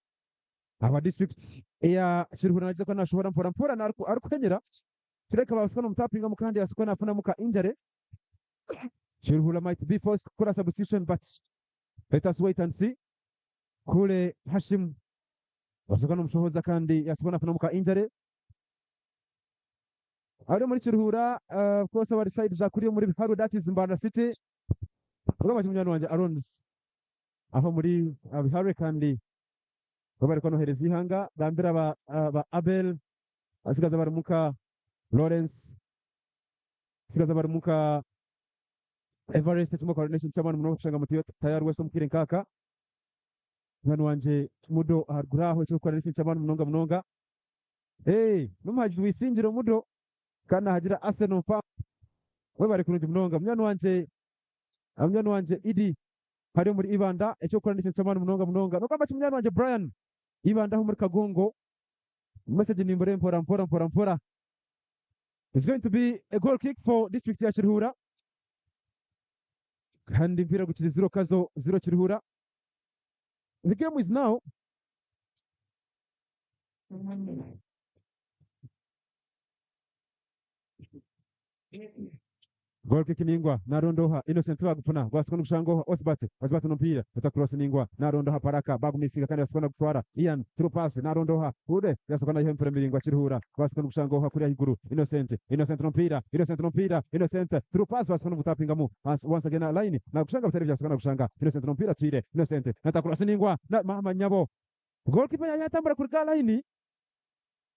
aba district eya Kiruhura naija kuba nashohora mpora mpora arikuhenyera kirabika babaasa kumutapingamu kandi yabaasa kuba nafunamu ka injury. Kiruhura might be forced kukora substitution but let us wait and see. Kule Hashim abaasa kuba nomushohoza kandi yabaasa kuba nafunamu ka injury. Abari omuri Kiruhura of course abari side za kuriya omuri Biharwe that is Mbarara city. Ogamba ki munywani wangye Arons aho muri Biharwe kandi webare kuba nohereza eihanga gambira ba, ba Abel asigaza bari muka Lawrence asigaza bari muka Everest ekimwe kwa n'ekintu ky'amaani munonga kushanga mutiyo tayari west omu kaire nk'aka munywani wangye Mudo aharuguru aho eky'okukora n'ekintu ky'amaani munonga munonga. Hey, n'omuhagizi w'eisingiro Mudo kandi nahagira Arsenal mpa webare kurungi munonga munywani wangye munywani wangye Idi hari omuri Ibanda eky'okukora n'ekintu ky'amaani munonga munonga. Nogamba ki munywani wangye Brian Ibanda aho omuri Kagongo message nimbura mpora mpora mpora mpora. It's going to be a goal kick for district ya Kiruhura kandi mpira gukiri 0 Kazo 0 Kiruhura. The game is now Goal kick ningwa narondoha Innocent bagufuna gwasukwa nigushangoha Osbert Osbert nomupiira ata cross ningwa narondoha Paraka bagumisinga kandi yasukwa nagutwara Ian through pass narondoha Hude yasukwa nayiha emipira miringwa Kiruhura gwasukwa nigushangoha kuriya ahiguru Innocent Innocent nomupiira Innocent nomupiira Innocent through pass basukwa nigutapingamu once again line nagushanga bitari byasukwa nagushanga Innocent nomupiira atwire Innocent nata cross ningwa na mama nyabo Goalkeeper yatambura kuruga aha line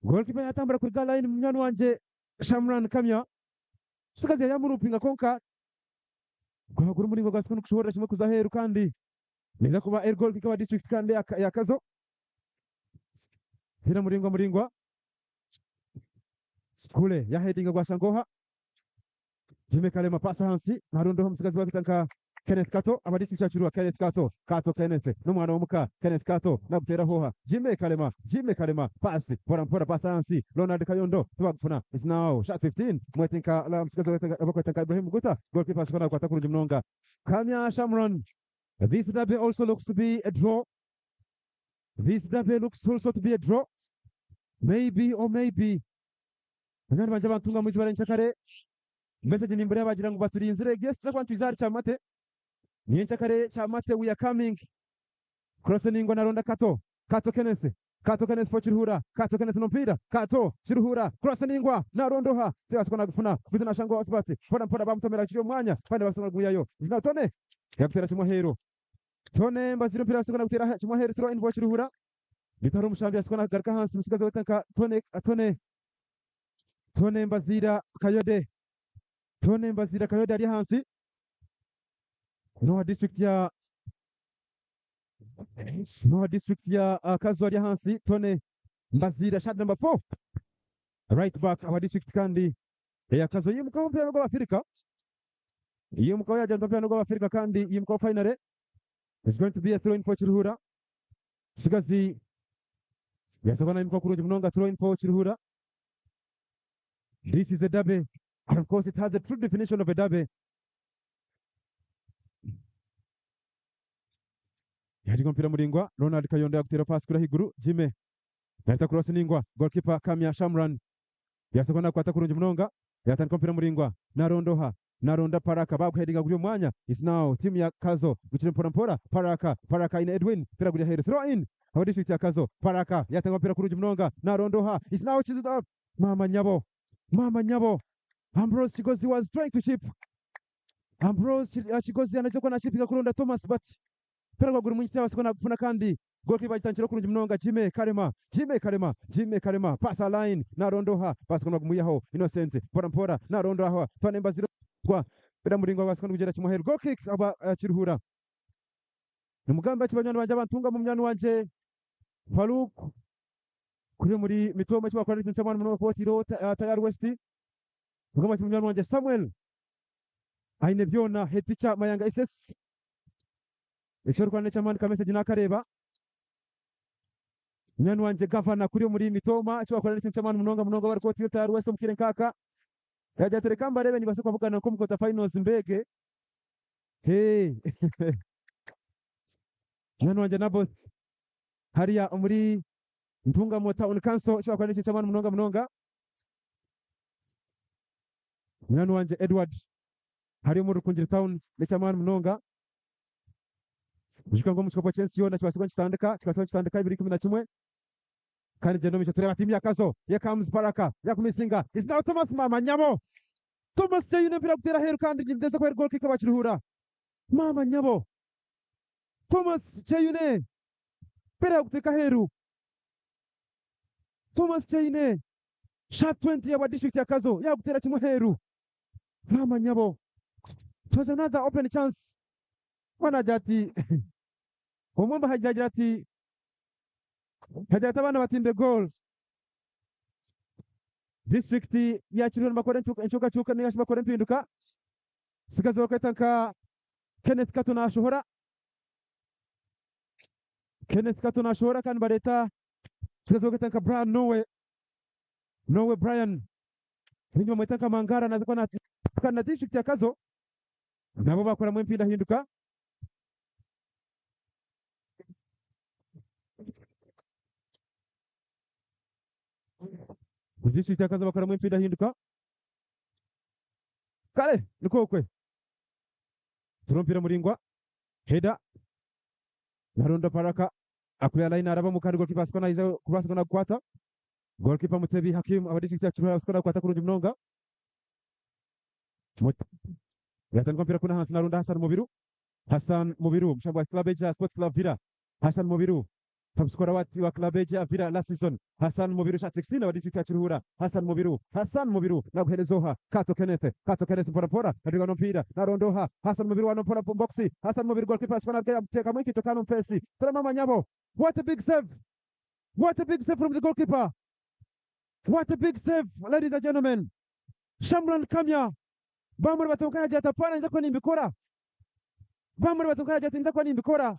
Goalkeeper yatambura kuruga aha line munywani wangye Shamran Kamya Omutsigazi yayamurupinga kwonka gwaba guri omuringo gwa siku kimwe kuza aheeru kandi neeza kuba eri goal kick wa district kandi eya Kazo. Mupiira muringwa muringwa. Kule yahedinga gwashanga oha? Jimmy Kalema pass ahansi narondoho omutsigazi wakwita nka Kenneth Kato aba district ya Kiruhura Kenneth Kato Kato Kenneth n'omwana w'omuka Kenneth Kato naguteeraho oha? Jimmy Kalema Jimmy Kalema pass mpora mpora pass ahansi Ronald Kayondo tibagufuna is now shot 15 mwete nka omutsigazi abakweta nka Ibrahim Muguta goalkeeper ashoka nagukwata kurungi munonga Kamya Shamron This derby also looks to be a draw This derby looks also to be a draw Maybe or maybe Banywani bangye abantunga mwija nyenkyakare message nimbureba bagira ngu baturinzire yes tuza kuba nitwija ahari Kyamate nyenkyakare Kyamate we are coming cross ningwa naronda Kato Kato Kenneth Kato Kenneth for Kiruhura Kato Kenneth nomupiira Kato Kiruhura cross ningwa naronda oha tibaasa nagufuna beitu nashanga Osbert mpora mpora bamutomera kiri omu mwanya kandi babaasa kuguyayo now Tone yaguteera kimwe aheeru Tone Mbazire omupiira abaasa kuguteera kimwe aheeru throw in for Kiruhura beitu hariho omushambi abaasa nagaruka ahansi omutsigazi orikwetwa nka Tone Tone Tone Mbaziira Kayode Tone Mbaziira Kayode ari ahansi n'owa district ya n'owa district ya Kazo ari ahansi Tone Mbaziira shirt number 4 right back awa district kandi eya Kazo yimukaho omupiira n'ogw'Abafirika yimukaho yagira nti omupiira n'ogw'Abafirika kandi yimukaho finally it's going to be a throw in for Kiruhura Musigazi yasobola nayimuka kurungi munonga throw in for Kiruhura This is a derby and of course it has a true definition of a derby. Yahiga omupiira muraingwa Ronald Kayondo yaguteera paasi kuri ahaiguru Jimmy nahita cross ningwa goalkeeper Kamya Shamran yasobola nakukwata kurungi munonga yatandika omupiira muraingwa naronda oha Naronda Paraka baguhedinga guri omu mwanya is now team ya Kazo gukire mpora mpora Paraka Paraka aine Edwin mpira guri aheru throw in aba district ya Kazo Paraka yatanga omupiira kurungi munonga naronda oha is now Kiziza maama nyabo maama nyabo Ambrose Kigozi was trying to chip Ambrose Kigozi anaija kuba nachipinga kuronda Thomas but mpira gwa guri mwingi tiyabaasa kuba nagufuna kandi goalkeeper agitandikire kurungi munonga Jimmy Karema Jimmy Karema Jimmy Karema pass a line naronda oha baasa kuba nibagumwihaho Innocent mpora mpora naronda oha Twane Mbazire gwa mpira muraingwa baasa kuba nigugyera kimwe aheeru goal kick aba Kiruhura Nimugambe ki banywani bangye abantungamu munywani wangye Farouk kuri omuri Mitooma eki wakora n'ekintu ky'amaani munonga kuba otaireho Tayari West Nimugambe ki munywani wangye Samuel Aine byona head teacher Mayanga SS Eki orikora n'eky'amaani ka message nakareeba. Munywani wangye Gavana kuri omuri Mitooma eki wakora n'ekintu ky'amaani munonga munonga bari kuba Tiltare West omu kaire nk'aka. Yaagira ati reka mbareebe nibaasa kubabugana nk'omu quarter finals mbeege. Hee Munywani wangye Naboth hariya omuri Ntungamo Town Council eki wakora n'ekintu ky'amaani munonga munonga. Munywani wangye Edward hariya omuri Rukungiri Town n'eky'amaani munonga. Ijuka ngu omu kikopo ky'ensi yoona kibaasa kuba nikitandika, kikabaasa kuba nikitandika 2011 kandi gyenda omu maisho tureebe ati tiimu ya Kazo here comes Baraka yakumisinga is now Thomas maama nyabo Thomas Kyeyune omupiira guteera aheeru kandi neza kuba eri goal kick Abakiruhura maama nyabo Thomas Kyeyune omupiira yaguteeka aheeru Thomas Kyeyune shirt 20 yabwa district ya Kazo yaguteera kimwe aheeru maama nyabo it was another open chance Omwana agira ati, omwe omu bahagizi agira ati, agira ati abaana batinde goal. Disiturikiti ya Kiruhura nibakora enkyukakyuka ninga shi bakora empinduka. Omutsigazi barikweta nka Kenneth Kato nashohora. Kenneth Kato nashohora kandi bareeta omutsigazi barikweta nka Brian Nowe. Nowe Brian. Baingi bamweta nka Mangara naza kuba na disiturikiti ya Kazo. Nabo bakoramu empindahinduka. Disiturikiti ya Kazo bakoramu empindahinduka. Kare nikwo okwe. Turi omupiira muraingwa. Header. Naronda Baraka akurira line arabamu kandi goalkeeper asukwa naija kubaasa kuba nagukwata. Goalkeeper Mutebi Hakim aba disiturikiti ya Kiruhura asukwa nagukwata kurungi munonga. Yatandika omupiira kunu ahansi naronda Hassan Mubiru. Hassan Mubiru omushambi wa club egi ya Sports Club Villa. Hassan Mubiru top scorer wa, wa club egi ya Villa last season. Hassan Mubiru shot 16 aba district ya Kiruhura. Hassan Mubiru, Hassan Mubiru naguhereza oha Kato Kenneth. Kato Kenneth mpora mpora naduga n'omupiira naronda oha Hassan Mubiru wano mpora box. Hassan Mubiru goalkeeper asukwa naruga yamuteekamu enkaito kandi omu face. Teremu amanyabo. What a big save. What a big save from the goalkeeper. What a big save ladies and gentlemen. Shamlan Kamya bamureba kwonka yaagira ati apaana ninza kuba nimbikora. Bamureba kwonka yaagira ati ninza kuba nimbikora.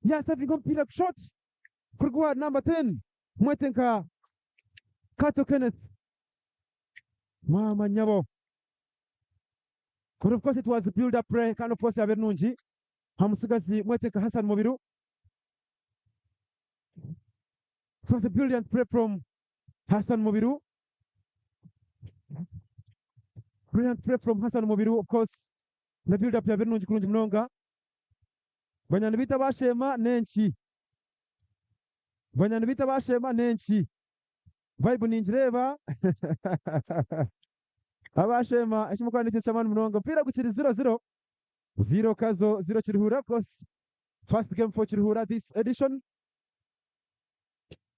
Yaasavinga omupiira shot kuruga owa namba 10 mwete nka Kato Kenneth. Maama nyabo. But of course it was build up play kandi of course yaaba eri nungi aha musigazi mwete nka Hassan Mubiru. It was a brilliant play from Hassan Mubiru. Brilliant play from Hassan Mubiru of course. Na build up yaaba eri nungi kurungi munonga. Banywani baitu abasheema n'enki? Banywani baitu abasheema n'enki? Vibe ningireeba. Abasheema eki murikukora n'ekintu ky'amaani munonga. Omupiira gukiri 0-0. 0 Kazo, 0 Kiruhura. Of course, first game for Kiruhura this edition.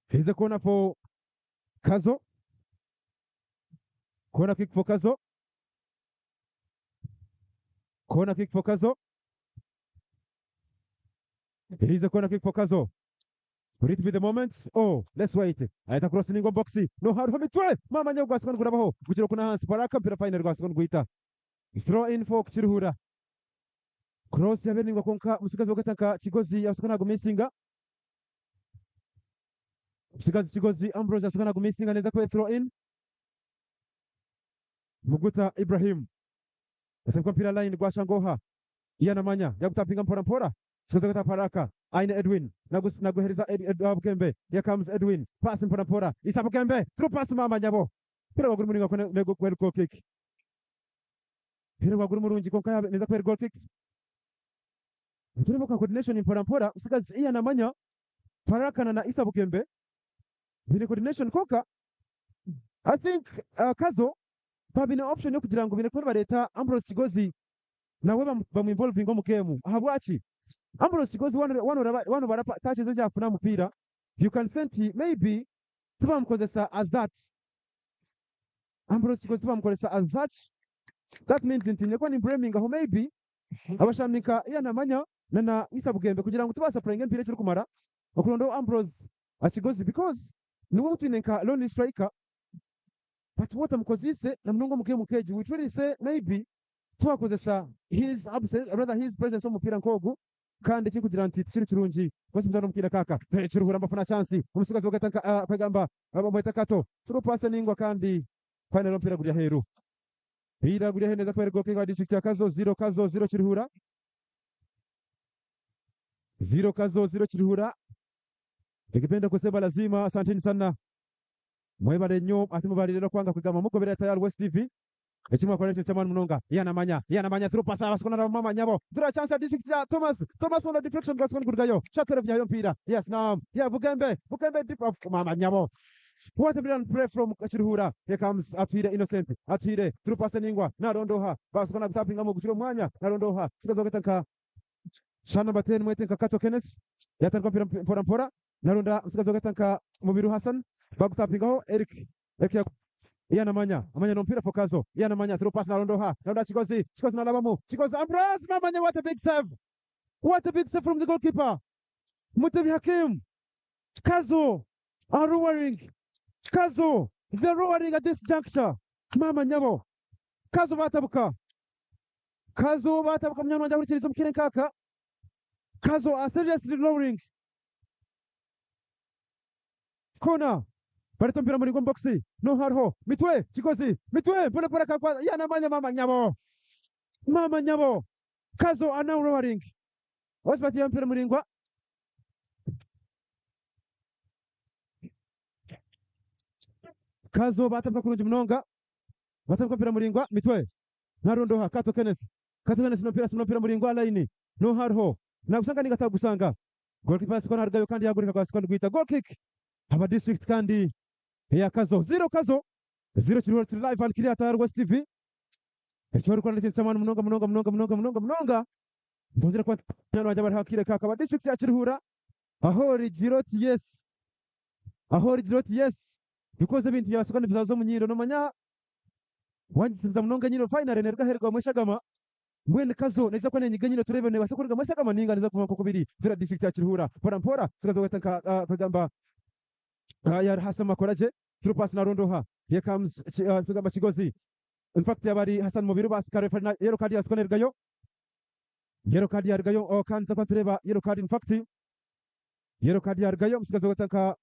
Here's a corner for Kazo. Corner kick for Kazo. Corner kick for Kazo. Here's a corner kick for Kazo. Will it be the moment? Oh, let's wait. Ahita cross ningo box. No hariho mitwe. Mama nyago gwasika gurabaho. Gukira kuna hansi. Baraka mpira final gwasika gwita. Throw in for Kiruhura. Cross yabeningwa konka musigazi wagataka Kigozi yasika nago missinga. Musigazi Kigozi Ambrose yasika nago missinga neza ko throw in. Muguta Ibrahim. Atemka mpira line gwashangoha. Iyanamanya yagutapinga mpora mpora. Sikoza gata Paraka. Aine Edwin. Nagus naguhereza Ed, Ed, Bukembe. Here comes Edwin. Pass mpora mpora. Isa Bukembe. Through pass mama nyabo. Mpira gwaguru muringa kone nego kweri goal kick. Mpira gwaguru murungi konka yabe neza kweri goal kick. Turimo kwa coordination mpora mpora. Usigazi Iyanamanya. Paraka na Isa Bukembe. Bine coordination konka. I think Kazo babine option yo kugira ngu bine kuba bareta Ambrose Kigozi nawe bamu involving omu game. Ahabwaki? Ambrose Kigozi wano wano wano barapa touches ezi afuna mupiira. You can send maybe tibamukozesa as that. Ambrose Kigozi tibamukozesa as such. That means nti nekuba ni blaming aho maybe abashamika Iyanamanya na Isa Bugembe kugira ngu tubasa playing empira ekiri kumara okurondaho Ambrose Kigozi because niwe twine nka lone striker but what amukozise na munonga omu game keegi we truly say maybe twakozesa his absence, rather his presence omu mupiira nk'ogu. Kandi ekirikugira nti tikiri kirungi kwonka omuzaani omupiira kaaka Kiruhura mbafuna chance omutsigazi wagata nka kwegamba bamweta Kato through pass eningwa kandi finally omupiira guri aheeru. Omupiira guri aheeru neza kuba eri goal kick wa district ya Kazo 0 Kazo 0 Kiruhura 0 Kazo 0 Kiruhura. Nikipenda kusema lazima asanteni sana mwebale nnyo ate mubalire n'okwanga kwegamba mugobera tayari West TV. Eki mwakora n'ekintu ky'amaani munonga. Yanamanya, yanamanya through pass abasikona nabo mama nyabo. Through chance ya district ya Thomas. Thomas on the deflection gasikona kurugayo. Shot vyayo mpira. Yes now. Yeah Bugembe. Bugembe deep of mama nyabo. What a brilliant play from Kiruhura. Here comes Atwire Innocent. Atwire through pass ningwa. Narondoha. Basikona kutapinga mu gucira umwanya. Narondoha. Sikazo gatanka. Shana number 10 mwete nka Kato Kenneth. Yatandika mpira mpora mpora. Naronda msikazo gatanka Mubiru Hassan. Bagutapingaho Eric. Eric Yanamanya, amanya nompira for Kazo. Yanamanya through pass narondoha. Naronda Chigozi. Chigozi nalabamu. Chigozi Ambrose Namanya what a big save. What a big save from the goalkeeper. Mutebi Hakim. Kazo are roaring. Kazo, they're roaring at this juncture. Mama nyabo. Kazo batabuka. Kazo batabuka munyana wanje ahurikiriza omukire nkaka. Kazo are seriously roaring. Corner. Bareta mpira muri box. No hariho. Mitwe Chigozi. Mitwe pole pole kakwa. Yanamanya mama nyabo. Mama nyabo. Kazo are now roaring. Osbati mpira muringwa. Kazo batabuka kurungi munonga. Batabuka mpira muringwa mitwe. Narondoha Kato Kenneth. Kato Kenneth no mpira no mpira muringwa line. No hariho. Nagusanga ningatagusanga. Goalkeeper sikona harugayo kandi yagurika kwa sikona guhita goal kick. Aba district kandi ya Kazo 0 Kazo 0 Kiruhura turi live and clear tayari West TV. Ekyo rukora n'ekintu ky'amaani munonga munonga munonga munonga munonga munonga. Ntongera kuba nyana wanje bari hakire kaka aba district ya Kiruhura. Aho rigiroti yes. Aho rigiroti yes. Bikoze ebintu bya sikona bizazo mu nyiro nomanya wangisiza munonga nyiro final nerga herwa mweshagama. Mbwene Kazo neza ko nenyiga nyino turebe ne basakurga mweshagama ninga neza kuva ko kubiri tura district ya Kiruhura. Mpora mpora sikazo gatanka kagamba ya Hassan Makoraje through pass na Rondoha. Here comes Kagamba Chigozi. In fact yabari Hassan Mubiru basikare farina yellow card yasikone rugayo. Yellow card yarugayo oh kanza kwa tureba yellow card in fact yellow card yarugayo musigazo gatanka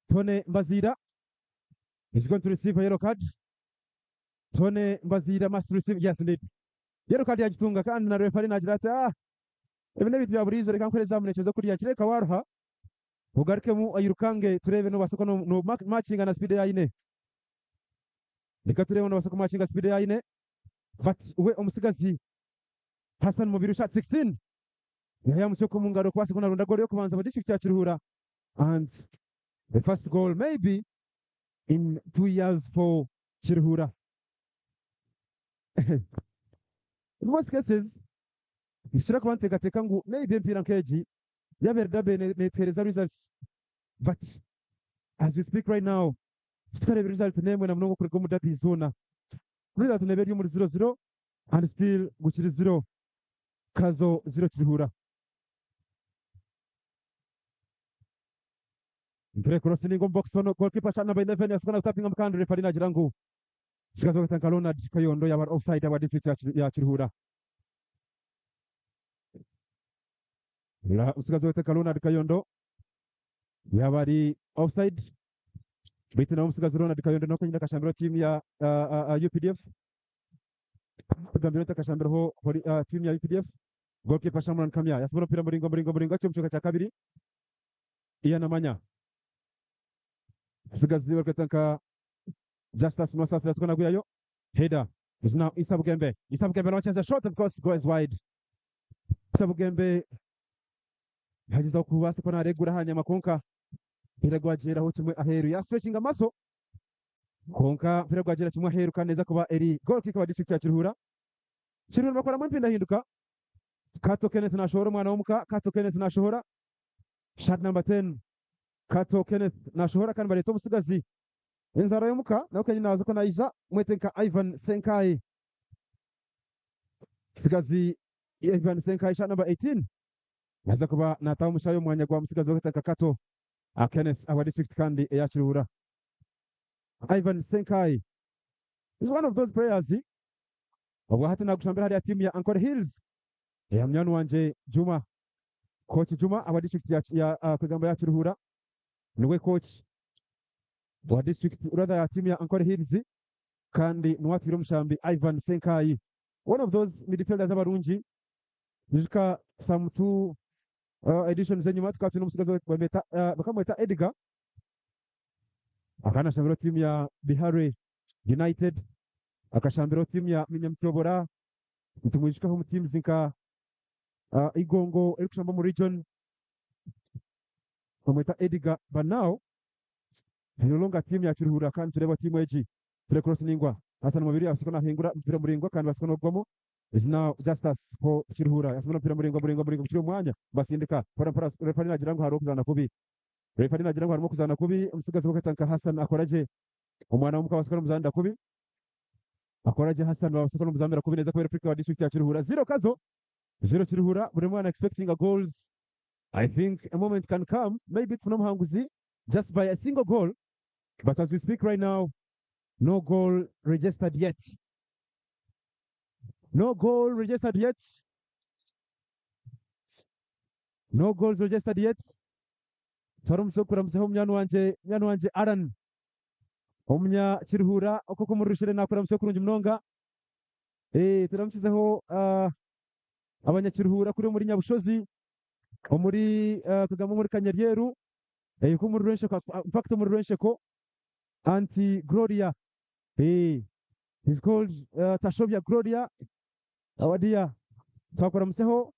Tone Mbazira is going to receive a yellow card. Tone Mbazira must receive yes indeed. Yellow card yagitunga kandi na referee nagira ati ah ibi n'ibintu bya buri reka nkore zamunekezo kuriya kireka waruha ugarukemu ayirukange turebe no basoko no, no matchinga na speed yayine reka turebe no basoko matchinga speed yayine but we omusigazi Hassan Mubiru shot 16 yayamusoko mu ngaro kwasi kuna runda goal yo kubanza mu district ya Kiruhura and the first goal maybe in 2 years for Kiruhura. In most cases nshobora kuba ntekateka ngu maybe empira nkeji yaberda be netwereza results but as we speak right now tukareba result nemwe na munongo kurega mu derby zona result nebe iri muri 0-0 and still gukiri 0 Kazo 0 Kiruhura. Ndre cross ningo box ono goalkeeper shot number 11 yasikona kutapinga mkando referee nagira ngu sikazo gatanka Leonard Kayondo yaba offside aba defense ya Kiruhura. La usigazo gatanka Leonard Kayondo yaba ari offside bite na umusigazi Ronald Kayondo nako nyina kashambiro team ya UPDF kugambira takashambiro ho team ya UPDF goalkeeper Shamran Kamya yasubira umupira muringo muringo muringo cyo mucoka cya kabiri Iyanamanya umusigazi wakatanka Justus Mwasasi yasikona guyayo header is now Issa Bugembe. Issa Bugembe launches a shot, of course goes wide. Issa Bugembe yagize kuba ko naregura hanyuma konka biragwageraho kimwe aheru ya stretching amaso konka biragwagera kimwe aheru kandi neza kuba eri goal kick wa district ya Kiruhura. Kiruhura bakora mu mpinda hinduka Kato Kenneth nashobora umwana w'umuka Kato Kenneth nashobora shot number 10 Kato Kenneth nashobora kandi bareta umusigazi inzara y'umuka nawe kanyina naza ko nayija mwete nka Ivan Senkai musigazi Ivan Senkai shot number 18 naza kuba nataha umushayo umwanya gwa musigazi wa Kato Kenneth awa district kandi eya Kiruhura. Ivan Senkai is one of those players ubwo hati nagushambira hariya team ya Ankore Hills. Ya munywani wangye Juma, coach Juma awa district ya, ya uh, kwegamba ya Kiruhura niwe coach wa district rather ya team ya Ankole Hills kandi niwe atwire omushambi Ivan Senkayi one of those midfielders abarungi nyijuka some two editions enyima tukaba twine omutsigazi bamweta uh, bakamweta Edgar akaba nashambiraho tiimu ya Bihare United akashambiraho tiimu ya Minyamutyobora nitumwijukaho omu teams nka uh, Igongo erikushamba omu region bamweta Edgar but now no longer team ya Kiruhura kandi nitureeba tiimu egi ture cross ningwa Hassan Mubiru yabaasa kuba nahingura omupiira muraingwa kandi babaasa kuba nibagugwamu is now Justus for Kiruhura yasibura omupiira muraingwa muraingwa muraingwa gukiri omu mwanya basindika mpora mpora refari nagira ngu hariho okuzaana kubi refari nagira ngu harimu okuzaana kubi omutsigazi barikweta nka Hassan akoragye omwana w'omuka abaasa kuba namuzaanira kubi akoragye Hassan babaasa kuba nibamuzanira kubi neza kuba eri wa district ya Kiruhura zero Kazo zero Kiruhura buri mwana expecting a goals I think a moment can come maybe tufune omuhanguzi just by a single goal but as we speak right now no goal registered yet no goal registered yet no goals registered yet twara omugisha gw'okuramuzaho munywani wangye munywani wangye Allan omunya Kiruhura okwo okumurushere nakuramutsya kurungi munonga eh turamukizeho uh, abanyakiruhura kuri omuri Nyabushozi omuri uh, kugamba omuri Kanyaryeru eh, ku omuri Rwensheko in fact omuri Rwensheko Auntie Gloria eh, he's called uh, Tashobya Gloria our dear twakuramutsyaho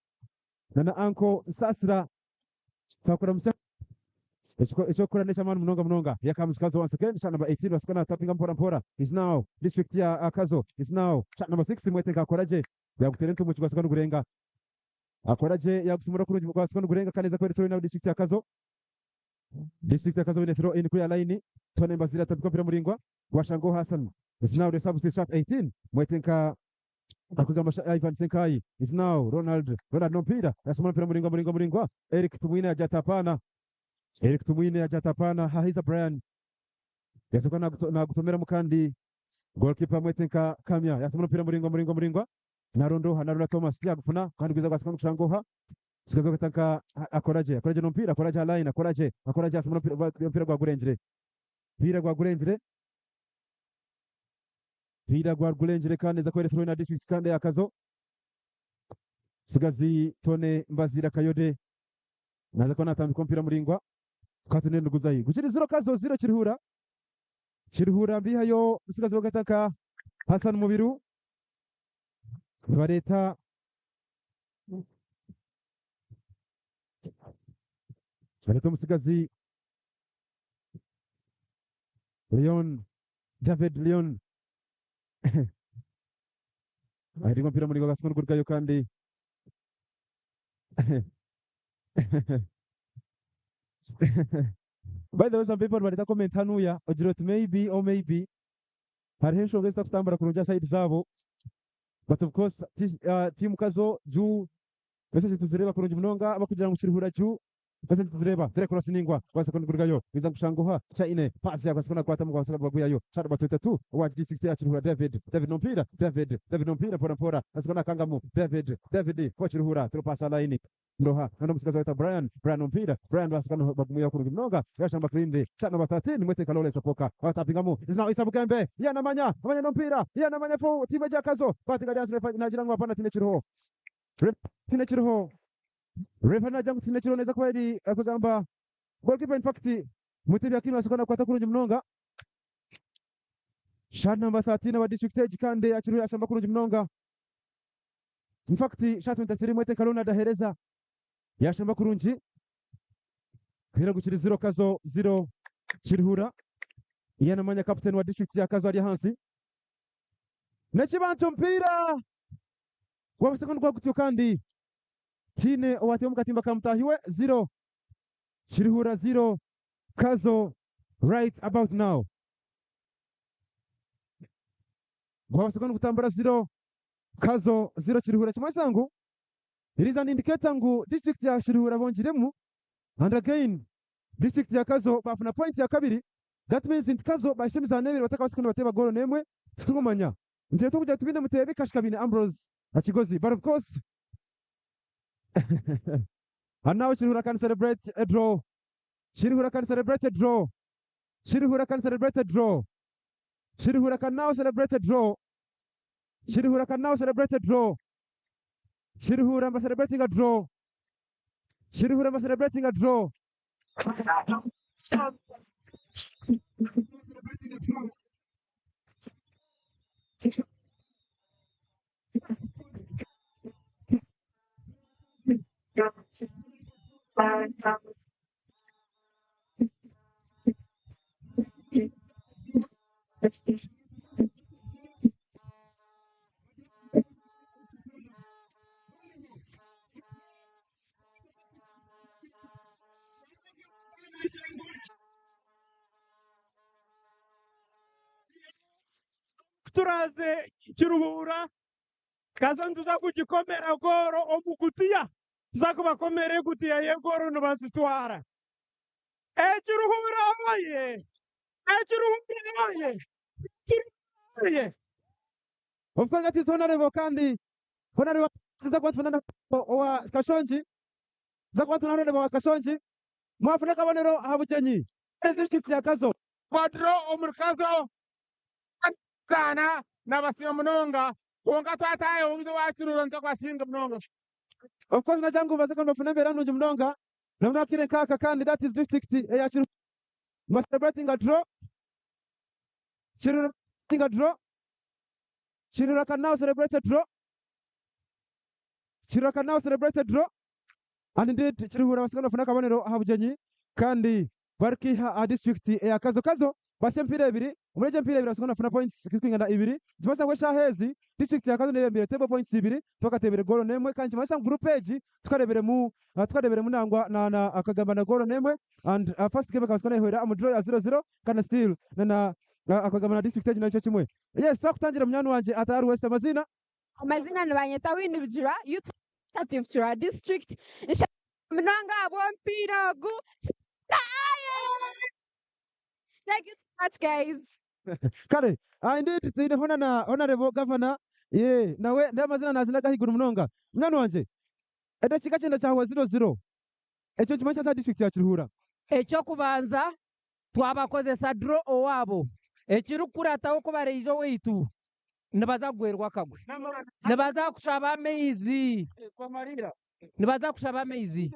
na na Uncle Nsasira twakuramutsyaho Eky'okukora n'eky'amaani munonga munonga. Here comes Kazo once again. Shot number 18 Basiko natapinga mpora mpora. Is now district ya uh, Kazo. Is now shot number 6 Mwete nka Yaguteera entuumu gwasika nigurenga. Akoragye yagusimura kurungi gwasika nigurenga kandi eza kuba eri throw in aho district ya Kazo. District ya Kazo baine throw in kuriya line. Tony Mbazira atambika omupiira muraingwa gwashanga Hassan. Is now the substitute shot 18 Mwete nka Akugamba Ivan Senkayi is now Ronald Ronald n'omupiira yasumura omupiira muraingwa muraingwa muraingwa Eric Tumwine yagira ati apaana Eric Tumwine yagira ati apaana Hahiza Brian yaza kuba nagutomeramu kandi goalkeeper mwete nka Kamya yasumura omupiira muraingwa muraingwa muraingwa naronda oha naronda Thomas tiyagufuna kandi gwiza gwasika n'okushanga oha Sigaza kweta nka Akoragye Akoragye n'omupiira Akoragye aha line Akoragye Akoragye yasumura omupiira gwagurengire omupiira gwagurengire Piira gwa Rwulengire kandi eza kuba throw na district kandi ya Kazo. Musigazi Tony Mbazira Kayode naza kuba natambika omupiira muraingwa Kazo nenduguza ahi. Gukiri zero Kazo zero Kiruhura. Kiruhura mbihayo musigazi w'agataka Hassan Mubiru. Nibareeta bareeta omusigazi Leon David Leon aheerwa omupiira muraingwa gwasingwa nigurugayo kandi By the way some people nibareeta comment hanuya ogira oti maybe or maybe hariho enshonga ezitakutambura kurungi aha side zaabo but of course team Kazo juu message tuzireeba kurungi munonga abakugira ngu Kiruhura juu Kwasa nituzireeba tere cross ningwa kwasa kurugayo wiza kushanguha Chaine pass ya kwasa kukwata mu kwasa baguyayo Shot number 22 wa district ya Kiruhura David David nompira David David nompira mpora mpora kwasa nakangamu David David kwa Kiruhura through pass line Ndoha nando musikazi waita Brian Brian nompira Brian basa kano bagumuya kurungi mnonga yashamba cleanly shot number 13 mwete Kalole Sopoka watapingamu is now Isa Bugembe yanamanya amanya nompira yanamanya fo timu ya Kazo batinga dance nagira ngu hapana tine kiriho tine kiriho Refa nagira ngu tihaine ekiriho kuba eri kugamba goalkeeper in fact Mutebi Akin nabaasa kuba nakwata kurungi munonga. Shot number 13 owa district egi kandi akiriho yashamba kurungi munonga. In fact shot 23 Mwete Ronald ahereza yashamba kurungi. Kuhira gukiri 0 Kazo 0 Kiruhura. Ian Amanya captain wa district ya Kazo ari ahansi. N'ekibantu omupiira gwabaasa kuba nigwagutyo kandi Tihaine owateeba omu katimba ka mutaahi we ziro Kiruhura ziro Kazo right about now. Gwabaasa kuba nigutambura ziro Kazo ziro Kiruhura kimanyisa ngu it is an indicator ngu district ya Kiruhura bongiremu and again district ya Kazo baafuna point ya kabiri that means nti Kazo bahitsya emizaano ebiri batakabaasa kuba nibateeba goolo n'emwe titurikumanya. Nikireetwa okugira ngu tibaine muteebi Kashika baine Ambrose Kigozi but of course. And now Kiruhura can celebrate a draw. Kiruhura can celebrate a draw. Kiruhura can celebrate a draw. Kiruhura can now celebrate a draw. Kiruhura can now celebrate a draw. Kiruhura must celebrating a draw. Kiruhura must celebrating a draw. Turaze Kiruhura kaza nituza kugikomera goro omukutiya tuza kubakomera ekutiya y'egoro nibazitwara. Ekiruhura oye! Ekiruhura oye! Ekiruhura oye! Of course, that is Honorable Kandi. Honorable sinza kuba tubona owa Kashongi. Nza kuba tubona Honorable wa Kashongi. Mwafuna kabonero aha bugyenyi. District ya Kazo. Kwadro omuri Kazo zaana nabasiima munonga kwonka twataaya omuze wa Kiruhura nitakubasinga munonga. Of course nagira ngu baze kandi bafune embeera nungi munonga. Nabona akire nk'aka kandi that is district eya Kiruhura. Mba celebrating a draw. Kiruhura celebrating a draw. Kiruhura can now celebrate a draw. Kiruhura can now celebrate a draw. And indeed Kiruhura basigana bafune akabonero aha bugyenyi kandi barikiha aha district eya Kazo. Kazo basi empiira ebiri omuri egyo empiira ebiri basigana bafuna points zirikwingana ibiri. Nikimanyisa ngu eshaaha ezi district ya Kazo neyebembire table points ibiri twakateebire goolo n'emwe kandi nikimanyisa ngu group egi tukareeberemu nangwa na na akagamba na goolo n'emwe and first game ekaba nehwera omu draw ya 0-0 kandi still na na akagamba na district egi nakyo kimwe. Yes, twakutangira munywani wangye atari West amazina. Amazina nibanyeta Winnie Bujura, youth representative Kiruhura district. Nshemeriirwe munonga ahabw'omupiira ogu. Thank you so much, guys. Kare, indeed twineho na na honorable governor ye nawe ndi amazina nazina ag'ahaiguru munonga. Munywani wangye, edakiika kyenda kyahwa 0-0. Ekyo nikimanyisa ki aha district ya Kiruhura? Ekyokubanza twabakozesa draw owaabo. Ekirikukurataho ku baraija owaitu nibaza kugwerwa akagwe. Nibaza kushaba amaizi. Nibaza kushaba amaizi.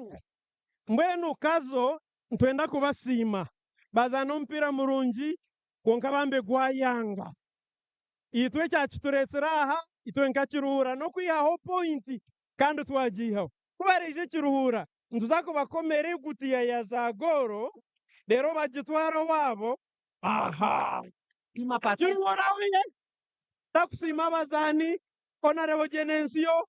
Mbwenu Kazo nitwenda kubasiima bazaana omupiira murungi kwonka bambe gwayanga. Itwe ekyakitureetsire aha itwe nka Kiruhura n'okwihaho pointi kandi twagiihaho. Ku baraije Kiruhura nituza kubakomera egutiya ya za gooro reero bagitware owaabo. Aha! Kiruhura oye! Takusiima abazaani Honorable Genensio.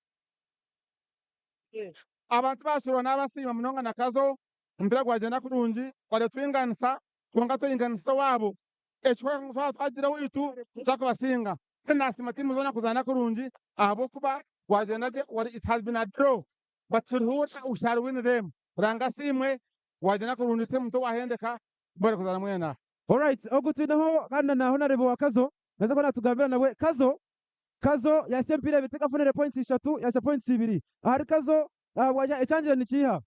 Abantu ba Kiruhura nabasiima munonga na Kazo omupiira gwagyenda kurungi twari twinganisa kwonka twinganisa owaabo. Ekikora ngu twaba twagira owaitu tuza kubasinga. Kandi nasiima tiimu zoona kuzaana kurungi ahabw'okuba gwagyenda gye it has been a draw but Kiruhura we shall win them. Ruhanga asiimwe gwagyenda kurungi tiimu tiwahendeka mbwenu kuzaana mwena. Alright, ogu twineho kandi na Honorable wa Kazo naza kuba natugambira nawe. Kazo, Kazo yahitsya emipiira ebiri tekafunire points ishatu yahitsya points ibiri. Ahari Kazo bwaija ekyangire nikiiha?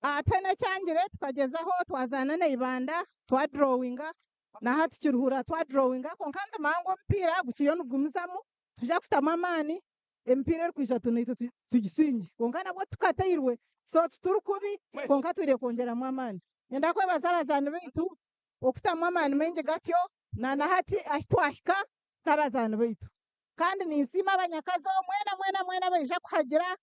Ate n'ekyangire tukagyezaho twazaana na Ibanda twadrawinga na hati Kiruhura twadrawinga kwonka ndimanya ngu omupiira gukiriyo nigugumizamu tuja kutamu amaani emipiira erikwija naitwe tugisingye kwonka nabwo tukateirwe so tituri kubi kwonka twine kwongyeramu amaani. Nyenda kwebaza abazaani baitu okutamu amaani maingi gatyo na na hati ahi twahika n'abazaani baitu. Kandi ninsiima abanyakazo mwena mwena mwena abaija kuhagira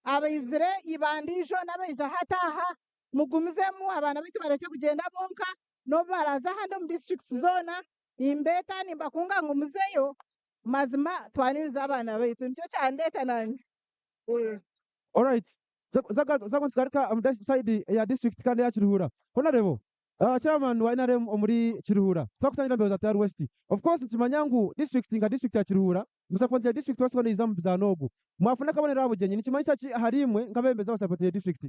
abaizire Ibanda ijo n'abaija hati aha mugumizemu abaana baitu barekye kugyenda bonka n'obu baraza ahandi omu districts zoona nimbeeta nimbakunga ngu muzeyo mazima twanirize abaana baitu nikyo kyandeeta nanye. Alright. Nza nitugaruka omu side ya district kandi eya Kiruhura. Honorable, chairman wa NRM omuri Kiruhura. Twakutangira mbere za Tayari West. Of course nitumanya ngu district nka district ya Kiruhura, musapotire district wasiba neyiza omu bizaano ogu. Mwafuna akabonero aha bugyenyi nikimanyisa ki ahari imwe nk'abebembezi abasapotire district?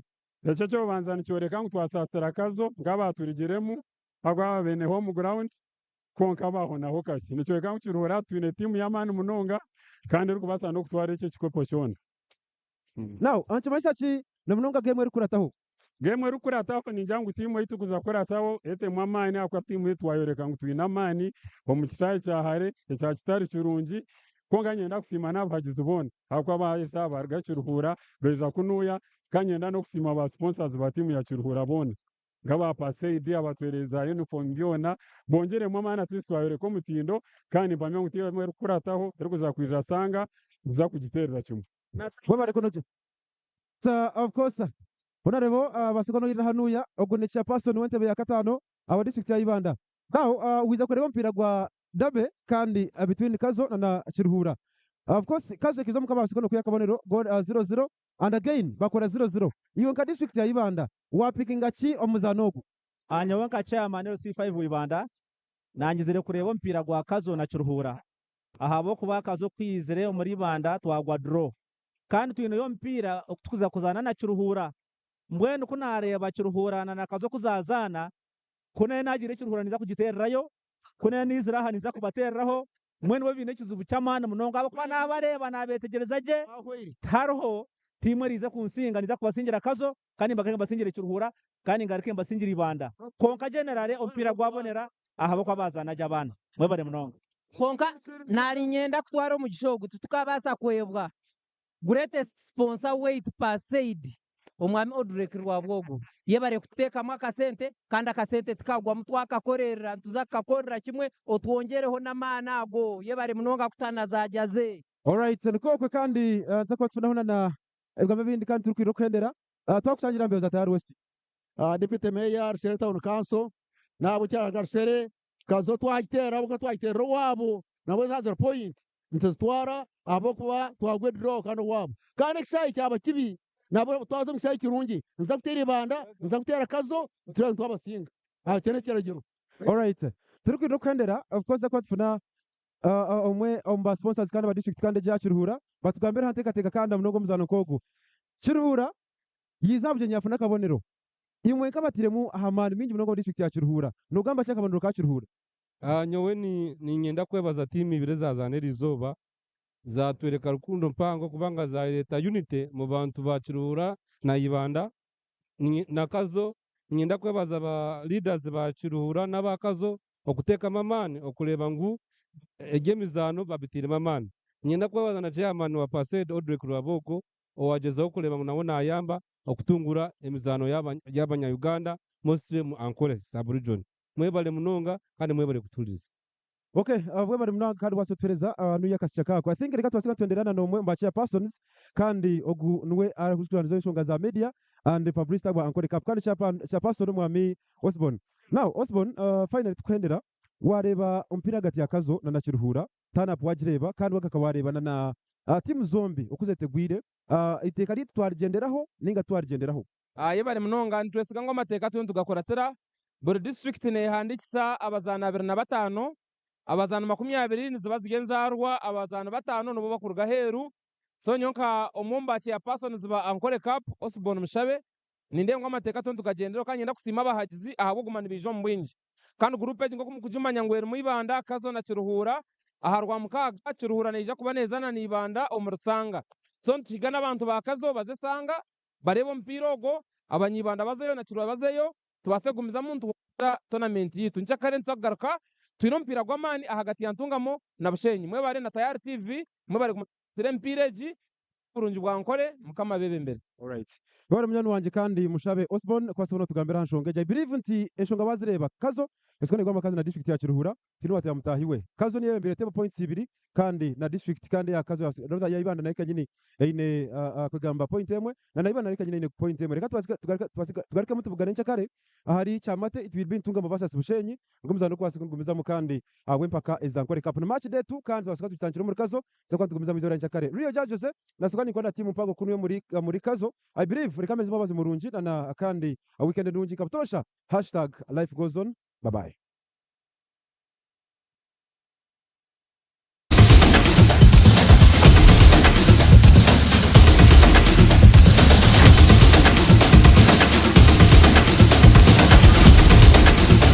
Ekyo ekyokubanza nikyoreka ngu twasaasira Kazo nk'abaturugiremu ahabw'aba beine home ground kwonka bahonaho kakye. Nikyoreka ngu Kiruhura twine tiimu y'amaani munonga kandi erikubaasa n'okutwara ekyo ekikopo kyona. Now nikimanyisa ki na munonga game erikurataho? Game erikurataho ningira ngu tiimu ei turikuza kukurataho etemu amaani ahakuba tiimu ei twayoreka ngu twine amaani omu kishaayi kya hare ekya kitari kirungi. Kwonka niinyenda kusiima n'abahagizi boona ahakuba baija baaruga Kiruhura baija kunuuya. Kandi niinyenda n'okusiima ba sponsors ba tiimu ya Kiruhura boona nk'aba PACEID abatwereire za uniform byona bongyeremu amaani at least twayoreka omutindo kandi nimpamya ngu tiimu erikukurataho erikuza kwija Sanga nituza kugiteerera kimwe. Webare kunoja. Sa of course Honarebo uh, basika noyirira hanuya ogu ni chairperson w'entebe ya katano awa district ya Ibanda. Now wiza kureba omupiira gwa Derby kandi between Kazo na na Kiruhura. Of course Kazo ekiza omuka basika nokwiha akabonero goal 0-0 and again bakora 0-0. Iwe nka district ya Ibanda wapikinga ki omu muzaano ogu? Nyowe nka chairman LC5 Ibanda nangizire kureeba omupiira gwa Kazo na Kiruhura ahabw'okuba Kazo kwizire omuri Ibanda twagwa draw kandi twineyo omupiira okutukuza kuzaana na Kiruhura. Mbwenu ku nareeba Kiruhura na Kazo kuzazaana, ku nayo nagira Ekiruhura niza kugitererayo, ku nayo nizira aha niza kubatereraho. Mbwenu bo biine ekizibu ky'amaani munonga ahabw'okuba nabareeba nabetegereza gye, tihariho tiimu eriize kunsinga. Niza kubasingira Kazo kandi mbagaruke mbasingire Kiruhura kandi ngaruke mbasingire Ibanda. Kwonka generally omupiira gwabonera ahabw'okuba bazaana gye abaana. Mwebare munonga. Kwonka nari nyenda kutwara omugisha ogu, titukabaasa kwebwa greatest sponsor waitu PACEID, omwami Odrek Rwabwogo. Yebare kututeekamu akasente kandi akasente tikagwamu, twakakorerera nituza kukakorera kimwe, otwongyereho n'amaani ago. Yebare munonga kutana za jersey. Alright, nikokwe kandi nza kuba tufunaho na ebigambo ebindi kandi turikwirira okuhendera. Twakusangira mbeo za Tayari West. Deputy Mayor, Rushere Town Council, nabo kyaraga Rushere Kazo twagitera ahabw'okuba twagiterera owaabo nabo za 0 point nituzitwara ahabw'okuba twagwa draw kandi owaabo. Kandi ekishaayi kyaba kibi, nabo twaza omu kishaayi kirungi, niza kuteera Ibanda, niza kuteera Kazo, turebe nitwabasinga. Ekyo n'ekiragiro. Alright, turikwirira okuhendera, of course kuba tufuna omwe omu ba sponsors kandi aba district kandi egya Kiruhura batugambire aha nteekateeka kandi munonga omuzaano nk'ogu. Kiruhura yiiza aha bugyenyi yafuna akabonero. Imwe nkabatiremu aha maani mingi munonga omu district ya Kiruhura, nogamba ki akabonero ka Kiruhura? Nyowe niinyenda kwebaza tiimu ibiri ezazaana erizooba, zatwereka rukundo mpango kubanga zareeta unity mu bantu ba Kiruhura na Ibanda na Kazo. Niinyenda kwebaza ba leaders ba Kiruhura n'aba Kazo okuteekamu amaani okureeba ngu eby'emizaano babiteiremu amaani. Niinyenda kwebaza na chairman wa PACEID Odrek Rwabwogo owagyezaho kureeba ngu nawe nayamba okutungura emizaano y'abanya-Uganda, mostly mu Ankole sub-region. Mwebale munonga kandi mwebale kutuhuririza. Okay, bwebale munonga kandi wase otuhereza nuyo akasya kako. I think reka twase twenderana n'omwe mu ba chairpersons kandi ogu niwe arikuturaniriza enshonga za media and publicity bwa Ankole Cup kandi chairperson omwami Osborne. Now Osborne, finally tukuhendera, wareeba omupiira hagati ya Kazo na na Kiruhura, turn up wagireeba kandi wagaka wareeba na na tiimu zombi oku zetegwire, iteeka ryaitu twarigyenderaho ninga twarigyenderaho? Yebare munonga. Nitwesiga ngu amateeka turiyo nitugakuratira. Buri district nehandiikisa abazaani 25, abazaani 20 niziba ziri enzaarwa, abazaani 5 nibo bakuruga aheeru. So nyowe nka omwe omu ba chairpersons ba Ankole Cup, Osborne Mushabe, nindeeba ngu amateeka turiyo nitugagyenderaho kandi niinyenda kusiima abahagizi ahabw'okuguma nibaija omu bwingi. Kandi guruupu egi nk'oku mukugimanya ngu erimu Ibanda, Kazo na Kiruhura, aha Rwamukaaga Kiruhura neija kuba neezaana na Ibanda omu Rusanga. So nituhiga n'abantu ba Kazo baze Sanga bareebe omupiira ogwo, abanyibanda bazeyo na Kiruhura bazeyo, tubaase kugumizamu nituhondera tournament yaitu. Nkyakare nituza kugaruka twine omupiira gw'amaani ahagati ya Ntungamo na Bushenyi. Mwebare na Tayari TV, mwebare kuguma emipiira egi, oburungi bwa Ankole, Mukama abebembere. Alright. Webale munywani wangye kandi Mushabe Osborne kubaasa kubona otugambira aha nshonga egi. I believe nti enshonga wazireeba Kazo esiko negwa amakazi na district ya Kiruhura tihaine owatera mutaahi we. Kazo niyo eyebembeire table points ibiri kandi na district kandi eya Kazo ya Ibanda nayo kenyini eine kwegamba point emwe na na Ibanda nayo kenyini eine point emwe. Reka tugarukemu tubugane nkyakare ahari Kyamate, it will be Ntungamo versus Bushenyi nigwo muzaano ogurikubaasa kugumizamu kandi ahabw'empaka eza Ankole Cup. Ni match day 2 kandi tubaasa kuba tugitandikira omuri Kazo tuza kuba nitugumizamu eizooba rya nkyakare. Rio ja Jose nasuka ninkora tiimu mpango kunu muri Kazo. I believe reka amezi mwabazi murungi na kandi weekend nungi nka butoosha. #LifeGoesOn. Bye bye.